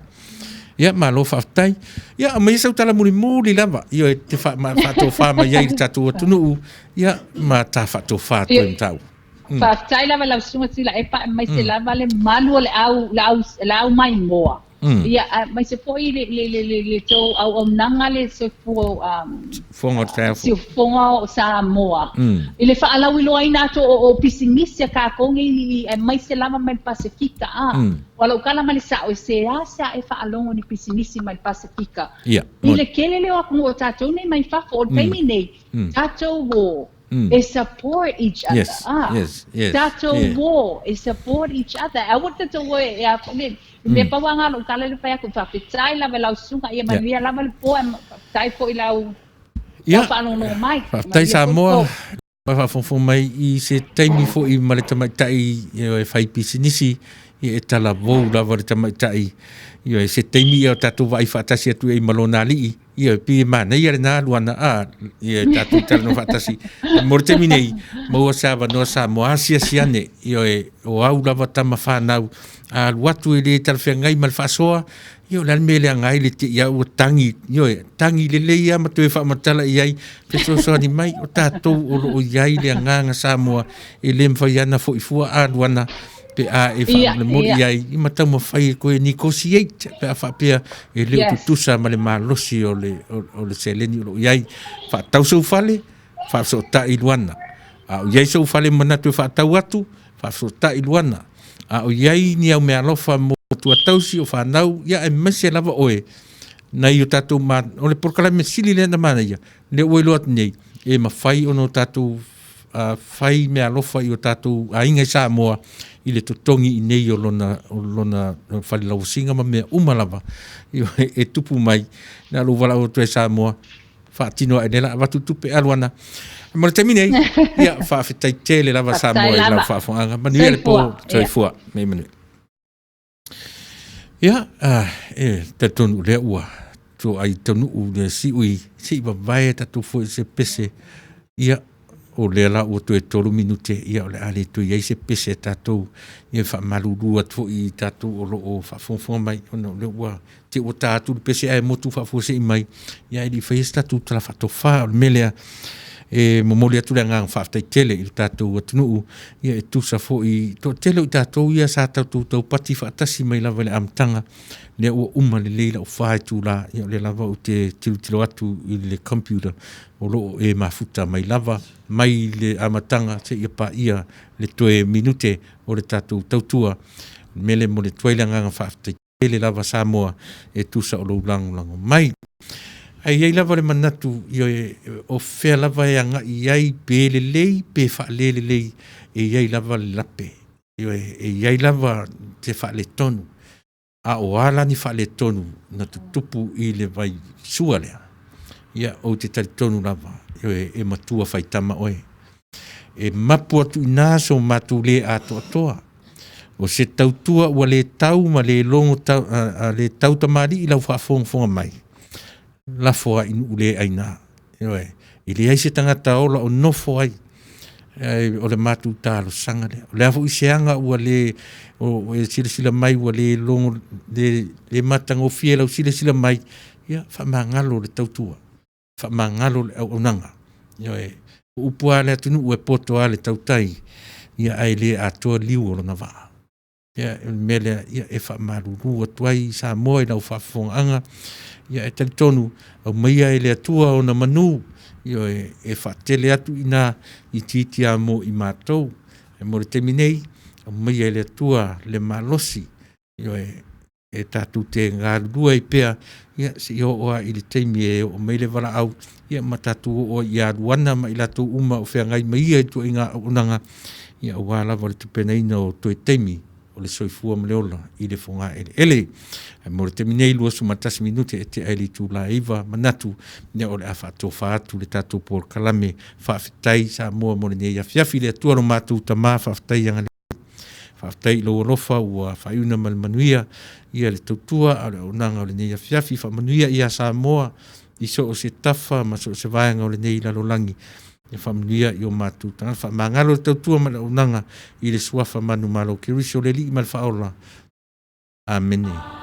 Ia, malo faafetai. Ia, aumai sau tala mulimuli lava, ioe, te faatofā mai ai le tatou atunuu, ia, ma ta faatofā toe mataupu. Faafetai lava lau susuga Tuila Epa, mai se lava le malu o le au, le au mai moa. Ia, mai se foi le tau au au nanga le soifua Fofoga o le Siufofoga o Samoa. I le faalauiloaina atu o pisinisi a kākou nei e mai se lava mai le Pasefika a. Ua lou kala mai le sao e se a se a e faalogo ni pisinisi mai le Pasefika. I le kele leo aku o tātou nei mai fafo o le taimi nei, tātou o e support each other. Yes, yes, yes. Tātou o e support each other. Aua tātou o e a le me paua ngā lou kala le whai aku whawhetai lava lau susuga ia manuia lava le poa whawhetai foi lau whaalono mai. Whawhetai Samoa, whaafonfo mai i se taimi foi ma le tamaitai e whai pisinisi, e tala vou lava le tamaitai, e se taimi ia o tātou vaai whaatasi atu e malona alii, ia pi e manaia le nā luana a, ia tātou tala no whaatasi. Mo le taimi nei, maua sa avanoa Samoa asiasi ane, ia e o au lava tama whanau, a alu atu e le talafeagai ma le faasoa, ia o le a le mea le agai le te ia ua tangi, ioe, tangi lelei lava ma toe faamatala i ai, fesoasoani mai, o tatou o loo i ai le agaga Samoa, e lē mafai ana fo'i fua alu ana, pe a e faamolemole i ai, i ma taumafai e koe negotiate, pe a faapea e le o tutusa ma le malosi o le seleni o loo i ai, faatau sou fale, faafesootai luana. A o i ai sou fale manatu e faatau atu, faafesootai luana. A o i ai ni au meaalofa mo tuatausi o fanau, ia aemaise lava oe, nai o tatou ma, o le polokalame sili lea na manaia, lea ua iloa atu nei, e mafai ona o tatou fai meaalofa i o tatou aiga i Samoa, i le totogi i nei o lona fale lauasiga ma mea uma lava, e tupu mai, na lou valaau atu ai Samoa, faatino ae lea la avatu tupe alu ana. Mo le taimi nei, ia, faafetai tele lava Samoa i lau faafogaga. Manuia le po, soifua, mei manuia. Ia, e talitonu lea ua toai taunuu le siui, se i vavae tatou foi se pese, ia, o lea la ua toe 3 minute, ia o le a le toe i ai se pese a tatou, ia faamalulu atu foi i tatou o loo faafogafoga mai, ona o lea ua te ua ta atu le pese ae motu faafuasei mai, ia e le i faia se tatou tala faatofā. O le mea lea e momoli atu le agaga faafetai tele i le tatou atunuu, ia e tusa foi toatele o i tatou ia sa tatou taupati faatasi mai lava i le amataga, lea ua uma lelei lau 4 itulā, ia o lea lava ou te tilotilo atu i le computer o loo e mafuta mai lava mai le amataga seia paia le toe minute o le tatou tautua. O le mea lea e momoli atu ai le agaga faafetai tele lava Samoa e tusa o lou lagolago mai. Ae i ai lava le manatu, ioe, o fea lava e agai i ai, pe lelei pe faalelelei, e i ai lava le lape, ioe, e i ai lava se faaletonu. A o a la ni faaletonu na tutupu i le vai sua lea? Ia, ou te talitonu lava, ioe, e matua faitama oe. E mapu atu i ina so matou le atoatoa. O se tautua ua le tau ma le logo tau, a, a le tau tamalii i lau faafogafoga mai, lafo ai i nuu le aina. Ioe, e leai se tagata ola o nofo ai, ai o le matou talosaga lea. O le a foi se aga ua le o, e silasila mai ua le logo, le, le matagofie lau silasila mai, ia faamagalo le tautua, faamagalo le auaunaga. Ioe, o upu lava a le atunuu e poto lava le tautai, ia ae le atoa liu o lona vaa. Ia, o le mea lea, ia, e faamalulu atu ai Samoa i lau faafofogaaga, ia e talitonu, aumaia e le Atua ona manu, ioe, e faatele atu i ina itiiti lava mo i matou. Ae mo le taimi nei, aumaia e le Atua le malosi, ioe, e tatou te galulue ai pea, ia, seia oo lava i le taimi e oo mai le valaau, ia ma tatou oo ai ia Luana ma i latou uma o feagai ma ia ituaiga auaunaga, ia aua lava le tapenaina o toe taimi o le soifua ma le ola i le fogaeleele. Ae mo le taimi nei, 21 minute e tea i le itula e 9, manatu ia o le a faatofa atu le tatou polokalame. Faafetai Samoa mo lenei afiafi, le Atua lo matou Tama, faafetai agalelei. Faafetai i lou alofa ua faaiuna ma le manuia ia le tautua a o le auaunaga o lenei afiafi. Faamanuia ia Samoa i so o se tafa ma so o se vaega o lenei lalolagi. Ia faamanuia i o matou tagata. Faamagalo le tautua ma le auaunaga i le suafa manumalo o Keriso le Alii ma le Faaola. Amene.